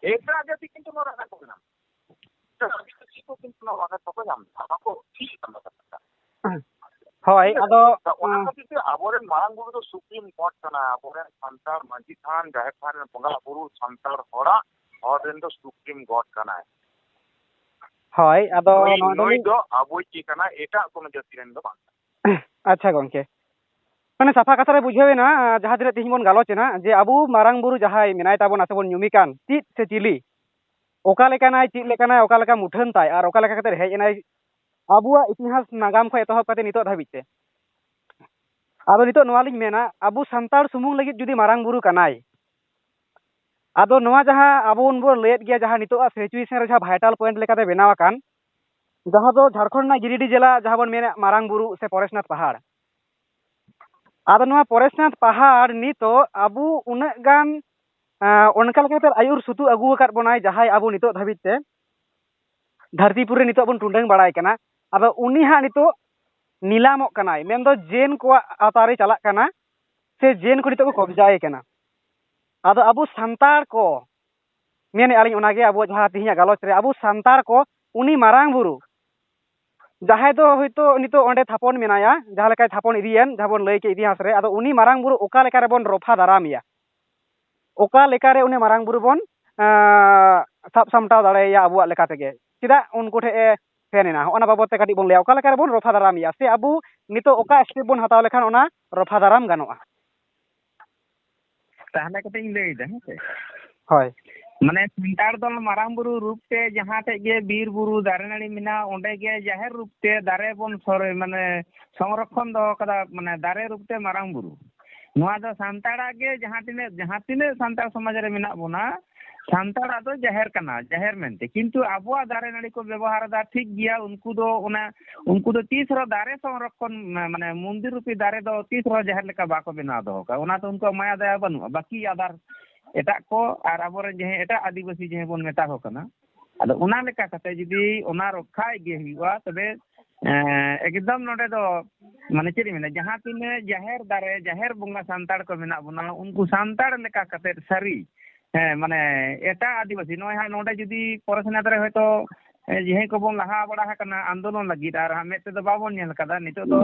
ᱮᱴᱟᱜ ᱡᱟᱹᱛᱤ ᱠᱤᱱᱛᱩ ᱱᱚᱣᱟ ᱨᱮ ᱟᱜᱷᱟᱛ ᱵᱟᱠᱚ ᱧᱟᱢ ᱮᱫᱟ᱾ ᱮᱴᱟᱜ ᱟᱹᱫᱤᱵᱟᱹᱥᱤ ᱠᱚ ᱠᱤᱱᱛᱩ ᱱᱚᱣᱟ ᱟᱜᱷᱟᱛ ᱵᱟᱠᱚ ᱧᱟᱢ ᱮᱫᱟ, ᱵᱟᱠᱚ ᱴᱷᱤᱠ ᱮᱫᱟ ᱱᱚᱣᱟ ᱠᱟᱛᱷᱟ᱾ ᱦᱳᱭ, ᱴᱷᱤᱠ ᱟᱪᱷᱮ? ᱟᱫᱚ, ᱛᱚ ᱚᱱᱟ ᱟᱸ, ᱠᱷᱟᱹᱛᱤᱨ ᱛᱮ ᱟᱵᱚᱨᱮᱱ ᱢᱟᱨᱟᱝ ᱵᱩᱨᱩ ᱫᱚ ᱥᱩᱯᱨᱤᱢ ᱜᱚᱰ ᱠᱟᱱᱟ, ᱟᱵᱚᱨᱮᱱ ᱥᱟᱱᱛᱟᱲ ᱢᱟᱹᱡᱷᱤ ᱛᱷᱟᱱ, ᱡᱟᱦᱮᱨ ᱛᱷᱟᱱ ᱨᱮᱱ ᱵᱚᱸᱜᱟ ᱵᱩᱨᱩ ᱥᱟᱱᱛᱟᱲ ᱦᱚᱲᱟᱜ, ᱦᱚᱲ ᱨᱮᱱ ᱫᱚ ᱥᱩᱯᱨᱤᱢ ᱜᱚᱰ ᱠᱟᱱᱟᱭ᱾ ᱦᱳᱭ, ᱟᱫᱚ ᱱᱩᱭ, ᱱᱚᱣᱟ ᱫᱚ ᱱᱩᱭ ᱞᱤᱧ ᱫᱚ ᱟᱵᱚᱭᱤᱡ ᱜᱮ ᱠᱟᱱᱟᱭ, ᱮᱴᱟᱜ ᱠᱳᱱᱳ ᱡᱟᱹᱛᱤ ᱨᱮᱱ ᱫᱚ ᱵᱟᱝ ᱠᱟᱱᱟᱭ᱾ ᱟᱪᱪᱷᱟ ᱜᱚᱢᱠᱮ, ᱢᱟᱱᱮ ᱥᱟᱯᱷᱟ ᱠᱟᱛᱷᱟ ᱨᱮ ᱵᱩᱡᱷᱟᱹᱣ ᱮᱱᱟ, ᱟᱸ, ᱡᱟᱦᱟᱸ ᱛᱤᱱᱟᱹᱜ ᱛᱮᱦᱮᱧ ᱵᱚᱱ ᱜᱟᱞᱚᱪ ᱮᱱᱟ, ᱡᱮ ᱟᱵᱚ ᱢᱟᱨᱟᱝ ᱵᱩᱨᱩ ᱡᱟᱦᱟᱸᱭ ᱢᱮᱱᱟᱭ ᱛᱟᱵᱚᱱᱟ ᱥᱮᱵᱚᱱ ᱧᱩᱢᱮ ᱠᱟᱱ, ᱪᱮᱫ ᱥᱮ ᱪᱤᱞᱤ, ᱚᱠᱟ ᱞᱮᱠᱟᱱᱟᱭ, ᱪᱮᱫ ᱞᱮᱠᱟᱱᱟᱭ, ᱚᱠᱟ ᱞᱮᱠᱟ ᱢᱩᱴᱷᱟᱹᱱ ᱛᱟᱭ ᱟᱨ ᱚᱠᱟ ᱞᱮᱠᱟ ᱠᱟᱛᱮ ᱦᱮᱡ ᱮᱱᱟᱭ ᱟᱵᱚᱣᱟᱜ ᱤᱛᱤᱦᱟᱥ ᱱᱟᱜᱟᱢ ᱠᱷᱚᱱ ᱮᱛᱚᱦᱚᱵ ᱠᱟᱛᱮ ᱱᱤᱛᱚᱜ ᱫᱷᱟᱹᱵᱤᱡ ᱛᱮ᱾ ᱟᱫᱚ ᱱᱤᱛᱚᱜ ᱱᱚᱣᱟ ᱞᱤᱧ ᱢᱮᱱᱟ, ᱟᱵᱚ ᱥᱟᱱᱛᱟᱲ ᱥᱩᱢᱩᱝ ᱞᱟᱹᱜᱤᱫ ᱡᱩᱫᱤ ᱢᱟᱨᱟᱝ ᱵᱩᱨᱩ ᱠᱟᱱᱟᱭ, ᱟᱫᱚ ᱱᱚᱣᱟ ᱡᱟᱦᱟᱸ ᱟᱵᱚ ᱵᱚᱱ ᱞᱟᱹᱭᱮᱫ ᱜᱮᱭᱟ, ᱡᱟᱦᱟᱸ ᱱᱤᱛᱚᱜ situation ᱨᱮ ᱡᱟᱦᱟᱸ vital point ᱞᱮᱠᱟᱛᱮ ᱵᱮᱱᱟᱣ ᱟᱠᱟᱱ, ᱡᱟᱦᱟᱸ ᱫᱚ ᱡᱷᱟᱲᱠᱷᱚᱸᱰ ᱨᱮᱱᱟᱜ ᱜᱤᱨᱤᱰᱤ ᱡᱮᱞᱟ, ᱡᱟᱦᱟᱸ ᱵᱚᱱ ᱢᱮᱱᱮᱫ ᱢᱟᱨᱟᱝ ᱵᱩᱨᱩ ᱥᱮ ᱯᱚᱨᱮᱥᱱᱟᱛᱷ ᱯᱟᱦᱟᱲ᱾ ᱟᱫᱚ ᱱᱚᱣᱟ ᱯᱚᱨᱮᱥᱱᱟᱛᱷ ᱯᱟᱦᱟᱲ ᱱᱤᱛᱚᱜ ᱟᱵᱚ ᱩᱱᱟᱹᱜ ᱜᱟᱱ, ᱟᱸ, ᱚᱱᱠᱟ ᱞᱮᱠᱟᱛᱮ ᱟᱹᱭᱩᱨ ᱥᱩᱛᱩᱜ ᱟᱹᱜᱩ ᱟᱠᱟᱫ ᱵᱚᱱᱟᱭ, ᱡᱟᱦᱟᱸᱭ ᱟᱵᱚ ᱱᱤᱛᱚᱜ ᱫᱷᱟᱹᱵᱤᱡ ᱛᱮ ᱫᱷᱟᱹᱨᱛᱤ ᱯᱩᱨᱤ ᱨᱮ ᱱᱤᱛᱚᱜ ᱵᱚᱱ ᱴᱩᱰᱟᱹᱝ ᱵᱟᱲᱟᱭ ᱠᱟᱱᱟ᱾ ᱟᱫᱚ ᱩᱱᱤ ᱦᱟᱸᱜ ᱱᱤᱛᱚᱜ ᱱᱤᱞᱟᱢᱚᱜ ᱠᱟᱱᱟᱭ, ᱢᱮᱱᱫᱚ ᱡᱮᱱ ᱠᱚᱣᱟᱜ ᱟᱣᱛᱟ ᱨᱮ ᱪᱟᱞᱟᱜ ᱠᱟᱱᱟ, ᱥᱮ ᱡᱮᱱ ᱠᱚ ᱱᱤᱛᱚᱜ ᱠᱚ ᱠᱚᱵᱡᱟᱭᱮ ᱠᱟᱱᱟ᱾ ᱟᱫᱚ ᱟᱵᱚ ᱥᱟᱱᱛᱟᱲ ᱠᱚ, ᱢᱮᱱᱮᱫᱼᱟ ᱞᱤᱧ ᱚᱱᱟᱜᱮ, ᱟᱵᱚ ᱡᱟᱦᱟᱸ ᱛᱮᱦᱮᱧᱟᱜ ᱜᱟᱞᱚᱪ ᱨᱮ ᱟᱵᱚ ᱥᱟᱱᱛᱟᱲ ᱠᱚ, ᱩᱱᱤ ᱢᱟᱨᱟᱝ ᱵᱩᱨᱩ ᱡᱟᱦᱟᱸᱭ ᱫᱚ ᱦᱳᱭᱛᱳ ᱱᱤᱛᱚᱜ ᱚᱸᱰᱮ ᱛᱷᱟᱯᱚᱱ ᱢᱮᱱᱟᱭᱟ, ᱡᱟᱦᱟᱸ ᱞᱮᱠᱟᱭ ᱛᱷᱟᱯᱚᱱ ᱤᱫᱤᱭᱮᱱ, ᱡᱟᱦᱟᱸ ᱵᱚᱱ ᱞᱟᱹᱭ ᱠᱮᱫ ᱤᱛᱤᱦᱟᱥ ᱨᱮ, ᱟᱫᱚ ᱩᱱᱤ ᱢᱟᱨᱟᱝ ᱵᱩᱨᱩ ᱚᱠᱟ ᱞᱮᱠᱟ ᱨᱮᱵᱚᱱ ᱨᱚᱯᱷᱟ ᱫᱟᱨᱟᱢᱮᱭᱟ? ᱚᱠᱟ ᱞᱮᱠᱟᱨᱮ ᱩᱱᱤ ᱢᱟᱨᱟᱝ ᱵᱩᱨᱩ ᱵᱚᱱ, ᱟᱸ, ᱥᱟᱵ ᱥᱟᱢᱴᱟᱣ ᱫᱟᱲᱮᱭᱟᱭᱟ ᱟᱵᱚᱣᱟᱜ ᱞᱮᱠᱟ ᱛᱮᱜᱮ? ᱪᱮᱫᱟᱜ ᱩᱱᱠᱩ ᱴᱷᱮᱱ ᱮ ᱥᱮᱱ ᱮᱱᱟ? ᱦᱚᱸᱜᱼᱚ ᱱᱟ ᱵᱟᱵᱚᱫ ᱛᱮ ᱠᱟᱹᱴᱤᱡ ᱵᱚᱱ ᱞᱟᱹᱭᱟ, ᱚᱠᱟ ᱞᱮᱠᱟ ᱨᱮᱵᱚᱱ ᱨᱚᱯᱷᱟ ᱫᱟᱨᱟᱢᱮᱭᱟ, ᱥᱮ ᱟᱵᱚ ᱱᱤᱛᱚᱜ ᱚᱠᱟ step ᱵᱚᱱ ᱦᱟᱛᱟᱣ ᱞᱮᱠᱷᱟᱱ ᱚᱱᱟ ᱨᱚᱯᱷᱟ ᱫᱟᱨᱟᱢ ᱜᱟᱱᱚᱜᱼᱟ? ᱛᱟᱦᱚᱞᱮ ᱠᱟᱹᱴᱤᱡ ᱤᱧ ᱞᱟᱹᱭᱫᱟ, ᱦᱮᱸ ᱥᱮ? ᱦᱳᱭ᱾ ᱢᱟᱱᱮ ᱥᱟᱱᱛᱟᱲ ᱫᱚ ᱢᱟᱨᱟᱝ ᱵᱩᱨᱩ ᱨᱩᱯ ᱛᱮ ᱡᱟᱦᱟᱸ ᱴᱷᱮᱡ ᱜᱮ ᱵᱤᱨ ᱵᱩᱨᱩ ᱫᱟᱨᱮ ᱱᱟᱹᱲᱤ ᱢᱮᱱᱟᱜᱼᱟ, ᱚᱸᱰᱮ ᱜᱮ ᱡᱟᱦᱮᱨ ᱨᱩᱯ ᱛᱮ ᱫᱟᱨᱮ ᱵᱚᱱ ᱥᱚᱨᱮ, ᱢᱟᱱᱮ ᱥᱚᱝᱨᱚᱠᱷᱚᱱ ᱫᱚᱦᱚ ᱠᱟᱫᱟ, ᱢᱟᱱᱮ ᱫᱟᱨᱮ ᱨᱩᱯ ᱛᱮ ᱢᱟᱨᱟᱝ ᱵᱩᱨᱩ᱾ ᱱᱚᱣᱟ ᱫᱚ ᱥᱟᱱᱛᱟᱲᱟᱜ ᱜᱮ, ᱡᱟᱦᱟᱸ ᱛᱤᱱᱟᱹᱜ, ᱡᱟᱦᱟᱸ ᱛᱤᱱᱟᱹᱜ ᱥᱟᱱᱛᱟᱲ ᱥᱚᱢᱟᱡᱽ ᱨᱮ ᱢᱮᱱᱟᱜ ᱵᱚᱱᱟ, ᱥᱟᱱᱛᱟᱲᱟᱜ ᱫᱚ ᱡᱟᱦᱮᱨ ᱠᱟᱱᱟ, ᱡᱟᱦᱮᱨ ᱢᱮᱱᱛᱮ᱾ ᱠᱤᱱᱛᱩ ᱟᱵᱚᱣᱟᱜ ᱫᱟᱨᱮ ᱱᱟᱹᱲᱤ ᱠᱚ ᱵᱮᱵᱚᱦᱟᱨ ᱮᱫᱟ, ᱴᱷᱤᱠ ᱜᱮᱭᱟ, ᱩᱱᱠᱩ ᱫᱚ ᱚᱱᱟ, ᱩᱱᱠᱩ ᱫᱚ ᱛᱤᱥ ᱨᱮᱦᱚᱸ ᱫᱟᱨᱮ ᱥᱚᱝᱨᱚᱠᱷᱚᱱ, ᱢᱟᱱᱮ ᱢᱚᱱᱫᱤᱨ ᱨᱩᱯᱤ ᱫᱟᱨᱮ ᱫᱚ ᱛᱤᱥ ᱨᱮᱦᱚᱸ ᱡᱟᱦᱮᱨ ᱞᱮᱠᱟ ᱵᱟᱠᱚ ᱵᱮᱱᱟᱣ ᱫᱚᱦᱚ ᱠᱟᱜᱼᱟ᱾ ᱚᱱᱟ ᱫᱚ ᱩᱱᱠᱩᱣᱟᱜ ᱢᱟᱭᱟ ᱫᱟᱭᱟ ᱵᱟᱹᱱᱩᱜᱼᱟ᱾ ᱵᱟᱹᱠᱤ ᱟᱫᱟᱨ ᱮᱴᱟᱜ ᱠᱚ ᱟᱨ ᱟᱵᱚᱨᱮᱱ ᱡᱟᱦᱟᱸᱭ ᱮᱴᱟᱜ ᱟᱹᱫᱤᱵᱟᱹᱥᱤ ᱡᱟᱦᱟᱸᱭ ᱵᱚᱱ ᱢᱮᱛᱟ ᱠᱚ ᱠᱟᱱᱟ, ᱟᱫᱚ ᱚᱱᱟ ᱞᱮᱠᱟ ᱠᱟᱛᱮ ᱡᱩᱫᱤ ᱚᱱᱟ ᱨᱚᱠᱷᱟ ᱤᱫᱤ ᱦᱩᱭᱩᱜᱼᱟ, ᱛᱚᱵᱮ, ᱮᱸ, ᱮᱠᱫᱚᱢ ᱱᱚᱰᱮ ᱫᱚ, ᱢᱟᱱᱮ ᱪᱮᱫ ᱤᱧ ᱢᱮᱱᱟ, ᱡᱟᱦᱟᱸ ᱛᱤᱱᱟᱹᱜ ᱡᱟᱦᱮᱨ ᱫᱟᱨᱮ, ᱡᱟᱦᱮᱨ ᱵᱚᱸᱜᱟ ᱥᱟᱱᱛᱟᱲ ᱠᱚ ᱢᱮᱱᱟᱜ ᱵᱚᱱᱟ, ᱩᱱᱠᱩ ᱥᱟᱱᱛᱟᱲ ᱞᱮᱠᱟ ᱠᱟᱛᱮ ᱥᱟᱹᱨᱤ, ᱦᱮᱸ, ᱢᱟᱱᱮ ᱮᱴᱟᱜ ᱟᱹᱫᱤᱵᱟᱹᱥᱤ, ᱱᱚᱜᱼᱚᱭ ᱦᱟᱸᱜ ᱱᱚᱰᱮ ᱡᱩᱫᱤ ᱯᱚᱨᱮ ᱥᱮᱱᱟᱜ ᱨᱮ ᱦᱚᱭᱛᱳ, ᱮᱸ, ᱡᱟᱦᱟᱸᱭ ᱠᱚᱵᱚᱱ ᱞᱟᱦᱟ ᱵᱟᱲᱟ ᱟᱠᱟᱱᱟ ᱟᱱᱫᱳᱞᱚᱱ ᱞᱟᱹᱜᱤᱫ, ᱟᱨ ᱦᱟᱸᱜ ᱢᱮᱫ ᱛᱮᱫᱚ ᱵᱟᱵᱚᱱ ᱧᱮᱞ ᱟᱠᱟᱫᱟ, ᱱᱤᱛᱚᱜ ᱫᱚ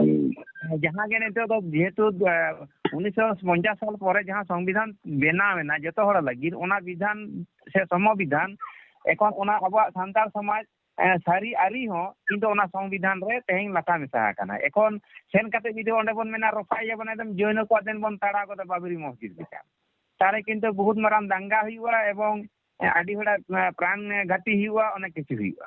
ᱡᱟᱦᱟᱸ ᱜᱮ ᱱᱤᱛᱚᱜ ᱫᱚ ᱡᱮᱦᱮᱛᱩ, ᱮᱸ, ᱩᱱᱤᱥᱥᱚ ᱯᱚᱧᱪᱟᱥ ᱥᱟᱞ ᱯᱚᱨᱮ ᱡᱟᱦᱟᱸ ᱥᱚᱝᱵᱤᱫᱷᱟᱱ ᱵᱮᱱᱟᱣ ᱮᱱᱟ ᱡᱚᱛᱚ ᱦᱚᱲ ᱞᱟᱹᱜᱤᱫ, ᱚᱱᱟ ᱵᱤᱫᱷᱟᱱ ᱥᱮ ᱥᱚᱢᱚᱵᱤᱫᱷᱟᱱ ᱮᱠᱷᱚᱱ ᱚᱱᱟ ᱟᱵᱚᱣᱟᱜ ᱥᱟᱱᱛᱟᱲ ᱥᱚᱢᱟᱡᱽ, ᱮᱸ, ᱥᱟᱹᱨᱤ ᱟᱹᱨᱤ ᱦᱚᱸ ᱠᱤᱱᱛᱩ ᱚᱱᱟ ᱥᱚᱝᱵᱤᱫᱷᱟᱱ ᱨᱮ ᱛᱮᱦᱮᱧ ᱞᱟᱴᱟ ᱢᱮᱥᱟ ᱟᱠᱟᱱᱟ᱾ ᱮᱠᱷᱚᱱ ᱥᱮᱱ ᱠᱟᱛᱮ ᱡᱩᱫᱤ ᱚᱸᱰᱮ ᱵᱚᱱ ᱢᱮᱱᱟ ᱨᱚᱯᱷᱟᱭᱮᱭᱟ ᱵᱚᱱ, ᱮᱠᱫᱚᱢ ᱡᱳᱭᱱᱚ ᱠᱚᱣᱟᱜ ᱫᱮᱱ ᱵᱚᱱ ᱛᱟᱲᱟᱣ ᱜᱚᱫᱟ ᱵᱟᱵᱨᱤ ᱢᱚᱥᱡᱤᱫ ᱞᱮᱠᱟ, ᱛᱟᱦᱞᱮ ᱠᱤᱱᱛᱩ ᱵᱚᱦᱩᱛ ᱢᱟᱨᱟᱝ ᱫᱟᱝᱜᱟ ᱦᱩᱭᱩᱜᱼᱟ ᱮᱵᱚᱝ ᱟᱹᱰᱤ ᱦᱚᱲᱟᱜ ᱯᱨᱟᱱ ᱜᱷᱟᱹᱴᱤ ᱦᱩᱭᱩᱜᱼᱟ, ᱚᱱᱮᱠ ᱠᱤᱪᱷᱩ ᱦᱩᱭᱩᱜᱼᱟ᱾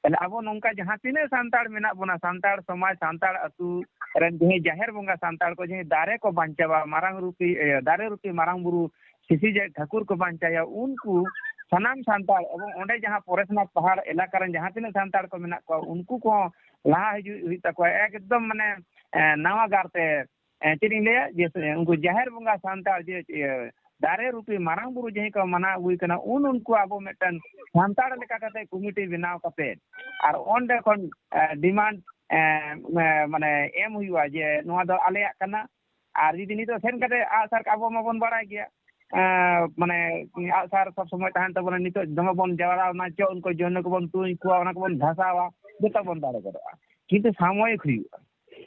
ᱛᱟᱦᱞᱮ ᱟᱵᱚ ᱱᱚᱝᱠᱟ ᱡᱟᱦᱟᱸ ᱛᱤᱱᱟᱹᱜ ᱥᱟᱱᱛᱟᱲ ᱢᱮᱱᱟᱜ ᱵᱚᱱᱟ, ᱥᱟᱱᱛᱟᱲ ᱥᱚᱢᱟᱡᱽ, ᱥᱟᱱᱛᱟᱲ ᱟᱹᱛᱩ ᱨᱮᱱ ᱡᱟᱦᱟᱸᱭ ᱡᱟᱦᱮᱨ ᱵᱚᱸᱜᱟ ᱥᱟᱱᱛᱟᱲ ᱠᱚ ᱡᱟᱦᱟᱸᱭ ᱫᱟᱨᱮ ᱠᱚ ᱵᱟᱧᱪᱟᱣᱟ, ᱢᱟᱨᱟᱝ ᱨᱩᱯᱤ, ᱤᱭᱟᱹ, ᱫᱟᱨᱮ ᱨᱩᱯᱤ ᱢᱟᱨᱟᱝ ᱵᱩᱨᱩ ᱥᱤᱥᱤ ᱡᱟᱦᱮᱨ ᱴᱷᱟᱹᱠᱩᱨ ᱠᱚ ᱵᱟᱧᱪᱟᱣᱟ, ᱩᱱᱠᱩ ᱥᱟᱱᱟᱢ ᱥᱟᱱᱛᱟᱲ ᱮᱵᱚᱝ ᱚᱸᱰᱮ ᱡᱟᱦᱟᱸ ᱯᱚᱨᱮᱥᱱᱟᱛᱷ ᱯᱟᱦᱟᱲ ᱮᱞᱟᱠᱟ ᱨᱮᱱ ᱡᱟᱦᱟᱸ ᱛᱤᱱᱟᱹᱜ ᱥᱟᱱᱛᱟᱲ ᱠᱚ ᱢᱮᱱᱟᱜ ᱠᱚᱣᱟ, ᱩᱱᱠᱩ ᱠᱚᱦᱚᱸ ᱞᱟᱦᱟ ᱦᱤᱡᱩᱜ ᱦᱩᱭᱩᱜ ᱛᱟᱠᱚᱣᱟ᱾ ᱮᱠᱫᱚᱢ ᱢᱟᱱᱮ, ᱮ, ᱱᱟᱣᱟ ᱜᱟᱨᱛᱮ, ᱮ, ᱪᱮᱫ ᱤᱧ ᱞᱟᱹᱭᱟ, ᱡᱮ ᱩᱱᱠᱩ ᱡᱟᱦᱮᱨ ᱵᱚᱸᱜᱟ ᱥᱟᱱᱛᱟᱲ ᱡᱮ, ᱤᱭᱟᱹ, ᱫᱟᱨᱮ ᱨᱩᱯᱤ ᱢᱟᱨᱟᱝ ᱵᱩᱨᱩ ᱡᱟᱦᱟᱸᱭ ᱠᱚ ᱢᱟᱱᱟᱣ ᱟᱹᱜᱩᱭ ᱠᱟᱱᱟ, ᱩᱱ ᱩᱱᱠᱩ ᱟᱵᱚ ᱢᱤᱫᱴᱟᱝ ᱥᱟᱱᱛᱟᱲ ᱞᱮᱠᱟ ᱠᱟᱛᱮ ᱠᱚᱢᱤᱴᱤ ᱵᱮᱱᱟᱣ ᱠᱟᱛᱮ ᱟᱨ ᱚᱸᱰᱮ ᱠᱷᱚᱱ, ᱮ, ᱰᱤᱢᱟᱱᱰ, ᱮ, ᱢᱟᱱᱮ ᱮᱢ ᱦᱩᱭᱩᱜᱼᱟ ᱡᱮ ᱱᱚᱣᱟ ᱫᱚ ᱟᱞᱮᱭᱟᱜ ᱠᱟᱱᱟ᱾ ᱟᱨ ᱡᱩᱫᱤ ᱱᱤᱛᱚᱜ ᱥᱮᱱ ᱠᱟᱛᱮ ᱟᱜᱼᱥᱟᱨ, ᱟᱵᱚ ᱢᱟᱵᱚᱱ ᱵᱟᱲᱟᱭ ᱜᱮᱭᱟ, ᱮ, ᱢᱟᱱᱮ ᱟᱜᱼᱥᱟᱨ ᱥᱚᱵ ᱥᱚᱢᱚᱭ ᱛᱟᱦᱮᱱ ᱛᱟᱵᱚᱱᱟ, ᱱᱤᱛᱚᱜ ᱫᱚᱢᱮ ᱵᱚᱱ ᱡᱟᱣᱨᱟ ᱚᱱᱟ ᱪᱚ ᱩᱱᱠᱩ ᱡᱚᱱᱚ ᱠᱚᱵᱚᱱ ᱛᱩᱧ ᱠᱚᱣᱟ, ᱚᱱᱟ ᱠᱚᱵᱚᱱ ᱫᱷᱟᱥᱟᱣᱟ, ᱡᱚᱛᱚ ᱵᱚᱱ ᱫᱟᱲᱮ ᱜᱚᱫᱚᱜᱼᱟ᱾ ᱠᱤᱱᱛᱩ ᱥᱟᱢᱚᱭᱤᱠ ᱦᱩᱭᱩᱜᱼᱟ᱾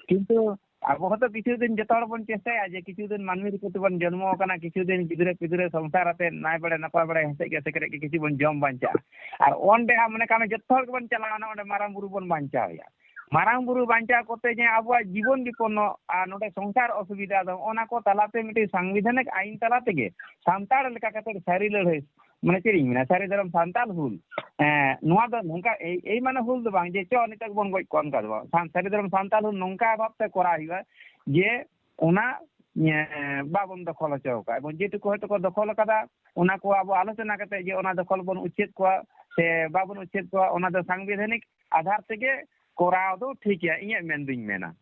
ᱠᱤᱱᱛᱩ ᱟᱵᱚ ᱦᱚᱸᱛᱚ ᱠᱤᱪᱷᱩ ᱫᱤᱱ ᱡᱚᱛᱚ ᱦᱚᱲ ᱵᱚᱱ ᱪᱮᱥᱴᱟᱭᱟ ᱡᱮ ᱠᱤᱪᱷᱩ ᱫᱤᱱ ᱢᱟᱹᱱᱢᱤ ᱨᱩᱯ ᱛᱮᱵᱚᱱ ᱡᱚᱱᱢᱚ ᱟᱠᱟᱱᱟ, ᱠᱤᱪᱷᱩ ᱫᱤᱱ ᱜᱤᱫᱽᱨᱟᱹ ᱯᱤᱫᱽᱨᱟᱹ ᱥᱚᱝᱥᱟᱨ ᱟᱛᱮ ᱱᱟᱭ ᱵᱟᱲᱮ ᱱᱟᱯᱟᱭ ᱵᱟᱲᱮ ᱦᱮᱸᱥᱮᱡ ᱜᱮ ᱥᱮᱠᱨᱮᱡ ᱜᱮ ᱠᱤᱪᱷᱩ ᱵᱚᱱ ᱡᱚᱢ ᱵᱟᱧᱪᱟᱜᱼᱟ᱾ ᱟᱨ ᱚᱸᱰᱮ ᱦᱟᱸᱜ ᱢᱚᱱᱮ ᱠᱟᱜ ᱢᱮ ᱡᱚᱛᱚ ᱦᱚᱲ ᱜᱮᱵᱚᱱ ᱪᱟᱞᱟᱣᱱᱟ, ᱚᱸᱰᱮ ᱢᱟᱨᱟᱝ ᱵᱩᱨᱩ ᱵᱚᱱ ᱵᱟᱧᱪᱟᱣ ᱮᱭᱟ᱾ ᱢᱟᱨᱟᱝ ᱵᱩᱨᱩ ᱵᱟᱧᱪᱟᱣ ᱠᱚᱛᱮ ᱡᱮ ᱟᱵᱚᱣᱟᱜ ᱡᱤᱵᱚᱱ ᱵᱤᱯᱚᱱᱱᱚ ᱟᱨ ᱱᱚᱰᱮ ᱥᱚᱝᱥᱟᱨ ᱚᱥᱩᱵᱤᱫᱷᱟ ᱫᱚ, ᱚᱱᱟ ᱠᱚ ᱛᱟᱞᱟᱛᱮ ᱢᱤᱫᱴᱤᱡ ᱥᱟᱝᱵᱤᱫᱷᱟᱱᱤᱠ ᱟᱭᱤᱱ ᱛᱟᱞᱟ ᱛᱮᱜᱮ ᱥᱟᱱᱛᱟᱲ ᱞᱮᱠᱟ ᱠᱟᱛᱮ ᱥᱟᱹᱨᱤ ᱞᱟᱹᱲᱦᱟᱹᱭ, ᱢᱟᱱᱮ ᱪᱮᱫ ᱤᱧ ᱢᱮᱱᱟ, ᱥᱟᱹᱨᱤ ᱫᱷᱚᱨᱚᱢ ᱥᱟᱱᱛᱟᱲ ᱦᱩᱞ, ᱮᱸ, ᱱᱚᱣᱟ ᱫᱚ ᱱᱚᱝᱠᱟ ᱮᱭ, ᱮᱭ ᱢᱟᱱᱮ ᱦᱩᱞ ᱫᱚ ᱵᱟᱝ ᱡᱮ ᱪᱚ ᱱᱤᱛᱚᱜ ᱵᱚᱱ ᱜᱚᱡ ᱠᱚᱣᱟ, ᱚᱱᱠᱟ ᱫᱚ ᱵᱟᱝ᱾ ᱥᱟᱱ-, ᱥᱟᱹᱨᱤ ᱫᱷᱚᱨᱚᱢ ᱥᱟᱱᱛᱟᱲ ᱦᱩᱞ ᱱᱚᱝᱠᱟ ᱵᱷᱟᱵᱛᱮ ᱠᱚᱨᱟᱣ ᱦᱩᱭᱩᱜᱼᱟ ᱡᱮ ᱚᱱᱟ, ᱮᱸ, ᱵᱟᱵᱚᱱ ᱫᱚᱠᱷᱚᱞ ᱦᱚᱪᱚ ᱟᱠᱟᱫ, ᱮᱵᱚᱝ ᱡᱮᱴᱩᱠᱩ ᱦᱚᱭᱛᱳ ᱠᱚ ᱫᱚᱠᱷᱚᱞ ᱟᱠᱟᱫᱟ, ᱚᱱᱟ ᱠᱚ ᱟᱵᱚ ᱟᱞᱳᱪᱚᱱᱟ ᱠᱟᱛᱮ ᱡᱮ ᱚᱱᱟ ᱫᱚᱠᱷᱚᱞ ᱵᱚᱱ ᱩᱪᱷᱮᱫ ᱠᱚᱣᱟ ᱥᱮ ᱵᱟᱵᱚᱱ ᱩᱪᱷᱮᱫ ᱠᱚᱣᱟ, ᱚᱱᱟ ᱫᱚ ᱥᱟᱝᱵᱤᱫᱷᱟᱱᱤᱠ ᱟᱫᱷᱟᱨ ᱛᱮᱜᱮ ᱠᱚᱨᱟᱣ ᱫᱚ ᱴᱷᱤᱠ ᱜᱮᱭᱟ, ᱤᱧᱟᱹᱜ ᱢᱮᱱ ᱫᱩᱧ ᱢᱮᱱᱟ᱾